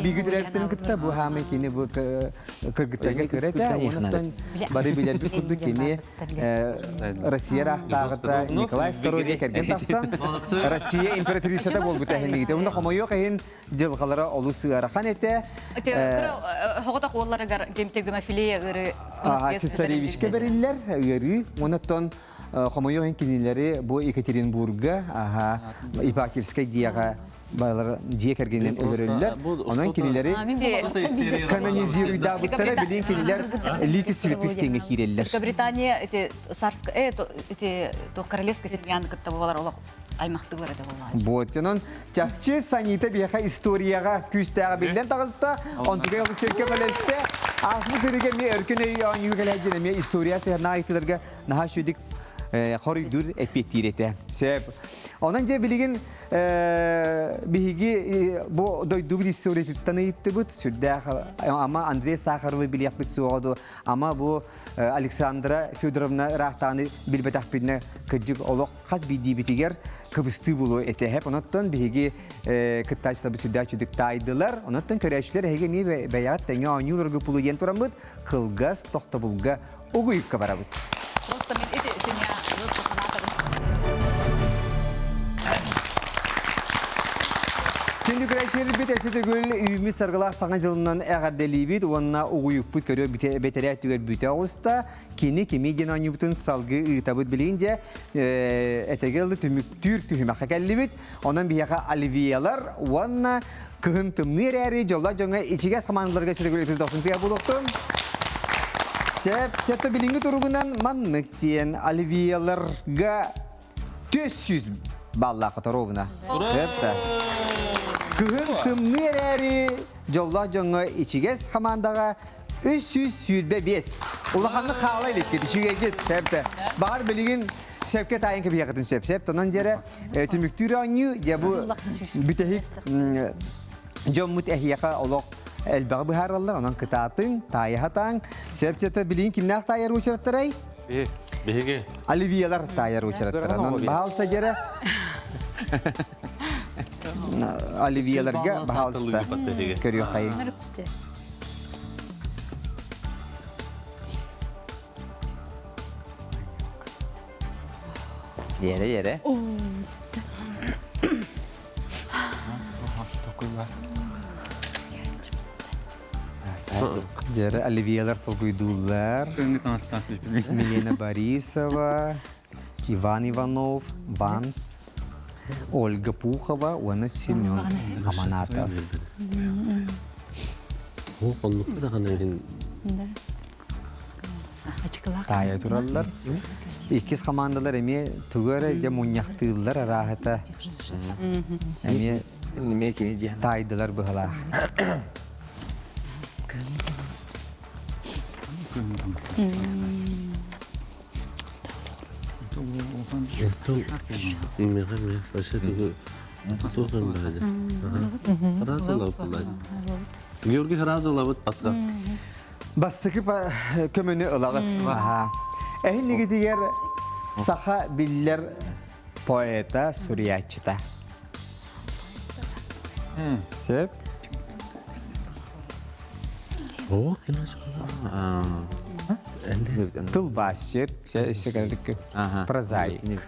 S1: биги директорын кытта бу хаамай кини бу кыргыттарга көрөтэ, онуттан бары билэрбит курдук кини Россия ыраахтааҕыта Николай II кэргэн тахсан Россия императрицата буолбута эһинигите. Уна хомойуох иһин дьылҕалара олус ыарахан этэ.
S7: Хоҕотох уолларыгар гемофилия ыарыы
S1: Цесаревичка бэриллэр ыарыы. Онуттан хомойуох иһин кинилэри бу Екатеринбурга, Ипатьевскай диэҕэ балар дьиэ кэргэнинэн өлөрөллөр. Онон кинилэри канонизируйдаабыттара билин кинилэр лики святых диэҥҥэ киирэллэр.
S7: Великобритания эти царская эти то королевская семьяны кытта буолар олох аймахтыылар этэ буоллаҕа.
S1: Вот, онон чахчы Санита биһиэхэ историяҕа күүстээҕэ биллэн таҕыста, онтугай олус сөпкө мэлэстэ. Ааспыт сырыыга эмиэ өркөн өй оонньуу кэлээдьин эмиэ история сыһыаннаах ыйытыыларга наһаа үчүгүйдүк хоруйдуур эппиэттиир этэ. Сөп. Онон дьэ билигин биһиги бу дойдубут историятыттан ыйыттыбыт. Сүрдээх ама Андрей Сахаровы билиэхпит суоҕа дуо, ама бу Александра Федоровна ыраахтааны билбэтэхпитинэ кырдьык олох хас биирдиибитигэр кыбыстыы булуо этэ. Хэп онуттан биһиги кыттааччыларбыт сүрдээх үчүгдүк таайдылар. Онуттан көрөөччүлэр эһиги эмиэ бэйэҕит тэҥҥэ оонньууларгы пулу диэн тураммыт кылгас тохтобулга угуйукка барабыт.
S7: Просто мен эти семья
S1: Күндү көрөөччүлэрбит өссө төгүл үүммүт саргылаах саҥа дьылынан эҕэрдэлиибит уонна угуйукпут көрүө бэтэрээ түгэр бүтэ оҕуста. Кини кими диэн оонньуубутун салгыы ыытабыт билигин дьэ этэгэ ылы түмүктүүр түһүмэххэ кэллибит. Онон биһиэхэ оливиялар уонна кыһын тымныы эрээри дьоллоох дьоҥҥо ичигэс хамаандаларга сүрүгүл ытыс пия булуохтун. Сеп, чето билиҥҥи туругунан маннык диэн оливияларга 400 баллаах торуобуна. Сөп Кыһын тымныы эрээри дьоллоох дьоҥҥо ичигэс хамаандаҕа 325. Улаханнык хаала иликкит, үчүгэйгит. Сөп Баҕар билигин Сөпкө таайын кэбиһиэххитин сөп. Сөп тонон дьэрэ түмүктүүр оонньуу дьэ бу бүтэһик дьоммут эһиэхэ олох элбэҕи быһаараллар. Онон кытаатыҥ, таайа Сөп чето билигин кимнээх таайар уочараттарай?
S3: Биһиги.
S1: Оливиялар таайар уочараттара. Онон баһаалса дьэрэ Оливияларга баһаалыста көрүөххэйин.
S2: Yere yere.
S1: Дьэрэ Оливиялар толкуйдууллар. Милена Борисова, Иван Иванов, Ванс, Ольга Пухова уонна Семен Аманатов.
S3: Ол оннук даҕаны иһин.
S1: Таайа тураллар. Иккис хамаандалар эмиэ тугу эрэ дьэ мунньахтыыллар арааһыта. Эмиэ
S2: Эмиэ кини диэн.
S1: таайдылар быһалаах.
S3: Оттон миэхэ эмиэ вообще тугу туох эмэ баайда. Сразу лабыллай. Георгий сразу лабыт подсказка.
S1: Бастакы көмөнү ылаҕыт. Эһиннигитигэр саха биллэр поэта, суруйааччыта. Сөп.
S3: О, кино
S1: Тылбаасчыт, өссө кэлдик прозаик.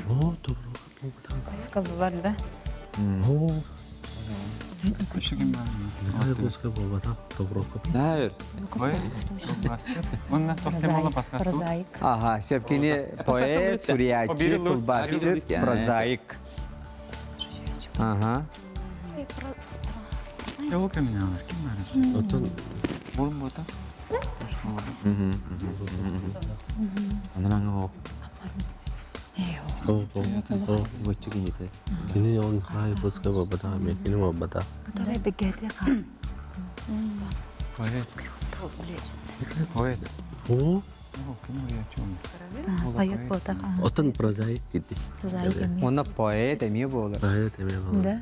S3: О,
S7: Сказалар, да?
S3: О.
S6: Прозаик.
S1: Ага, сөп кини поэт, суруйааччы, тылбаасчыт, прозаик. Ага.
S3: Отон Кини он хай пуска бабата, мен кини бабата.
S9: Поэт.
S3: О,
S6: Поэт буолтах.
S3: Отон прозаик диди.
S6: Прозаик эмиэ.
S1: Онно поэт эмиэ буолар.
S3: Поэт эмиэ буолар.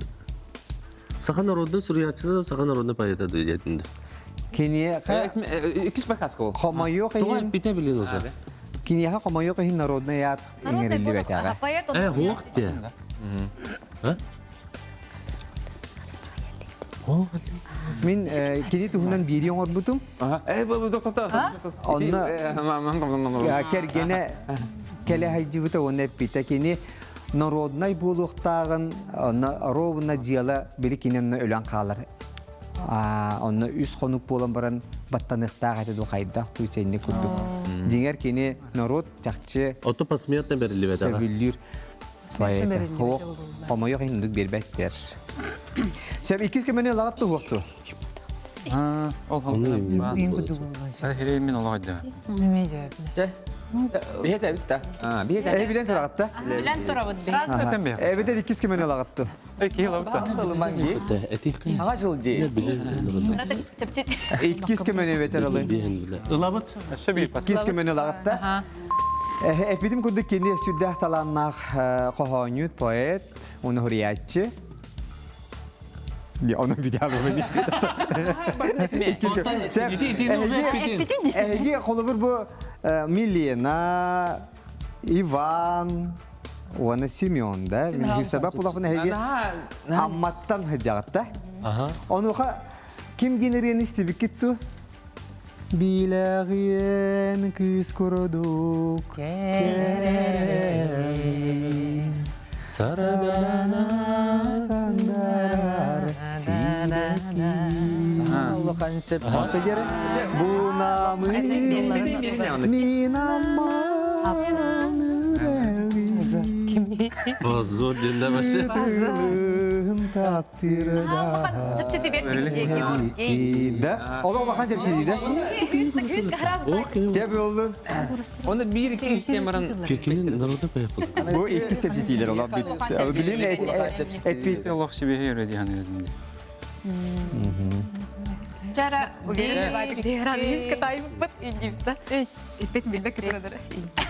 S3: Саха народный суруйааччыта, саха народный поэта диэтинде.
S1: Киниэхэ
S5: Иккис подсказка ол.
S1: хомойуох
S3: Тоҕо
S1: иһин
S3: эппитэ билин уже.
S1: киниэхэ хомойуох иһин народный аат иҥэриллибэтэҕэ.
S7: Поэт
S3: Э, хуох те. А? О,
S1: Мин кини туһунан биири оҥорбутум. Онно кэргэнэ кэлэ хайдьыбыта уонна эппитэ кини народнай буолуохтааҕын онно ровно дьыала били кини онно өлөн хаалар. Онно үс хонук буолан баран баттаныахтаах этэ дуу хайдах дуу чэнни курдук. Дьиҥэр кини народ чахчы
S3: Ото посмертно берилибет ага.
S1: сөбүлүүр поэта. Хоох хомойох иһин биэрбэттэр. Сөп иккис көмөнү ылаҕат туһуохту.
S9: Ол Хирей мен олоҕойда.
S5: Чэ. Биһет эбит та. Биһет.
S1: Э билэн тураҕатта.
S8: Билэн турабыт би.
S9: Этен бе.
S1: Эбитер иккис көмөнү ылаҕатты.
S9: Э киһи лабытта.
S2: Ылыман ди.
S3: Эти
S2: Аға жыл ди.
S1: Иккис көмөнү эбитер ылын.
S3: Ылабыт.
S9: Өссө биир пас.
S1: Иккис көмөнү ылаҕатта. Эпитим курдук кини сүрдээх талааннаах хоһоонньут, поэт, уну хуруйааччы. Оны бүтәбин. Эһиги холобур бу Милена, Иван, уонна Семен да. Мин хистаба пулахын эһиги Амматтан хыдьаҕатта. Онуха ким генериен истибиккит ту? Билэҕиэн кыыс курдук кэрэҕин
S3: Сарадана
S1: сандарар сирэки.
S2: Улахан чеп.
S1: Онто диэри бунамы мин амман үрэҕин
S3: Позор ден да башы.
S1: Тылым таптырда Да, ол улахан чэпчэтии да. Дьэ буоллун.
S5: Оны бир iki үстен баран.
S3: Кекinin народа поехал.
S1: Бу икки чэпчэтиилэр олар билин эппит.
S9: Олох сибиһи өрө диһан өрөдүндө.
S7: Жара уверен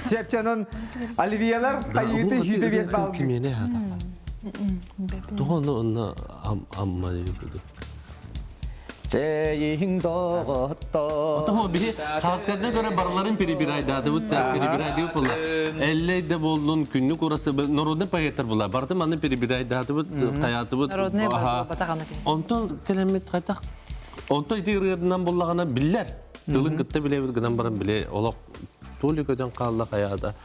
S1: Чэпчэнон Оливиялар хайыты хүйде бес бал.
S3: Кимене хата. Тоҕо онно амма диэн
S2: Чейин доҕотто.
S3: Отоһо биһи хааскадна көрө барыларын перебирайдаатыбыт саа перебирайдыы була. Эллей да боллун күннүк урасы народный поэттер була. Барды манны перебирайдаатыбыт таятыбыт.
S4: Народный батаҕана.
S3: Онтон кэлэммит хайтах. Онтон ити ырыатынан буллагана биллер. Тылын кытта билебит гынан баран биле олох толи көтөн хаалла хаяда.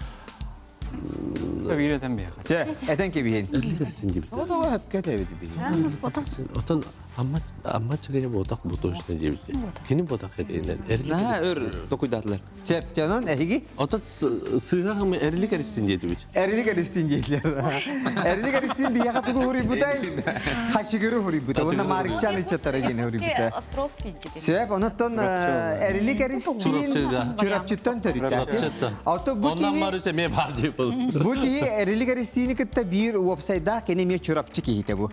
S9: Биир этен бе.
S1: Чэ, этен кебиһин.
S3: Эллерсин gibi.
S2: О тоҕо хөпкө тэбит биһи.
S3: Отон Амма амма чыгыйа ботах бу точно диэбит. Кини ботах этинен эрлик.
S5: Наһаа өр токуйдаатылар.
S1: Септянон эһиги?
S3: Отот сыыһа хымы эрлик эристин диэтибит.
S1: Эрилик эристин диэтилэр. Эрилик эристин биһиэхэ тугу хуруйбутай? Хачыгыры хуруйбута. Уонна Марикчан ыччаттара диэн хуруйбута.
S7: Островский диэн.
S1: Сөп, онуттан Эрилик Эристин Чурапчыттан төрүттээчи. Ото бу
S3: Оннан
S1: киһи
S3: барыс эмиэ баар диэп
S1: Бу киһи Эрилик Эристиини кытта биир уопсайдаах кини эмиэ Чурапчы киһитэ бу.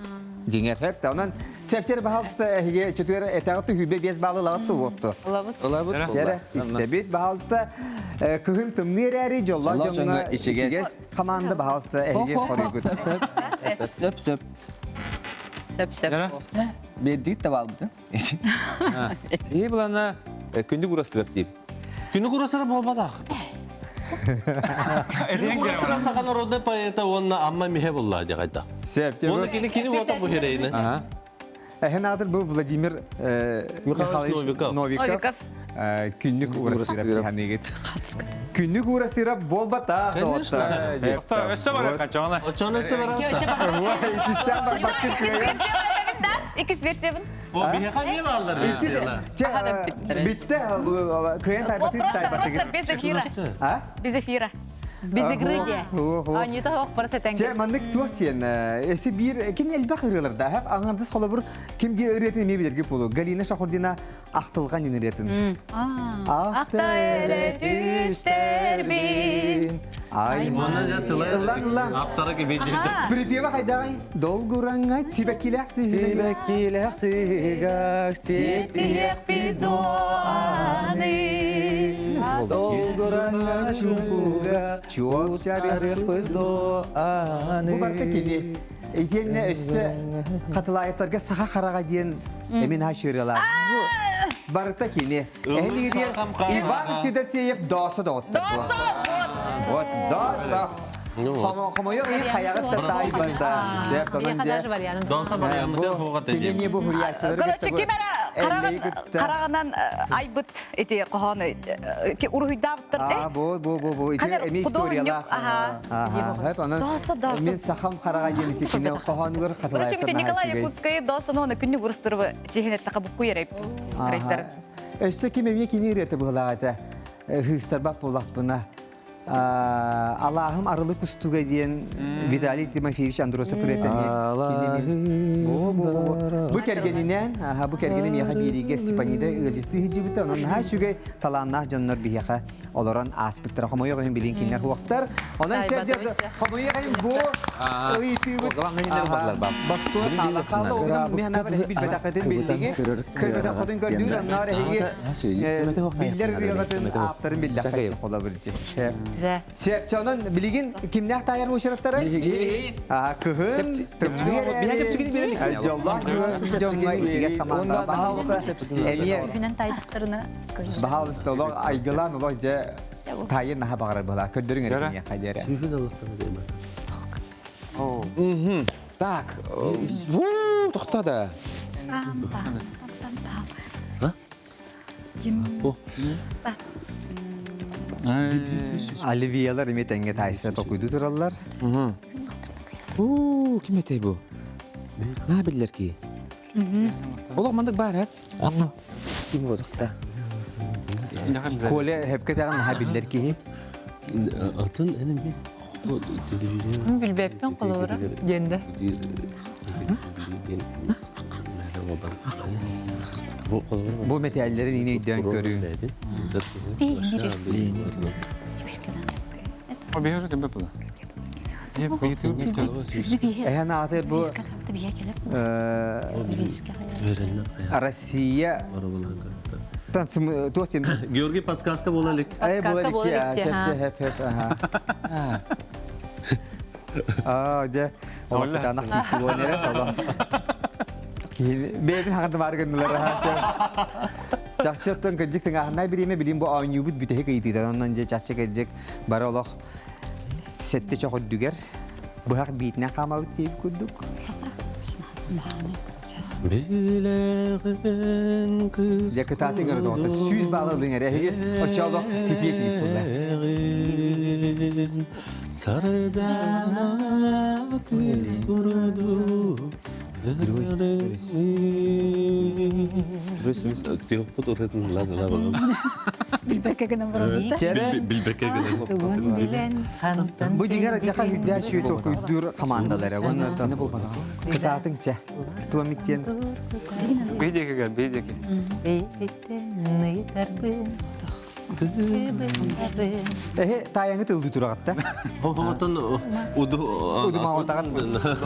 S1: Дьиҥэр хэп онон Сепчер баһалыста эһиги чөтүөр этэҕи түһүүбэ биэс баалы ылаҕыт туһуопту.
S8: Ылабыт.
S5: Ылабыт.
S1: Дьэрэ, истэбит баһалыста кыһын тымныы эрээри дьоллоох дьоҥҥо ичигэс команда баһалыста эһиги хоруйгут.
S2: Сөп сөп.
S8: Сөп сөп.
S2: Биэрдигит да баалбытын.
S5: Иһи булана күндү урастырап дип.
S3: Күнү курасыра буолбатах. Күнү курасыра саха народный поэта уонна Амма миһэ булла дьаҕайда.
S1: Сөп.
S3: Уонна кини кини уота бу херейне.
S1: Эһэн аатыр бу Владимир Михайлович
S3: Новиков.
S1: Новиков күннүк урастырап ханыгыт. Күннүк урастырап буолбатах
S3: Конечно.
S9: Өссө бар качана.
S3: Очону өссө бар.
S1: Иккистээн барбаккын кыайан.
S7: Иккис версиябын.
S3: О, биһиэхэ эмиэ бааллар версиялар.
S1: Битте кыайан тайбатык
S7: Просто
S1: тайбатыгыт.
S7: просто без эфира.
S1: А?
S7: Без эфира.
S4: Без игры де. Анюта хоох бара
S1: Чэ,
S4: сэтэнге.
S1: маннык туох диэн, эси биир ким элбэх ырыаларда, хэп аңардас холобур ким ди ырыатын эмиэ билэргэ буолуо. Галина Шахурдина ахтылҕан диэн ырыатын.
S7: Ахта эле түстербин.
S1: Ай,
S3: Уонна дьэ тыла
S1: Ыллан, ыллан.
S3: аптара кибидиэдэ.
S1: Припева хайдаҕай? Долгураҥҥа сибэккилээх сыһыга.
S2: Сибэккилээх сыһыга
S7: Сиппиэхпит дуоаны.
S2: Долгураҥҥа чумпуга
S1: Чуопчарыахпыт
S2: дуоаны.
S1: Бу барыта кини. Итиэннэ өссө Хатылаевтарга саха хараҕа диэн эмин хашырылар. Бу барыта кини. Эһиги Иван Федосеев доосо доҕоттор. Вот, доосо. Хомойох иһин хайаҕыт да таайбата. Сөп, онон дьэ.
S3: Доосо барыаммытын хуоҕа
S1: Кини не бу хурияччылары
S7: Короче, ким эрэ хараҕынан айбыт ити хоһоону уруһуйдаабыттар.
S1: Аа, бу, бу, бу, бу. Ити эми историялаах. Аха. Онон мен сахам хараҕа диэн ити кини хоһоонугар
S7: Короче,
S1: хатылаевтар
S7: Николай Якутскай доосону оны күннүк урустурбу чиһинетте кабукку ярайп.
S1: Өссө ким эмиэ кини ырыата быһылаах этэ. Хыыстарбат буоллахпына. Алааһым арылы кустуга диэн Виталий Тимофеевич Андросов ырыатаны бу кэргэнинэн бу кэргэни миэхэ биэриигэ Степанида ыалдьыттыы сылдьыбыта онон наһаа үчүгэй талааннаах дьоннор биһиэхэ олорон ааспыттара хомойуох иһин билин кинилэр хуохтар онон сэр хомойуох иһин бу ыйытыыбыт бастуон хаала хаалла ол мин ханаа билбэтэххитин биллигит көрбөтөххүтүн көрдүүр онноор эһиги биллэр ырыаҕытын ааптарын биллэххэ холобур Сөп, онон билигин кимнээх таайар уочараттарай? Кыһын, тымныы дьоллоох дьоҥҥо ичигэс хамаанда баһаалыста эмиэ баһаалыста олох айгылаан олох дьэ таайын наһаа баҕарар быһалаа көрдөрүҥ эрэ киниэхэ диэрэ.
S5: Так, тохто да.
S1: Оливиялар эмиэ тэҥҥэ таайса токуйду тураллар.
S5: Уу, ким этэй бу? Наа биллэр ки. Олох мандык баар э?
S2: Онно ким бодохта?
S1: Коля хепке тэҕин наһаа биллэр киһи.
S3: Атын энеми
S4: Билбэппин холобура диэнде.
S1: Бу мэтээллэрин иини өйдөөн көрүү. Эһэн ааты бу Россия
S3: Георгий подсказка буола илик.
S4: Подсказка буола илик.
S1: Аа, дьэ, олох киһи эрэ, олох. Бэйэбин хаҥата баар гыннылар Чахчы оттон кырдьык тыҥааһыннаах бириэмэ билим бу оонньуубут бүтэһик ыйытыыта. Онон дьэ чахчы кырдьык бары олох сэттэ чох үрдүгэр быһах биитинэн хаамабыт диэбит курдук.
S3: Билэҕин кыс
S1: Дьэ кытаатыҥ эрэ доҕоттор 100 баалы ылыҥ эрэ эһиги оччоолох ситиэ тиийбит буолла.
S3: Сардаана кыс курдук. Тиоппут уратын ла ла ла.
S6: Билбэккэ гынан баран.
S3: Билбэккэ гынан.
S4: Тугун билэн хантан.
S1: Бу дьиҥэр дьаха үрдээх сүйү толкуйдуур командалара. Уонна кытаатыҥ чэ. Туомиттен.
S9: Бейдеке бейдеке.
S4: Бейтиттен ыйтарбын.
S1: Эһи таайаҥы тылдыы тураҕатта.
S3: Отон уду
S1: Удумаҕатаҕын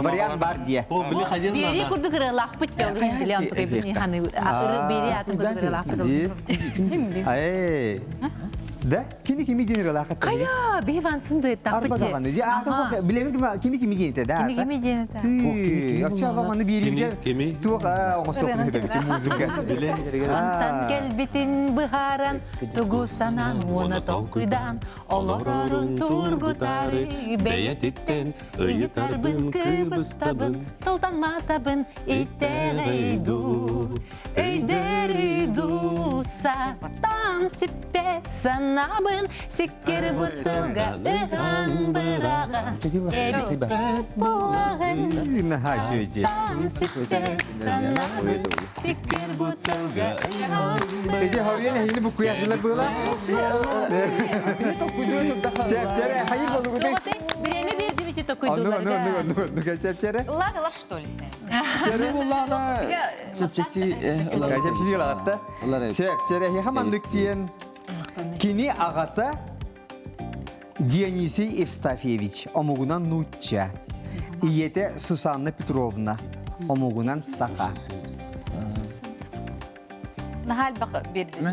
S1: вариант бар дие.
S4: Биэри курдук ырыалаахпыт дьол биле онтукай бини ханы биэри атын курдук ырыалаахпыт.
S1: Эй. Да? Кини кими диэн ырыалаахыт?
S4: Хайа, биһи вансын дуэттаахпыт
S1: Арба даҕаны. Ди аата билэбин кими кими диэн этэ да.
S4: Кими кими диэн этэ.
S1: Ты, оччоҕо маны биэригэр туох оҥостуохпун сөбөбүт музыка.
S4: Антан кэлбитин быһааран, тугу санаан уона толкуйдаан, олорорун тургутары
S3: бэйэтиттэн ыйытарбын кыбыстабын,
S4: тылтан матабын итэҕэй дуу, өйдөрүй дуу, сатан сиппэт санаабын сиккир бутылга ыһан быраҕан, эбиспэт буолаҕын.
S1: Наһаа үчүгэй
S4: Сатан сиппэт санаабын сиккир бутылга ыһан
S1: Эже хоруйан эһигини буккуйаатылар быыла. Сепчере, хайы болугутай.
S4: Биреме бердибити
S1: Онну,
S4: токуйдулар.
S1: онну, онну, онну, онну, сепчере.
S7: Ыллаатылар, что ли?
S2: Сэрэ буллаана чэпчэти
S1: Чэпчэти ылаҕатта. Сепчере, хиха маннык диэн кини аҕата Дионисий Евстафьевич омугунан нуучча, ийэтэ Сусанна Петровна омугунан саха.
S7: Наһаа элбэх биэрдим.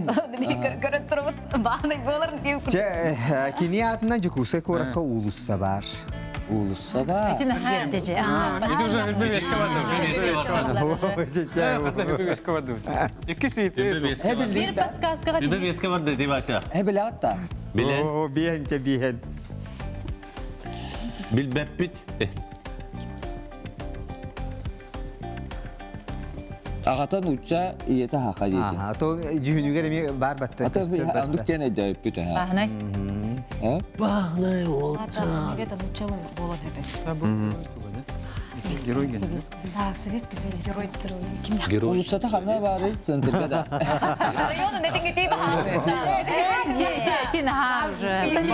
S7: Көрөн турабыт баанай буолар диэн.
S1: Чэ, кини аатынан Дьокуускай куоракка уулусса баар.
S2: Уулусса баар.
S9: Это уже үрбе беске барды. Икки сийти.
S4: Бир подсказкаға
S3: Үрбе беске барды, ти Вася.
S2: Эбилэҕит
S3: Билен.
S1: О, биһэн чэ биһэн.
S3: Билбэппит.
S2: Аҕата нуучча, ийэтэ хаха диэтин.
S1: Аха, то дьүһүнүгэр эмиэ баар батта.
S2: Ата оннук диэн өйдөөбүппүт аха.
S4: Бааһынай.
S3: Бааһынай уолча.
S7: Это нуччалы болот это.
S9: Герой ген.
S7: Так, Советский Союз. Герой
S3: Герой.
S2: Уулуссата ханна баарый центрга да.
S7: Району не тиңгити
S4: Ти наһаа уже.
S2: Эн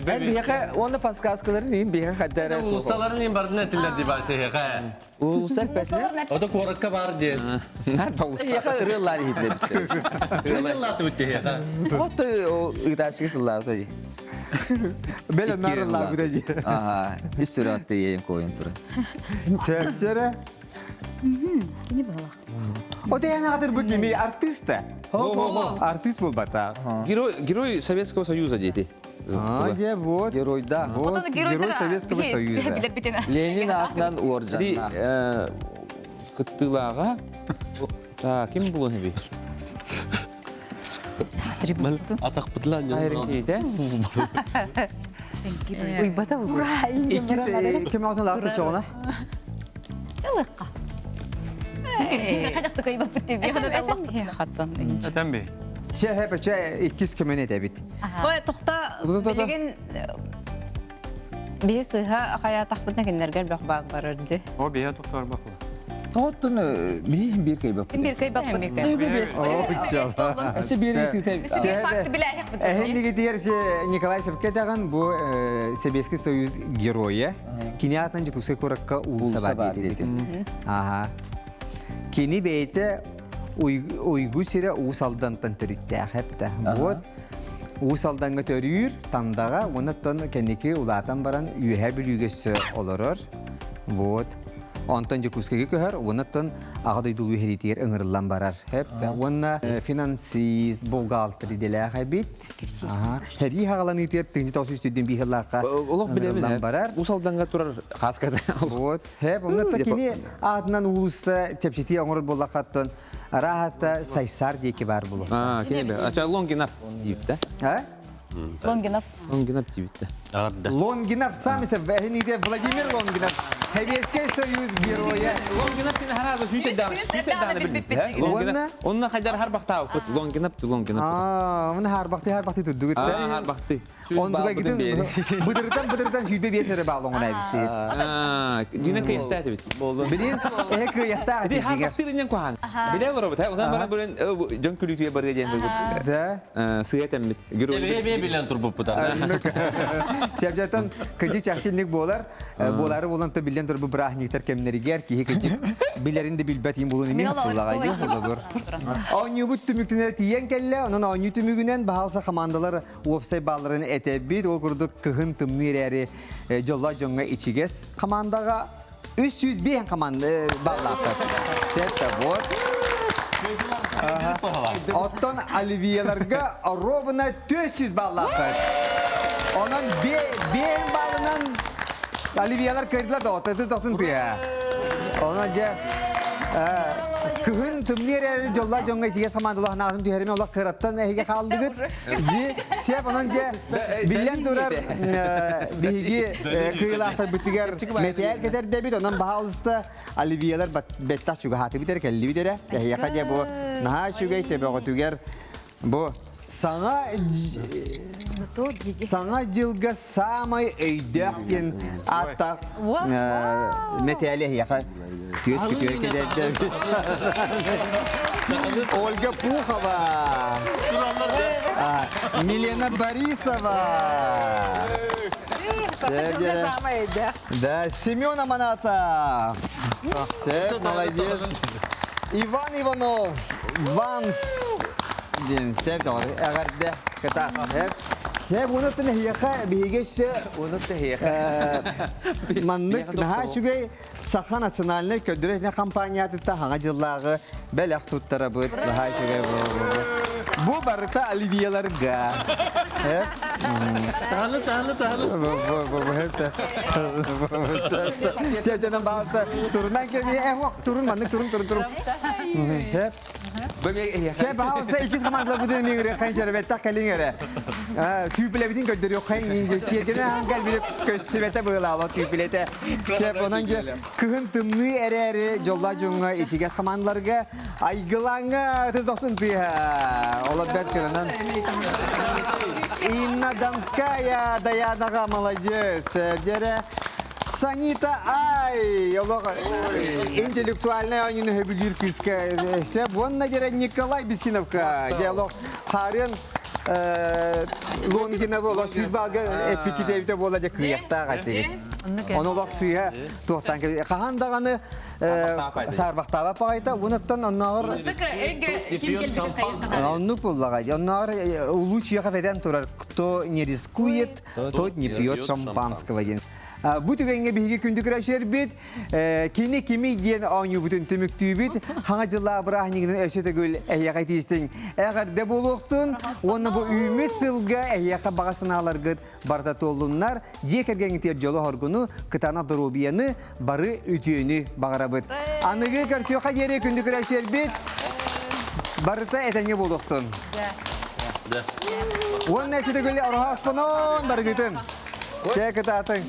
S2: биһиэхэ уонна подсказкаларын иһин биһиэхэ хаддара.
S3: Уулуссаларын иһин бардын этиллэр ди Вася хэ.
S2: Уулуссар пэтилер.
S3: Ото куоракка бар диэн.
S2: Биһиэхэ ырыаллаар иһиллэбиттэр.
S3: Ырыаллаатыбыт диэхэ.
S2: Отто ыытааччыга тыллаабыта дии.
S1: Бэл оннаар дии.
S2: Аха, ис сүрөттэ иэйэн койун туран.
S1: Чэпчэрэ.
S6: Кини буолах.
S1: О, ты ана бу кими артиста. Артист был бата.
S5: Герой, герой Советского Союза дети.
S1: А, же вот.
S2: Герой да.
S1: Вот, герой Советского Союза.
S2: Ленин аатынан уордьанна.
S5: Кыттыылааҕа. Так, ким булуон эби?
S3: Атахпытылан
S5: Айрын кейте.
S4: Уйбата бу.
S1: Иккис ким алтын лаапты чоҕуна?
S7: Чалыкка.
S9: Этен би.
S1: Чэ хэп чэ иккис көмөн этэбит.
S8: Ой, тоқта билигин биһи сыһа хаятахпытна кинилэргэр бөх баак барар ди.
S9: О бия тоқтар бақыла.
S2: Тоттун биһи бир кайбап.
S7: Бир кайбаппыт.
S1: О, чала.
S2: Өсө бир итите.
S7: Бир факты билээхпит.
S1: Эһинниги тиер Николай Севкетаган бу Советский Союз геройа. Кини атынан Дьокуускай куоракка уулусса бар диэбит. Аха. Кини бэйэтэ уйгу сирэ Уус Алдантан төрүттээх эптэ. Вот Уус Алданга төрүүр, Тандаҕа, уонна кэнники улаатан баран Үөһээ Бүлүүгэ олорор. Вот. Онтон Дьокуускайга көһөр, уонна аҕа дойдулуу иһэритигэр ыҥырыллан барар. Хэп, уонна финансист, бухгалтер иделээх эбит. Хәрии хаҕаланыытыгар тыынчы тоҕус түрдүн биһыллаахха
S5: Олох
S1: ыҥырыллан барар.
S5: Уус Алданга турар хааската.
S1: Вот. Хэп, онна кини аатынан уулусса чэпчэтии оҥорор буоллаххаттан араахата Сайсар диэки бар булу.
S5: А, кини бе. Ача Лонгинов диибит да.
S1: А?
S7: Лонгинов.
S5: Лонгинов диибит да.
S1: Лонгинов сам Владимир Лонгинов. Советский Союз героя.
S5: Лонгинов кини харааза сүүсэ дааны билбит. Лонгинов. Онна хайдар харбахтаа кут Лонгинов Лонгинов.
S1: Аа, оны харбахты харбахты турдугут.
S5: Аа, харбахты.
S1: Онтугайгытын быдырдан быдырдан 25 эрэ баал оҥон эбистиит.
S5: Дина кыйахтаат эбит.
S1: Билин эһэ кыйахтаах
S5: Ити хаппахтыр иннен куһаан. Биле олоробут. Онон баран көрөн дьон күлүүтүгэр барыа диэн бу.
S1: Да.
S5: Сыа тэммит.
S3: Эбээ билэн турбуппут.
S1: Сәбжатан кыжы чахчыннык болар. Болары болан то билен турбу бырааһынньыктар кэмнэригэр киһи кыжык билерин да билбэт им булун имин буллагайды холобур. Оонньуубут түмүктүнэр тиийэн кэллэ. Онон оонньуу түмүгүнэн баһалса командалар уопсай баалларын этэбит. Ол курдук кыһын тымныы эрээри дьоллоох дьоҥҥо ичигэс командаҕа 305 команда баллаахтар. Это вот. Оттон оливьеларга ровно 400 баллаахтар. Онон бээн баллынан оливьелар кырдылар да отты тосын тыа. Онон дьэ кыһын тымныы эрээри дьоллоох дьоҥҥо итигэ самаандылах наатын түһэриме олох кыраттан эһигэ хаалдыгыт. Дьи сеп онон дьэ биллэн турар биһиги кыылаахтарбытыгар мэтээл кэтэрдэбит онон баһаалыста оливьелар бэттэх чугаһаатыбыт эрэ кэллибит эрэ эһиэхэ дьэ бу наһаа үчүгэй төбөҕүтүгэр бу саҥа саҥа дьылга саамай өйдөөх диэн ааттаах мэтээли эһиэхэ түөс күтүө кэлэрдэбит Ольга Пухова Милена Борисова Да, Семен Аманатов. Молодец. Иван Иванов. Ванс. Диэн сеп эҕэрдэ кыта. Сеп уну эһиэхэ биһиги өссө
S5: Уну эһиэхэ.
S1: Маннык наһаа үчүгэй Саха национальнай көрдөрөр компаниятыттан хаҥа дьыллааҕы бэлэх туттарабыт. Наһаа үчүгэй Бу барыта оливьеларга.
S3: Таһалы, таһалы, таһалы.
S1: Сәжәнен баасы турунан кеми э турун маннык турун турун турун. Сэ баалса иккис командалар бу ден миңре хайын чәрәбәттә кэлиң эрэ. Түүпүлэбитин көрдөрүөх хайын киэргэнэ хаан билip көстүбэтэ быылаало түүпүлэтэ. Сэ онон кыһын тымныы эрээри дьоллоо дьоҥҥо ичигэс командаларга айгылааҥҥа ытыс дохсун тыаһа. Олор бэрт кыранан. Инна Донская Даянаға молодец. Дерэ Санита Ай, олох интеллектуальный оонньууну сөбүлүүр кыыска сөп. Уонна дьэрэ Николай Бесиновка диалог хаарыан Лонгинова олох сүүс баалга эппикитээбитэ буола дьэ кыйахтаах этигит. Ону олох сыыһа туохтаан хаһан даҕаны саарбахтаабат баҕайыта уонуттан оннооҕор оннук буоллаҕа оннооҕор улуу чиэхэ этэн турар кто не рискует тот не пьет шампанского диэн Бу түгэҥҥэ биһиги күндү көрөөччүлэрбит кини кимий диэн оонньуубутун түмүктүүбүт. Хаҥа дьыллаах бырааһынньыгынан өссө төгүл эһиэхэ тиистиҥ. Эҕэрдэ буолуохтун уонна бу үүммүт сылга эһиэхэ баҕа санааларгыт барыта туоллуннар. Дьиэ кэргэҥҥитигэр дьолу-соргуну, кытаанах доруобуйаны, бары үтүөнү баҕарабыт. Аныгы көрсүөххэ диэри күндү көрөөччүлэрбит барыта этэҥҥэ буолуохтун. Уонна өссө төгүл ороһооспонон барыгытын. Чэ кытаатыҥ.